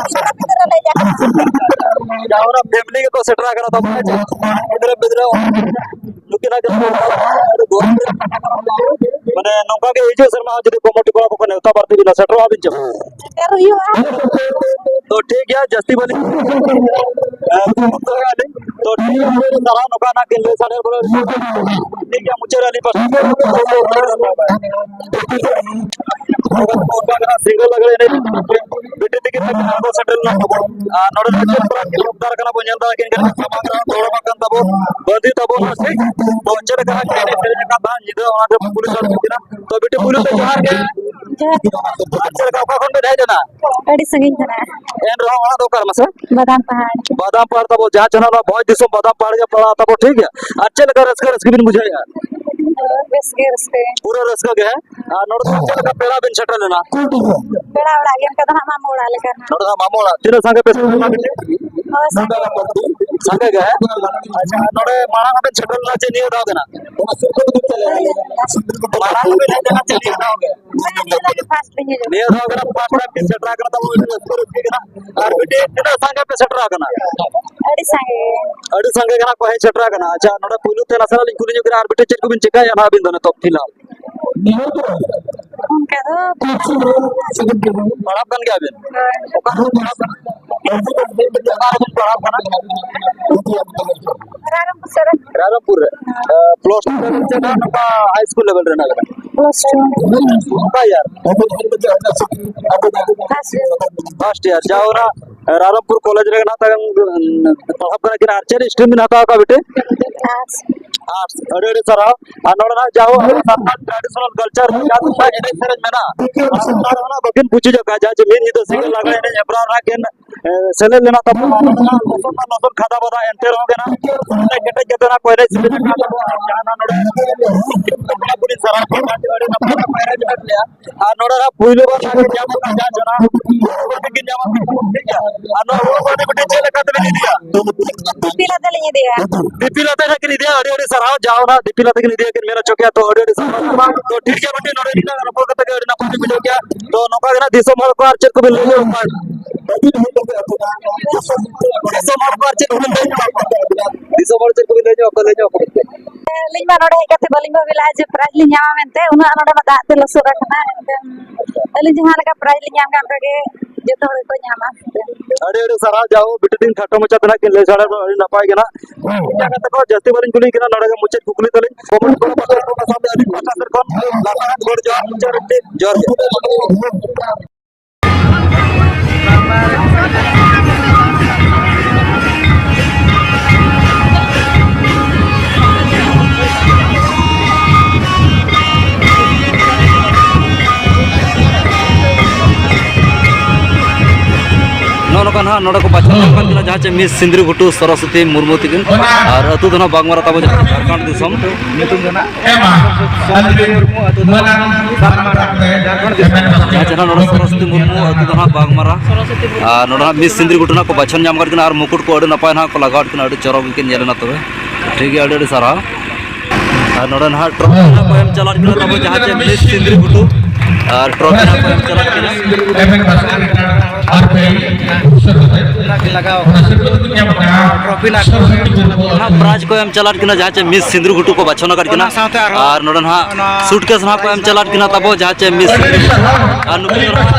ᱡᱟᱦᱟᱸ ᱚᱱᱟ family ᱜᱮᱠᱚ ᱥᱮᱴᱮᱨ ᱟᱠᱟᱱᱟ ᱛᱟᱵᱚᱱᱟ, ᱜᱤᱫᱽᱨᱟᱹ ᱯᱤᱫᱽᱨᱟᱹ ᱱᱩᱠᱤᱱᱟᱜ ᱜᱮ ᱢᱟᱱᱮ ᱱᱚᱝᱠᱟ ᱜᱮ ᱦᱤᱡᱩᱜ ᱥᱮᱨᱢᱟ ᱦᱚᱸ ᱡᱩᱫᱤ ᱠᱚᱢᱤᱴᱤ ᱠᱚᱲᱟ ᱠᱚᱠᱚ ᱱᱮᱣᱛᱟ ᱵᱟᱹᱲᱛᱤ ᱵᱤᱱᱟ, ᱥᱮᱴᱮᱨᱚᱜ ᱟᱵᱤᱱ ᱪᱮ ᱵᱟᱝ? ᱥᱮᱴᱮᱨ ᱦᱩᱭᱩᱜᱼᱟ᱾ ᱛᱚ ᱴᱷᱤᱠ ᱜᱮᱭᱟ, ᱡᱟᱹᱥᱛᱤ ᱵᱟᱹᱞᱤᱧ ᱛᱚ ᱴᱷᱤᱠ ᱜᱮᱭᱟ, ᱥᱟᱨᱦᱟᱣ ᱱᱚᱝᱠᱟ ᱱᱟᱜ ᱜᱮ ᱞᱟᱹᱭ ᱥᱟᱰᱮ ᱵᱚᱞᱮ᱾ ᱴᱷᱤᱠ ᱜᱮᱭᱟ, ᱢᱩᱪᱟᱹᱫ ᱨᱮ ᱟᱹᱞᱤᱧ ᱯᱟᱥᱴᱟ ᱠᱷᱚᱱ ᱚᱱᱠᱟ ᱜᱮ ᱦᱟᱸᱜ ᱥᱤᱝᱜᱚᱞ ᱞᱟᱜᱽᱲᱮ ᱮᱱᱮᱡ ᱵᱤᱴᱤ ᱛᱤᱠᱤᱱ ᱛᱟᱹᱠᱤᱱ ᱦᱚᱸᱠᱚ ᱥᱮᱴᱮᱨ ᱞᱮᱱᱟ᱾ ᱟᱨ ᱱᱚᱰᱮ ᱫᱚ ᱪᱮᱫ ᱞᱮᱠᱟ ᱧᱮᱞᱚᱜ ᱠᱟᱱ ᱛᱟᱵᱚᱱ, ᱵᱟᱹᱫᱤ ᱛᱟᱵᱚᱱ ᱴᱷᱤᱠ ᱛᱚ ᱪᱮᱫ ᱞᱮᱠᱟ ᱦᱟᱸᱜ ᱮᱱᱮᱡ ᱥᱮᱨᱮᱧ ᱟᱠᱟᱫ ᱛᱟᱦᱮᱸᱫ ᱧᱤᱫᱟᱹ, ᱚᱱᱟ ᱫᱚ ᱠᱩᱞᱤ ᱥᱟᱰᱮ ᱠᱤᱱᱟ᱾ ᱛᱚ ᱵᱤᱴᱤ ᱯᱩᱭᱞᱩ ᱛᱮ ᱡᱚᱦᱟᱨ ᱜᱮ᱾ ᱡᱚᱦᱟᱨ ᱜᱮ᱾ ᱟᱨ ᱪᱮᱫ ᱞᱮᱠᱟ, ᱚᱠᱟ ᱠᱷᱚᱱ ᱯᱮ ᱦᱮᱡ ᱞᱮᱱᱟ? ᱟᱹᱰᱤ ᱥᱟᱺᱜᱤᱧ ᱠᱷᱚᱱᱟᱜ᱾ ᱮᱱ ᱨᱮᱦᱚᱸ ᱚᱲᱟᱜ ᱫᱚ ᱚᱠᱟ ᱨᱮ ᱢᱟᱥᱮ? ᱵᱟᱫᱟᱢ ᱯᱟᱦᱟᱲ᱾ ᱵᱟᱫᱟᱢ ᱯᱟᱦᱟᱲ ᱛᱟᱵᱚ, ᱡᱟᱦᱟᱸ ᱪᱟᱱᱟ ᱚᱱᱟ ᱵᱷᱚᱸᱡᱽ ᱫᱤᱥᱚᱢ ᱵᱟᱫᱟᱢ ᱯᱟᱦᱟᱲ ᱜᱮ ᱯᱟᱲᱟᱜᱼᱟ ᱛᱟᱵᱚ, ᱴᱷᱤᱠ ᱜᱮᱭᱟ᱾ ᱟᱨ ᱪᱮᱫ ᱞᱮᱠᱟ ᱨᱟᱹᱥᱠᱟᱹ, ᱨᱟᱹᱥᱠᱟᱹ ᱵᱤᱱ ᱵᱩᱡᱷᱟᱹᱣᱮᱫᱼᱟ? ᱵᱮᱥ ᱜᱮ ᱨᱟᱹᱥᱠᱟᱹ᱾ ᱯᱩᱨᱟᱹ ᱨᱟᱹᱥᱠᱟᱹ ᱜᱮ, ᱦᱮᱸ? ᱟᱨ ᱱᱚᱰᱮ ᱫᱚ ᱪᱮᱫ ᱞᱮᱠᱟ ᱯᱮᱲᱟ ᱵᱤᱱ ᱥᱮᱴᱮᱨ ᱞᱮᱱᱟ? ᱯᱮᱲᱟ ᱚᱲᱟᱜ ᱜᱮ, ᱚᱱᱠᱟ ᱫᱚ ᱦᱟᱸᱜ ᱢᱟᱢᱚ ᱚᱲᱟᱜ ᱞᱮᱠᱟ ᱱᱟᱜ᱾ ᱱᱚᱰᱮ ᱫᱚ ᱦᱟᱸᱜ ᱢᱟᱢᱚ ᱚᱲᱟᱜ᱾ ᱛᱤᱱᱟᱹᱜ ᱥᱟᱸᱜᱮ ᱯᱮ ᱥᱮᱴᱮᱨ ᱞᱮᱱᱟ ᱵᱤᱴᱤ? ᱦᱳᱭ, ᱥᱟᱸᱜᱮ᱾ ᱥᱟᱸᱜᱮ ᱜᱮ, ᱦᱮᱸ? ᱟᱪᱪᱷᱟ, ᱱᱚᱰᱮ ᱢᱟᱲᱟᱝ ᱦᱚᱸ ᱵᱤᱱ ᱥᱮᱴᱮᱨ ᱞᱮᱱᱟ ᱪᱮ ᱱᱤᱭᱟᱹ ᱫᱷᱟᱣ ᱜᱮ ᱱᱟᱜ? ᱢᱟᱲᱟᱝ ᱦᱚᱸ ᱵᱤᱱ ᱦᱮᱡ ᱞᱮᱱᱟ ᱪᱮ ᱱᱤᱭᱟᱹ ᱫᱷᱟᱣ ᱜᱮ? ᱵᱟᱝ, ᱱᱤᱭᱟᱹ ᱫᱷᱟᱣ ᱜᱮ ᱱᱟᱜ᱾ ᱱᱤᱭᱟᱹ ᱫᱷᱟᱣ ᱜᱮ ᱱᱟᱜ first time ᱵᱤᱱ ᱥᱮᱴᱮᱨ ᱟᱠᱟᱱᱟ, ᱛᱟᱵᱚ ᱟᱹᱰᱤ ᱨᱟᱹᱥᱠᱟᱹ, ᱨᱟᱹᱥᱠᱟᱹ ᱜᱮ ᱱᱟᱜ᱾ ᱟᱨ ᱵᱤᱴᱤ, ᱛᱤᱱᱟᱹᱜ ᱥᱟᱸᱜᱮ ᱯᱮ ᱥᱮᱴᱮᱨ ᱟᱠᱟᱱᱟ? ᱟᱹᱰᱤ ᱥᱟᱸᱜᱮ᱾ ᱟᱹᱰᱤ ᱥᱟᱸᱜᱮ ᱜᱮ ᱱᱟᱜ ᱠᱚ ᱦᱮᱡ ᱥᱮᱴᱮᱨ ᱟᱠᱟᱱᱟ᱾ ᱟᱪᱪᱷᱟ, ᱱᱚᱰᱮ ᱯᱩᱭᱞᱩ ᱛᱮ ᱱᱟᱥᱮᱱᱟᱜ ᱞᱤᱧ ᱠᱩᱞᱤ ᱧᱚᱜ ᱠᱮᱫᱟ, ᱟᱨ ᱵᱤᱴᱤ ᱪᱮᱫ ᱠᱚᱵᱤᱱ ᱪᱮᱠᱟᱭᱮᱫᱼᱟ ᱱᱟᱜ ᱟᱹᱵᱤᱱ ᱫᱚ ᱱᱤᱛᱚᱜ ᱯᱷᱤᱞᱦᱟᱞ? ᱚᱱᱠᱟ ᱫᱚ ᱯᱟᱲᱦᱟᱜ ᱠᱟᱱ ᱜᱮᱭᱟ ᱵᱤᱱ? ᱦᱳᱭ᱾ ᱚᱠᱟ ᱨᱮᱵᱤᱱ ᱯᱟᱲᱦᱟᱜ ᱠᱟᱱᱟ? ᱚᱠᱟ ᱨᱮᱵᱤᱱ ᱯᱟᱲᱦᱟᱜ ᱠᱟᱱᱟ? ᱨᱟᱭᱨᱚᱝᱯᱩᱨ ᱥᱮᱫ ᱨᱮ᱾ ᱯᱞᱟᱥ ᱴᱩ ᱨᱮ ᱪᱮ ᱱᱚᱝᱠᱟ ᱦᱟᱭ ᱥᱠᱩᱞ ᱞᱮᱵᱮᱞ ᱨᱮ ᱱᱟᱜ ᱠᱟᱱᱟ? Plus two. ᱚᱠᱟ year? First year. First year. ᱡᱟᱦᱟᱸ ᱚᱱᱟ ᱨᱟᱭᱨᱚᱝᱯᱩᱨ ᱠᱚᱞᱮᱡᱽ ᱨᱮ ᱱᱟᱜ ᱛᱟᱭᱚᱢ ᱯᱟᱲᱦᱟᱜ ᱠᱟᱱᱟ ᱠᱤᱱ, ᱟᱨ ᱪᱮᱫ ᱥᱴᱨᱤᱢ ᱵᱤᱱ ᱦᱟᱛᱟᱣ ᱟᱠᱟᱫ ᱵᱤᱴᱤ? ᱟᱨᱴᱥ᱾ ᱟᱨᱴᱥ᱾ ᱟᱹᱰᱤ ᱟᱹᱰᱤ ᱥᱟᱨᱦᱟᱣ᱾ ᱟᱨ ᱱᱚᱰᱮ ᱱᱟᱜ ᱡᱟᱦᱳ ᱟᱵᱚ ᱥᱟᱱᱛᱟᱲ ᱴᱨᱟᱰᱤᱥᱚᱱᱟᱞ ᱠᱟᱞᱪᱟᱨ ᱡᱟᱦᱟᱸ ᱛᱤᱱᱟᱹᱜ ᱮᱱᱮᱡ ᱥᱮᱨᱮᱧ ᱢᱮᱱᱟᱜᱼᱟ, ᱚᱱᱟ ᱥᱟᱱᱛᱟᱲ ᱚᱱᱟ ᱵᱟᱹᱠᱤᱱ ᱯᱩᱪᱩᱡ ᱟᱠᱟᱫ, ᱡᱟᱦᱟᱸ ᱡᱮ ᱢᱤᱫ ᱧᱤᱫᱟᱹ ᱥᱤᱸᱜᱟᱹᱲ ᱞᱟᱜᱽᱲᱮ ᱮᱱᱮᱡ ᱦᱮᱯᱨᱟᱣ ᱨᱮ ᱱᱟᱜ ᱠᱤᱱ ᱮ, ᱥᱮᱞᱮᱫ ᱞᱮᱱᱟ ᱛᱟᱵᱚᱱ᱾ ᱞᱚᱥᱚᱫ ᱢᱟ ᱞᱚᱥᱚᱫ ᱠᱷᱟᱫᱟ ᱵᱟᱫᱟ, ᱮᱱᱛᱮ ᱨᱮᱦᱚᱸ ᱜᱮ ᱱᱟᱜ ᱠᱮᱴᱮᱡ ᱠᱮᱴᱮᱡ ᱠᱟᱛᱮ ᱱᱟᱜ ᱠᱚ ᱮᱱᱮᱡ ᱥᱮᱨᱮᱧ ᱟᱠᱟᱫ ᱛᱟᱵᱚᱱᱟ᱾ ᱟᱨ ᱡᱟᱦᱟᱸ ᱱᱟᱜ ᱱᱚᱰᱮ ᱠᱚᱲᱟ ᱠᱩᱲᱤ ᱥᱟᱨᱟ ᱠᱚ ᱟᱹᱰᱤ ᱟᱹᱰᱤ ᱱᱟᱯᱟᱭ ᱱᱟᱯᱟᱭ ᱮᱱᱮᱡ ᱢᱮᱱᱟᱜ ᱞᱮᱭᱟ᱾ ᱟᱨ ᱱᱚᱰᱮ ᱱᱟᱜ ᱯᱩᱭᱞᱩ ᱵᱟᱨ ᱱᱟᱜ ᱧᱟᱢ ᱟᱠᱟᱫ ᱡᱟᱦᱟᱸ ᱡᱚᱱᱟ ᱦᱩᱲᱩ ᱵᱟᱸᱫᱮ ᱠᱤᱱ ᱧᱟᱢ ᱟᱠᱟᱫ, ᱴᱷᱤᱠ ᱜᱮᱭᱟ᱾ ᱟᱨ ᱱᱚᱣᱟ ᱦᱩᱲᱩ ᱵᱟᱸᱫᱮ ᱵᱤᱴᱤ ᱪᱮᱫ ᱞᱮᱠᱟ ᱛᱮᱵᱤᱱ ᱤᱫᱤᱭᱟ? ᱫᱤᱯᱤᱞ ᱟᱛᱮ ᱞᱤᱧ ᱤᱫᱤᱭᱟ᱾ ᱫᱤᱯᱤᱞ ᱟᱛᱮ ᱱᱟᱜ ᱠᱤᱱ ᱤᱫᱤᱭᱟ, ᱟᱹᱰᱤ ᱟᱹᱰᱤ ᱥᱟᱨᱦᱟᱣ᱾ ᱡᱟᱦᱟᱸ ᱚᱱᱟ ᱫᱤᱯᱤᱞ ᱟᱛᱮ ᱠᱤᱱ ᱤᱫᱤᱭᱟ, ᱠᱤᱱ ᱢᱮᱱ ᱦᱚᱪᱚ ᱠᱮᱭᱟ, ᱛᱚ ᱟᱹᱰᱤ ᱟᱹᱰᱤ ᱥᱟᱨᱦᱟᱣ᱾ ᱛᱚ ᱴᱷᱤᱠ ᱜᱮᱭᱟ ᱵᱤᱴᱤ, ᱱᱚᱰᱮ ᱱᱤᱱᱟᱹᱜ ᱨᱚᱯᱚᱲ ᱠᱟᱛᱮ ᱜᱮ ᱟᱹᱰᱤ ᱱᱟᱯᱟᱭ ᱞᱤᱧ ᱵᱩᱡᱷᱟᱹᱣ ᱠᱮᱭᱟ᱾ ᱛᱚ ᱱᱚᱝᱠᱟ ᱜᱮ ᱱᱟᱜ ᱫᱤᱥᱚᱢ ᱦᱚᱲ ᱠᱚ ᱟᱨ ᱪᱮᱫ ᱠᱚᱵᱤᱱ ᱞᱟᱹᱭ ᱧᱚᱜ ᱠᱚᱣᱟ? ᱫᱤᱥᱚᱢ ᱦᱚᱲ ᱠᱚ ᱟᱨ ᱪᱮᱫ ᱠᱚᱵᱤᱱ ᱞᱟᱹᱭ ᱧᱚᱜ ᱠᱚᱣᱟ? ᱫᱤᱥᱚᱢ ᱦᱚᱲ ᱪᱮᱫ ᱠᱚᱵᱤᱱ ᱞᱟᱹᱭ ᱧᱚᱜ ᱟᱠᱚᱣᱟ? ᱞᱟᱹᱭ ᱧᱚᱜ ᱟᱠᱚ ᱵᱤᱱ ᱥᱮ᱾ ᱟᱹᱞᱤᱧ ᱢᱟ ᱱᱚᱰᱮ ᱦᱮᱡ ᱠᱟᱛᱮ ᱵᱟᱹᱞᱤᱧ ᱵᱷᱟᱵᱤ ᱞᱮᱫᱼᱟ ᱡᱮ prize ᱞᱤᱧ ᱧᱟᱢᱟ ᱢᱮᱱᱛᱮ, ᱩᱱᱟᱹᱜ ᱱᱚᱰᱮ ᱢᱟ ᱫᱟᱜ ᱛᱮ ᱞᱚᱥᱚᱫ ᱟᱠᱟᱱᱟ᱾ ᱮᱱᱠᱷᱟᱱ ᱟᱹᱞᱤᱧ ᱡᱟᱦᱟᱸ ᱞᱮᱠᱟ prize ᱞᱤᱧ ᱧᱟᱢ ᱠᱟᱱ, ᱚᱱᱠᱟ ᱜᱮ ᱡᱚᱛᱚ ᱦᱚᱲ ᱜᱮᱠᱚ ᱧᱟᱢᱟ᱾ ᱟᱹᱰᱤ ᱟᱹᱰᱤ ᱥᱟᱨᱦᱟᱣ, ᱡᱟ ᱦᱳ ᱵᱤᱴᱤ ᱛᱤᱧ ᱠᱷᱟᱴᱚ ᱢᱟᱪᱷᱟ ᱛᱮ ᱱᱟᱜ ᱠᱤᱱ ᱞᱟᱹᱭ ᱥᱟᱰᱮ ᱟᱹᱰᱤ ᱱᱟᱯᱟᱭ ᱜᱮ ᱱᱟᱜ᱾ ᱡᱟᱦᱟᱸ ᱠᱟᱛᱷᱟ ᱠᱚ ᱡᱟᱹᱥᱛᱤ ᱵᱟᱹᱞᱤᱧ ᱠᱩᱞᱤ ᱠᱟᱱᱟ, ᱱᱚᱰᱮ ᱜᱮ ᱢᱩᱪᱟᱹᱫ ᱠᱩᱠᱞᱤ ᱛᱟᱹᱞᱤᱧ᱾ Comment ᱠᱚᱨᱮ ᱯᱟᱥᱴᱟ ᱥᱮᱫ ᱠᱷᱚᱱ ᱞᱟᱛᱟᱨ ᱜᱚᱰ ᱡᱚᱦᱟᱨ, ᱢᱩᱪᱟᱹᱫ ᱨᱮ ᱡᱚᱦᱟᱨ ᱜᱮ᱾ ᱱᱚᱜᱼᱚ ᱱᱚᱝᱠᱟ ᱱᱟᱦᱟᱜ ᱱᱚᱰᱮ ᱠᱚ ᱵᱟᱪᱷᱟᱣ ᱧᱟᱢ ᱠᱟᱱ ᱛᱟᱦᱮᱱᱟ, ᱡᱟᱦᱟᱸ ᱪᱮ ᱢᱤᱥ ᱥᱤᱸᱫᱽᱨᱤ ᱜᱷᱩᱴᱩ ᱥᱚᱨᱚᱥᱚᱛᱤ ᱢᱩᱨᱢᱩ ᱛᱤᱠᱤᱱ᱾ ᱟᱨ ᱟᱹᱛᱩ ᱫᱚ ᱱᱟᱦᱟᱜ ᱵᱟᱜᱽᱢᱟᱨᱟ ᱛᱟᱵᱚ ᱡᱷᱟᱲᱠᱷᱚᱸᱰ ᱫᱤᱥᱚᱢ᱾ ᱧᱩᱛᱩᱢ ᱫᱚ ᱱᱟᱦᱟᱜ ᱮᱢᱟ᱾ ᱟᱹᱞᱤᱧ ᱢᱟᱱᱟᱝ ᱥᱟᱨ ᱢᱟᱨᱟᱝ ᱨᱮ ᱡᱷᱟᱲᱠᱷᱚᱸᱰ ᱫᱤᱥᱚᱢ᱾ ᱡᱟᱦᱟᱸ ᱪᱮ ᱱᱟᱦᱟᱜ ᱱᱚᱰᱮ ᱥᱚᱨᱚᱥᱚᱛᱤ ᱢᱩᱨᱢᱩ ᱟᱹᱛᱩ ᱫᱚ ᱱᱟᱦᱟᱜ ᱵᱟᱜᱽᱢᱟᱨᱟ᱾ ᱟᱨ ᱱᱚᱰᱮ ᱱᱟᱦᱟᱜ ᱢᱤᱥ ᱥᱤᱸᱫᱽᱨᱤ ᱜᱷᱩᱴᱩ ᱱᱟᱦᱟᱜ ᱠᱚ ᱵᱟᱪᱷᱚᱱ ᱧᱟᱢ ᱠᱟᱫ ᱠᱤᱱᱟ ᱟᱨ ᱢᱩᱠᱩᱴ ᱠᱚ ᱟᱹᱰᱤ ᱱᱟᱯᱟᱭ ᱱᱟᱦᱟᱜ ᱠᱚ ᱞᱟᱜᱟᱣ ᱠᱟᱫ ᱠᱤᱱᱟ, ᱟᱹᱰᱤ ᱪᱚᱨᱚᱠ ᱜᱮᱠᱤᱱ ᱧᱮᱞᱮᱱᱟ ᱛᱚᱵᱮ᱾ ᱴᱷᱤᱠ ᱜᱮᱭᱟ, ᱟᱹᱰᱤ ᱟᱹᱰᱤ ᱥᱟᱨᱦᱟᱣ᱾ ᱟᱨ ᱱᱚᱰᱮ ᱱᱟᱦᱟᱜ trophy ᱱᱟᱦᱟᱜ ᱠᱚ ᱮᱢ ᱪᱟᱞᱟᱜ ᱠᱟᱱᱟ ᱛᱟᱵᱚ ᱡᱟᱦᱟᱸ ᱪᱮ ᱢᱤᱥ ᱥᱤᱸᱫᱽᱨᱤ ᱜᱷᱩᱴᱩ᱾ ᱟᱨ trophy ᱱᱟᱦᱟᱜ ᱠᱚ ᱮᱢ ᱪᱟᱞᱟᱜ ᱠᱟᱱᱟ᱾ ᱞᱟᱜᱟᱣ ᱠᱟᱱᱟ᱾ ᱚᱱᱟ prize ᱠᱚ ᱮᱢ ᱪᱟᱞᱟᱜ ᱠᱟᱱᱟ ᱡᱟᱦᱟᱸ ᱪᱮ ᱢᱤᱥ ᱥᱤᱸᱫᱽᱨᱤ ᱜᱷᱩᱴᱩ ᱠᱚ ᱵᱟᱪᱷᱚᱱ ᱟᱠᱟᱫ ᱠᱤᱱᱟ᱾ ᱚᱱᱟ ᱥᱟᱶᱛᱮ ᱟᱨᱦᱚᱸ ᱟᱨ ᱱᱚᱰᱮ ᱱᱟᱦᱟᱜ ᱚᱱᱟ suitcase ᱱᱟᱦᱟᱜ ᱠᱚ ᱮᱢ ᱪᱟᱞᱟᱜ ᱠᱟᱱᱟ ᱛᱟᱵᱚ ᱡᱟᱦᱟᱸ ᱪᱮ ᱢᱤᱥ ᱥᱤᱸᱫᱽᱨᱤ ᱜᱷᱩᱴᱩ᱾ ᱟᱨ ᱱᱩᱠᱤᱱ ᱫᱚ ᱱᱟᱦᱟᱜ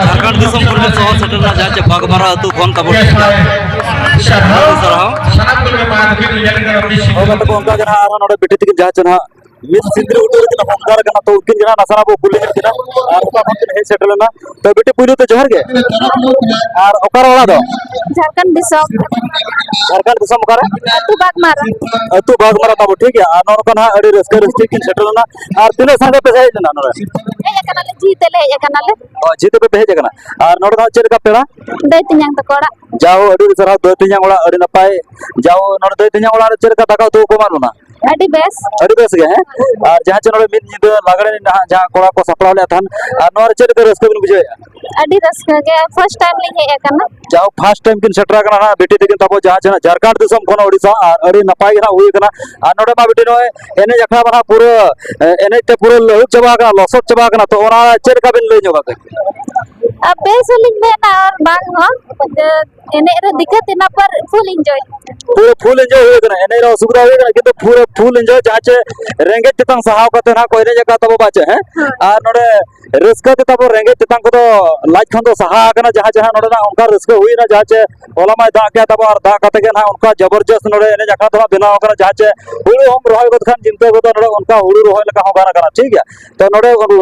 ᱡᱷᱟᱲᱠᱷᱚᱸᱰ ᱫᱤᱥᱚᱢ ᱠᱷᱚᱱ ᱠᱤᱱ ᱥᱚᱦᱚᱨ ᱥᱮᱴᱮᱨ ᱞᱮᱱᱟ ᱡᱟᱦᱟᱸ ᱪᱮ ᱵᱟᱜᱽᱢᱟᱨᱟ ᱟᱹᱛᱩ ᱠᱷᱚᱱ ᱛᱟᱵᱚ᱾ ᱟᱹᱰᱤ ᱥᱟᱨᱦᱟᱣ᱾ ᱦᱳᱭ, ᱜᱟᱛᱮ ᱠᱚ, ᱚᱱᱠᱟ ᱜᱮ ᱱᱟᱦᱟᱜ ᱟᱨᱦᱚᱸ ᱱᱚᱰᱮ ᱵᱤᱴᱤ ᱛᱟᱹᱠᱤᱱ ᱡᱟᱦᱟᱸ ᱪᱮ ᱱᱟᱦᱟᱜ ᱢᱤᱥ ᱥᱤᱸᱫᱽᱨᱤ ᱜᱷᱩᱴᱩ ᱨᱮᱠᱤᱱ ᱦᱚᱠᱫᱟᱨ ᱠᱟᱱᱟ, ᱛᱚ ᱩᱱᱠᱤᱱ ᱜᱮ ᱱᱟᱦᱟᱜ ᱱᱟᱥᱮᱱᱟᱜ ᱵᱚ ᱠᱩᱞᱤ ᱧᱚᱜ ᱠᱤᱱᱟ ᱟᱨ ᱚᱠᱟ ᱠᱷᱚᱱ ᱠᱤᱱ ᱦᱮᱡ ᱥᱮᱴᱮᱨ ᱞᱮᱱᱟ᱾ ᱛᱚ ᱵᱤᱴᱤ, ᱯᱩᱭᱞᱩ ᱛᱮ ᱡᱚᱦᱟᱨ ᱜᱮ᱾ ᱟᱨ ᱚᱠᱟᱨᱮ ᱚᱲᱟᱜ ᱫᱚ? ᱡᱷᱟᱲᱠᱷᱚᱸᱰ ᱫᱤᱥᱚᱢ᱾ ᱡᱷᱟᱲᱠᱷᱚᱸᱰ ᱫᱤᱥᱚᱢ ᱚᱠᱟᱨᱮ? ᱟᱹᱛᱩ ᱵᱟᱜᱽᱢᱟᱨᱟ᱾ ᱟᱹᱛᱩ ᱵᱟᱜᱽᱢᱟᱨᱟ ᱛᱟᱵᱚ, ᱴᱷᱤᱠ ᱜᱮᱭᱟ᱾ ᱟᱨ ᱱᱚᱜᱼᱚ ᱱᱚᱝᱠᱟ ᱱᱟᱦᱟᱜ ᱟᱹᱰᱤ ᱨᱟᱹᱥᱠᱟᱹ ᱨᱟᱹᱥᱠᱤ ᱠᱤᱱ ᱥᱮᱴᱮᱨ ᱞᱮᱱᱟ᱾ ᱟᱨ ᱛᱤᱱᱟᱹᱜ ᱥᱟᱸᱜᱮ ᱯᱮ ᱦᱮᱡ ᱞᱮᱱᱟ ᱱᱚᱰᱮ? ᱦᱮᱡ ᱟᱠᱟᱱᱟᱞᱮ, ᱡᱷᱤ ᱛᱮᱞᱮ ᱦᱮᱡ ᱟᱠᱟᱱᱟᱞᱮ᱾ ᱚ, ᱡᱷᱤ ᱛᱮᱯᱮ ᱯᱮ ᱦᱮᱡ ᱟᱠᱟᱱᱟ᱾ ᱟᱨ ᱱᱚᱰᱮ ᱫᱚ ᱦᱟᱸᱜ ᱪᱮᱫ ᱞᱮᱠᱟ ᱯᱮᱲᱟ? ᱫᱟᱹᱭ ᱛᱮᱧᱟᱝ ᱛᱟᱠᱚ ᱚᱲᱟᱜ᱾ ᱡᱟᱣ ᱟᱹᱰᱤ ᱟᱹᱰᱤ ᱥᱟᱨᱦᱟᱣ, ᱫᱟᱹᱭ ᱛᱮᱧᱟᱝ ᱚᱲᱟᱜ, ᱟᱹᱰᱤ ᱱᱟᱯᱟᱭ᱾ ᱡᱟᱣ ᱱᱚᱰᱮ ᱫᱟᱹᱭ ᱛᱮᱧᱟᱝ ᱚᱲᱟᱜ ᱨᱮ ᱪᱮᱫ ᱞᱮᱠᱟ ᱫᱟᱠᱟ ᱩᱛᱩ ᱠᱚ ᱮᱢᱟᱫ ᱵᱚᱱᱟ? ᱟᱹᱰᱤ ᱵᱮᱥ᱾ ᱟᱹᱰᱤ ᱵᱮᱥ ᱜᱮ, ᱦᱮᱸ? ᱟᱨ ᱡᱟᱦᱟᱸ ᱪᱮ ᱱᱚᱰᱮ ᱢᱤᱫ ᱧᱤᱫᱟᱹ ᱞᱟᱜᱽᱲᱮ ᱮᱱᱮᱡ ᱱᱟᱦᱟᱜ ᱡᱟᱦᱟᱸ ᱠᱚᱲᱟ ᱠᱚ ᱥᱟᱯᱲᱟᱣ ᱞᱮᱫ ᱛᱟᱦᱮᱱ, ᱟᱨ ᱱᱚᱣᱟ ᱨᱮ ᱪᱮᱫ ᱞᱮᱠᱟ ᱨᱟᱹᱥᱠᱟᱹ ᱵᱤᱱ ᱵᱩᱡᱷᱟᱹᱣᱮᱫᱼᱟ? ᱟᱹᱰᱤ ᱨᱟᱹᱥᱠᱟᱹ ᱜᱮ, ᱯᱷᱟᱥᱴ ᱴᱟᱭᱤᱢ ᱞᱤᱧ ᱦᱮᱡ ᱟᱠᱟᱱᱟ᱾ ᱡᱟᱣ ᱯᱷᱟᱥᱴ ᱴᱟᱭᱤᱢ ᱠᱤᱱ ᱥᱮᱴᱮᱨ ᱟᱠᱟᱱᱟ ᱱᱟᱦᱟᱜ ᱵᱤᱴᱤ ᱛᱟᱹᱠᱤᱱ ᱛᱟᱵᱚ ᱡᱟᱦᱟᱸ ᱪᱮ ᱱᱟᱦᱟᱜ ᱡᱷᱟᱲᱠᱷᱚᱸᱰ ᱫᱤᱥᱚᱢ ᱠᱷᱚᱱ ᱳᱰᱤᱥᱟ, ᱟᱨ ᱟᱹᱰᱤ ᱱᱟᱯᱟᱭ ᱜᱮ ᱱᱟᱦᱟᱜ ᱦᱩᱭ ᱟᱠᱟᱱᱟ᱾ ᱟᱨ ᱱᱚᱰᱮ ᱢᱟ ᱵᱤᱴᱤ ᱱᱚᱜᱼᱚᱭ ᱮᱱᱮᱡ ᱟᱠᱷᱲᱟ ᱢᱟ ᱱᱟᱦᱟᱜ ᱯᱩᱨᱟᱹ, ᱮ, ᱮᱱᱮᱡ ᱛᱮ ᱯᱩᱨᱟᱹ ᱞᱟᱹᱦᱩᱫ ᱪᱟᱵᱟ ᱟᱠᱟᱱᱟ, ᱞᱚᱥᱚᱫ ᱪᱟᱵᱟ ᱟᱠᱟᱱᱟ, ᱛᱚ ᱚᱱᱟ ᱪᱮᱫ ᱞᱮᱠᱟ ᱵᱤᱱ ᱞᱟᱹᱭ ᱧᱚᱜᱟ ᱠᱟᱹᱡ? ᱟᱨ ᱵᱮᱥ ᱦᱚᱸᱞᱤᱧ ᱢᱮᱱᱟ ᱟᱨ ᱵᱟᱝ ᱦᱚᱸ, ᱮᱱᱮᱡ ᱨᱮ ᱫᱤᱠᱠᱟᱛ ᱮᱱᱟ ᱯᱟᱨ ᱯᱷᱩᱞ ᱮᱱᱡᱚᱭ᱾ ᱯᱩᱨᱟᱹ ᱯᱷᱩᱞ ᱮᱱᱡᱚᱭ ᱦᱩᱭ ᱟᱠᱟᱱᱟ, ᱮᱱᱮᱡ ᱨᱮ ᱚᱥᱩᱵᱤᱫᱷᱟ ᱦᱩᱭ ᱟᱠᱟᱱᱟ, ᱠᱤᱱᱛᱩ ᱯᱩᱨᱟᱹ ᱯᱷᱩᱞ ᱮᱱᱡᱚᱭ, ᱡᱟᱦᱟᱸ ᱪᱮ ᱨᱮᱸᱜᱮᱡ ᱛᱮᱛᱟᱝ ᱥᱟᱦᱟᱣ ᱠᱟᱛᱮ ᱱᱟᱦᱟᱜ ᱠᱚ ᱮᱱᱮᱡ ᱟᱠᱟᱫ ᱛᱟᱵᱚ ᱵᱟᱪᱮ, ᱦᱮᱸ? ᱦᱮᱸ᱾ ᱟᱨ ᱱᱚᱰᱮ ᱨᱟᱹᱥᱠᱟᱹ ᱛᱮ ᱛᱟᱵᱚ ᱨᱮᱸᱜᱮᱡ ᱛᱮᱛᱟᱝ ᱠᱚᱫᱚ ᱞᱟᱡ ᱠᱷᱚᱱ ᱫᱚ ᱥᱟᱦᱟ ᱟᱠᱟᱱᱟ, ᱡᱟᱦᱟᱸ ᱡᱟᱦᱟᱸ ᱱᱚᱰᱮᱱᱟᱜ ᱚᱱᱠᱟ ᱨᱟᱹᱥᱠᱟᱹ ᱦᱩᱭᱱᱟ, ᱡᱟᱦᱟᱸ ᱪᱮ ᱦᱚᱞᱟ ᱢᱟᱭ ᱫᱟᱜ ᱠᱮᱫ ᱛᱟᱵᱚ, ᱟᱨ ᱫᱟᱜ ᱠᱟᱛᱮ ᱜᱮ ᱱᱟᱦᱟᱜ ᱚᱱᱠᱟ ᱡᱚᱵᱚᱨᱡᱚᱥᱛ ᱱᱚᱰᱮ ᱮᱱᱮᱡ ᱟᱠᱷᱲᱟ ᱫᱚ ᱱᱟᱦᱟᱜ ᱵᱮᱱᱟᱣ ᱟᱠᱟᱱᱟ, ᱡᱟᱦᱟᱸ ᱪᱮ ᱦᱩᱲᱩ ᱦᱚᱸᱢ ᱨᱚᱦᱚᱭ ᱜᱚᱫ ᱠᱷᱟᱱ ᱪᱤᱱᱛᱟᱹ ᱜᱚᱫᱟ ᱱᱚᱰᱮ ᱚᱱᱠᱟ ᱦᱩᱲᱩ ᱨᱚᱦᱚᱭ ᱞᱮᱠᱟ ᱦᱚᱸ ᱜᱟᱱ ᱟᱠᱟᱱᱟ, ᱴᱷᱤᱠ ᱜᱮᱭᱟ᱾ ᱛᱚ ᱱᱚᱰᱮ,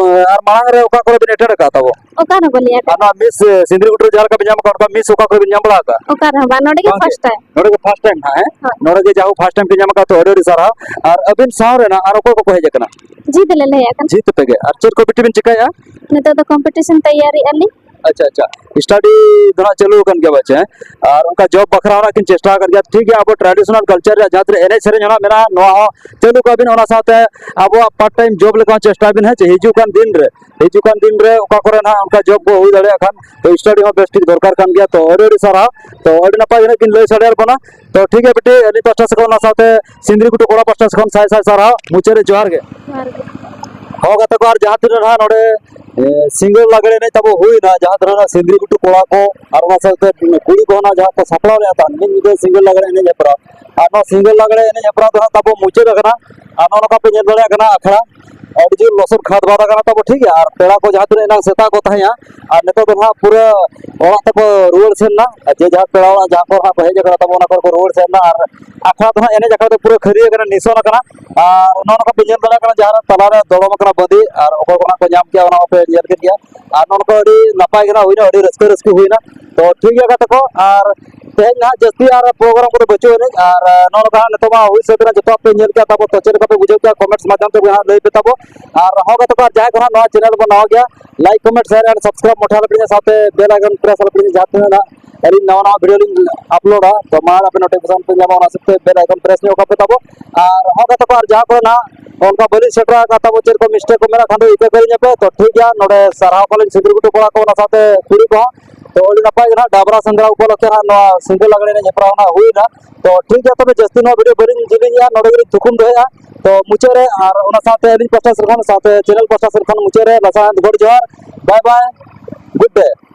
ᱟᱨ ᱢᱟᱲᱟᱝ ᱨᱮ ᱚᱠᱟ ᱠᱚᱨᱮ ᱵᱤᱱ ᱮᱴᱮᱱᱰ ᱟᱠᱟᱫ ᱛᱟᱵᱚ? ᱚᱠᱟ ᱨᱮᱦᱚᱸ ᱵᱟᱹᱞᱤᱧ ᱟᱨ ᱟᱠᱟᱫ᱾ ᱱᱚᱣᱟ ᱢᱤᱥ, ᱮ, ᱥᱤᱸᱫᱽᱨᱤᱜᱷᱩᱴᱩ ᱨᱮ ᱡᱟᱦᱟᱸ ᱞᱮᱠᱟ ᱵᱤᱱ ᱧᱟᱢ ᱟᱠᱟᱫ, ᱚᱱᱠᱟ ᱢᱤᱥ ᱚᱠᱟ ᱠᱚᱨᱮ ᱵᱤᱱ ᱧᱟᱢ ᱵᱟᱲᱟ ᱟᱠᱟᱫ? ᱚᱠᱟ ᱨᱮᱦᱚᱸ ᱵᱟᱝ, ᱱᱚᱰᱮ ᱜᱮ ᱵᱟᱝ ᱜᱮ? First time. ᱱᱚᱰᱮ ᱜᱮ ᱯᱷᱟᱥᱴ ᱴᱟᱭᱤᱢ ᱦᱟᱸᱜ, ᱦᱮᱸ? ᱦᱳᱭ᱾ ᱱᱚᱰᱮ ᱜᱮ ᱡᱟᱦᱳᱠ ᱯᱷᱟᱥᱴ ᱴᱟᱭᱤᱢ ᱯᱮ ᱧᱟᱢ ᱟᱠᱟᱫ, ᱛᱚ ᱟᱹᱰᱤ ᱟᱹᱰᱤ ᱥᱟᱨᱦᱟᱣ᱾ ᱟᱨ ᱟᱹᱵᱤᱱ ᱥᱟᱶ ᱨᱮ ᱱᱟᱜ ᱟᱨ ᱚᱠᱚᱭ ᱠᱚᱠᱚ ᱦᱮᱡ ᱟᱠᱟᱱᱟ? ᱡᱤᱛ ᱞᱮ ᱞᱟᱹᱭ ᱟᱠᱟᱱᱟ᱾ ᱡᱤᱛ ᱯᱮ ᱜᱮ᱾ ᱟᱨ ᱪᱮᱫ ᱠᱚ ᱵᱤᱴᱤ ᱵᱤᱱ ᱪᱤᱠᱟᱹᱭᱟ? ᱱᱤᱛᱚᱜ ᱫᱚ ᱠᱚᱢᱯᱤᱴᱤᱥᱚᱱ ᱛᱮᱭᱟᱨᱤ ᱟᱹᱞᱤᱧ᱾ ᱟᱪᱪᱷᱟ, ᱟᱪᱪᱷᱟ᱾ ᱥᱴᱟᱰᱤ ᱫᱚ ᱱᱟᱜ ᱪᱟᱹᱞᱩ ᱟᱠᱟᱱ ᱜᱮᱭᱟ ᱵᱟᱪᱮ, ᱦᱮᱸ? ᱟᱨ ᱚᱱᱠᱟ ᱡᱚᱵ ᱵᱟᱠᱷᱨᱟ ᱦᱚᱸ ᱱᱟᱜ ᱠᱤᱱ ᱪᱮᱥᱴᱟ ᱟᱠᱟᱫ ᱜᱮᱭᱟ᱾ ᱴᱷᱤᱠ ᱜᱮᱭᱟ, ᱟᱵᱚ ᱴᱨᱟᱰᱤᱥᱚᱱᱟᱞ ᱠᱟᱞᱪᱟᱨ ᱨᱮᱭᱟᱜ ᱡᱟᱦᱟᱸ ᱛᱤᱱᱟᱹᱜ ᱮᱱᱮᱡ ᱥᱮᱨᱮᱧ ᱦᱚᱸ ᱱᱟᱜ ᱢᱮᱱᱟᱜᱼᱟ, ᱱᱚᱣᱟ ᱦᱚᱸ ᱪᱟᱹᱞᱩ ᱠᱟᱜ ᱵᱤᱱ, ᱚᱱᱟ ᱥᱟᱶᱛᱮ ᱟᱵᱚᱣᱟᱜ ᱯᱟᱨᱴ ᱴᱟᱭᱤᱢ ᱡᱚᱵ ᱞᱮᱠᱟ ᱦᱚᱸ ᱪᱮᱥᱴᱟᱭ ᱵᱤᱱ, ᱦᱮᱸ ᱪᱮ? ᱦᱤᱡᱩᱜ ᱠᱟᱱ ᱫᱤᱱ ᱨᱮ, ᱦᱤᱡᱩᱜ ᱠᱟᱱ ᱫᱤᱱ ᱨᱮ ᱚᱠᱟ ᱠᱚᱨᱮ ᱱᱟᱜ ᱚᱱᱠᱟ ᱡᱚᱵ ᱠᱚ ᱦᱩᱭ ᱫᱟᱲᱮᱭᱟᱜ ᱠᱷᱟᱱ, ᱛᱚ ᱥᱴᱟᱰᱤ ᱦᱚᱸ ᱵᱮᱥ ᱴᱷᱤᱠ ᱫᱚᱨᱠᱟᱨ ᱠᱟᱱ ᱜᱮᱭᱟ᱾ ᱛᱚ ᱟᱹᱰᱤ ᱟᱹᱰᱤ ᱥᱟᱨᱦᱟᱣ᱾ ᱛᱚ ᱟᱹᱰᱤ ᱱᱟᱯᱟᱭ ᱜᱮ ᱱᱟᱜ ᱠᱤᱱ ᱞᱟᱹᱭ ᱥᱟᱰᱮᱭᱟᱫ ᱵᱚᱱᱟ᱾ ᱛᱚ ᱴᱷᱤᱠ ᱜᱮᱭᱟ ᱵᱤᱴᱤ, ᱟᱹᱞᱤᱧ ᱯᱟᱥᱴᱟ ᱥᱮᱫ ᱠᱷᱚᱱ, ᱚᱱᱟ ᱥᱟᱶᱛᱮ ᱥᱤᱸᱫᱽᱨᱤᱜᱷᱩᱴᱩ ᱠᱚᱲᱟ ᱯᱟᱥᱴᱟ ᱥᱮᱫ ᱠᱷᱚᱱ ᱥᱟᱭ ᱥᱟᱭ ᱥᱟᱨᱦᱟᱣ᱾ ᱢᱩᱪᱟᱹᱫ ᱨᱮ ᱡᱚᱦᱟᱨ ᱜᱮ᱾ ᱡᱚᱦᱟᱨ ᱜᱮ᱾ ᱦᱚᱸ ᱜᱟᱛᱮ ᱠᱚ, ᱟᱨ ᱡᱟᱦᱟᱸ ᱛᱤᱱᱟᱹᱜ ᱱᱟᱦᱟᱜ ᱱᱚᱰᱮ, ᱮ, ᱥᱤᱸᱜᱟᱹᱲ ᱞᱟᱜᱽᱲᱮ ᱮᱱᱮᱡ ᱛᱟᱵᱚ ᱦᱩᱭᱱᱟ, ᱡᱟᱦᱟᱸ ᱛᱤᱱᱟᱹᱜ ᱱᱟᱦᱟᱜ ᱥᱤᱸᱫᱽᱨᱤᱜᱷᱩᱴᱩ ᱠᱚᱲᱟ ᱠᱚ ᱟᱨ ᱚᱱᱟ ᱥᱟᱶᱛᱮ ᱠᱩᱲᱤ ᱠᱚᱦᱚᱸ ᱱᱟᱦᱟᱜ ᱡᱟᱦᱟᱸ ᱠᱚ ᱥᱟᱯᱲᱟᱣ ᱞᱮᱫᱼᱟ ᱛᱟᱦᱮᱸᱫ ᱢᱤᱫ ᱧᱤᱫᱟᱹ ᱥᱤᱸᱜᱟᱹᱲ ᱞᱟᱜᱽᱲᱮ ᱮᱱᱮᱡ ᱦᱮᱯᱨᱟᱣ, ᱟᱨ ᱱᱚᱣᱟ ᱥᱤᱸᱜᱟᱹᱲ ᱞᱟᱜᱽᱲᱮ ᱮᱱᱮᱡ ᱦᱮᱯᱨᱟᱣ ᱫᱚ ᱱᱟᱦᱟᱜ ᱛᱟᱵᱚ ᱢᱩᱪᱟᱹᱫ ᱟᱠᱟᱱᱟ᱾ ᱟᱨ ᱱᱚᱜᱼᱚ ᱱᱚᱝᱠᱟ ᱯᱮ ᱧᱮᱞ ᱫᱟᱲᱮᱭᱟᱜ ᱠᱟᱱᱟ, ᱟᱠᱷᱲᱟ ᱟᱹᱰᱤ ᱡᱳᱨ ᱞᱚᱥᱚᱫ ᱠᱷᱟᱫᱽ ᱵᱟᱫ ᱟᱠᱟᱱᱟ ᱛᱟᱵᱚ, ᱴᱷᱤᱠ ᱜᱮᱭᱟ᱾ ᱟᱨ ᱯᱮᱲᱟ ᱠᱚ ᱡᱟᱦᱟᱸ ᱛᱤᱱᱟᱹᱜ ᱮᱱᱟᱝ ᱥᱮᱛᱟᱜ ᱠᱚ ᱛᱟᱦᱮᱸᱭᱟ, ᱟᱨ ᱱᱤᱛᱚᱜ ᱫᱚ ᱱᱟᱦᱟᱜ ᱯᱩᱨᱟᱹ ᱚᱲᱟᱜ ᱛᱮᱠᱚ ᱨᱩᱣᱟᱹᱲ ᱥᱮᱱ ᱮᱱᱟ᱾ ᱟᱨ ᱡᱮ ᱡᱟᱦᱟᱸ ᱯᱮᱲᱟ ᱚᱲᱟᱜ ᱡᱟᱦᱟᱸ ᱠᱚᱨᱮ ᱱᱟᱦᱟᱜ ᱠᱚ ᱦᱮᱡ ᱟᱠᱟᱱᱟ ᱛᱟᱵᱚ, ᱚᱱᱟ ᱠᱚᱨᱮ ᱠᱚ ᱨᱩᱣᱟᱹᱲ ᱥᱮᱱ ᱮᱱᱟ᱾ ᱟᱨ ᱟᱠᱷᱲᱟ ᱫᱚ ᱱᱟᱦᱟᱜ ᱮᱱᱮᱡ ᱟᱠᱷᱲᱟ ᱫᱚ ᱯᱩᱨᱟᱹ ᱠᱷᱟᱹᱞᱤ ᱟᱠᱟᱱᱟ, ᱱᱤᱥᱩᱱ ᱟᱠᱟᱱᱟ᱾ ᱟᱨ ᱱᱚᱜᱼᱚ ᱱᱚᱝᱠᱟ ᱯᱮ ᱧᱮᱞ ᱫᱟᱲᱮᱭᱟᱜ ᱠᱟᱱᱟ, ᱡᱟᱦᱟᱸ ᱨᱮ ᱛᱟᱞᱟ ᱨᱮ ᱫᱚᱲᱚᱢ ᱟᱠᱟᱱᱟ ᱵᱟᱸᱫᱤ, ᱟᱨ ᱚᱠᱚᱭ ᱠᱚ ᱱᱟᱦᱟᱜ ᱠᱚ ᱧᱟᱢ ᱠᱮᱜᱼᱟ, ᱚᱱᱟ ᱢᱟᱯᱮ ᱧᱮᱞ ᱠᱮᱫ ᱜᱮᱭᱟ᱾ ᱟᱨ ᱱᱚᱜᱼᱚ ᱱᱚᱝᱠᱟ ᱟᱹᱰᱤ ᱱᱟᱯᱟᱭ ᱜᱮ ᱱᱟᱦᱟᱜ ᱦᱩᱭᱱᱟ, ᱟᱹᱰᱤ ᱨᱟᱹᱥᱠᱟᱹ ᱨᱟᱹᱥᱠᱤ ᱦᱩᱭᱱᱟ᱾ ᱛᱚ ᱴᱷᱤᱠ ᱜᱮᱭᱟ ᱜᱟᱛᱮ ᱠᱚ, ᱟᱨ ᱛᱮᱦᱮᱧ ᱱᱟᱦᱟᱜ ᱡᱟᱹᱥᱛᱤ ᱟᱨ ᱯᱨᱳᱜᱨᱟᱢ ᱠᱚᱫᱚ ᱵᱟᱹᱪᱩᱜ ᱟᱹᱱᱤᱡ᱾ ᱟᱨ, ᱟᱨ, ᱱᱚᱜᱼᱚ ᱱᱚᱝᱠᱟ ᱦᱟᱸᱜ ᱱᱤᱛᱚᱜ ᱢᱟ ᱦᱩᱭ ᱥᱟᱹᱛ ᱮᱱᱟ, ᱡᱚᱛᱚᱣᱟᱜ ᱯᱮ ᱧᱮᱞ ᱠᱮᱜᱼᱟ᱾ ᱛᱟᱯᱚᱨ ᱛᱚ ᱪᱮᱫ ᱞᱮᱠᱟ ᱯᱮ ᱵᱩᱡᱷᱟᱹᱣ ᱠᱮᱜᱼᱟ, ᱠᱚᱢᱮᱱᱴᱥ ᱢᱟᱫᱽᱫᱷᱚᱢ ᱛᱮ ᱦᱟᱸᱜ ᱞᱟᱹᱭ ᱯᱮ ᱛᱟᱵᱚ᱾ ᱟᱨ ᱦᱚᱸ ᱜᱟᱛᱮ ᱠᱚ, ᱟᱨ ᱡᱟᱦᱟᱸᱭ ᱠᱚ ᱱᱟᱦᱟᱜ ᱱᱚᱣᱟ ᱪᱮᱱᱮᱞ ᱨᱮᱵᱚᱱ ᱱᱟᱣᱟ ᱜᱮᱭᱟ, like, comment, share and subscribe ᱢᱚᱴᱷᱟ ᱟᱞᱚ ᱯᱮ ᱦᱤᱲᱤᱧᱟ, ᱥᱟᱶᱛᱮ ᱵᱮᱞ ᱟᱭᱠᱚᱱ ᱯᱨᱮᱥ ᱟᱞᱚ ᱯᱮ ᱦᱤᱲᱤᱧᱟ, ᱡᱟᱦᱟᱸ ᱛᱤᱱᱟᱹᱜ ᱱᱟᱦᱟᱜ ᱟᱹᱞᱤᱧ ᱱᱟᱣᱟ ᱱᱟᱣᱟ ᱵᱷᱤᱰᱤᱭᱳ ᱞᱤᱧ ᱟᱯᱞᱳᱰᱟ, ᱛᱚ ᱢᱟ ᱟᱯᱮ ᱱᱳᱴᱤᱯᱷᱤᱠᱮᱥᱚᱱ ᱯᱮ ᱧᱟᱢᱟ, ᱚᱱᱟ ᱥᱟᱶᱛᱮ ᱵᱮᱞ ᱟᱭᱠᱚᱱ ᱯᱨᱮᱥ ᱧᱚᱜ ᱠᱟᱜ ᱯᱮ ᱛᱟᱵᱚ᱾ ᱟᱨ ᱦᱚᱸ ᱜᱟᱛᱮ ᱠᱚ, ᱟᱨ ᱡᱟᱦᱟᱸ ᱠᱚᱨᱮ ᱱᱟᱦᱟᱜ ᱚᱱᱠᱟ ᱵᱟᱹᱞᱤᱧ ᱥᱮᱴᱮᱨ ᱟᱠᱟᱫ ᱛᱟᱵᱚ, ᱪᱮᱫ ᱠᱚ ᱢᱤᱥᱴᱮᱠ ᱠᱚ ᱢᱮᱱᱟᱜ ᱠᱷᱟᱱ ᱫᱚ ᱤᱠᱟᱹ ᱠᱟᱹᱞᱤᱧᱟ ᱯᱮ᱾ ᱛᱚ ᱴᱷᱤᱠ ᱜᱮᱭᱟ, ᱱᱚᱰᱮ ᱥᱟᱨᱦᱟᱣ ᱠᱚᱞᱤᱧ ᱥᱤᱸᱫᱩᱨ ᱜᱷᱩᱴᱩ ᱠᱚᱲᱟ ᱠᱚ, ᱚᱱᱟ ᱥᱟᱶᱛᱮ ᱠᱩᱲᱤ ᱠᱚᱦᱚᱸ᱾ ᱛᱚ ᱟᱹᱰᱤ ᱱᱟᱯᱟᱭ ᱜᱮ ᱱᱟᱦᱟᱜ ᱰᱟᱵᱨᱟ ᱥᱮᱸᱫᱽᱨᱟ ᱩᱯᱚᱞᱚᱠᱠᱷᱮ ᱱᱟᱦᱟᱜ ᱱᱚᱣᱟ ᱥᱤᱸᱜᱟᱹ ᱞᱟᱜᱽᱲᱮ ᱮᱱᱮᱡ ᱦᱮᱯᱨᱟᱣ ᱱᱟᱦᱟᱜ ᱦᱩᱭᱱᱟ᱾ ᱛᱚ ᱴᱷᱤᱠ ᱜᱮᱭᱟ, ᱛᱚᱵᱮ ᱡᱟᱹᱥᱛᱤ ᱱᱚᱣᱟ ᱵᱷᱤᱰᱤᱭᱳ ᱵᱟᱹᱞᱤᱧ ᱡᱤᱞᱤᱧᱮᱜᱼᱟ, ᱱᱚᱰᱮ ᱜᱮᱞᱤᱧ ᱛᱷᱩᱠᱩᱢ ᱫᱚᱦᱚᱭᱮᱜᱼᱟ᱾ ᱛᱚ ᱢᱩᱪᱟᱹᱫ ᱨᱮ ᱟᱨ ᱚᱱᱟ ᱥᱟᱶᱛᱮ ᱟᱹᱞᱤᱧ ᱯᱟᱥᱴᱟ ᱥᱮᱫ ᱠᱷᱚᱱ, ᱥᱟᱶᱛᱮ ᱪᱮᱱᱮᱞ ᱯᱟᱥᱴᱟ ᱥᱮᱫ ᱠᱷᱚᱱ ᱢᱩᱪᱟᱹᱫ ᱨᱮ ᱞᱟᱥᱟᱲᱦᱮᱸᱫ ᱜᱚᱰ ᱡᱚᱦᱟᱨ, bye bye, good day᱾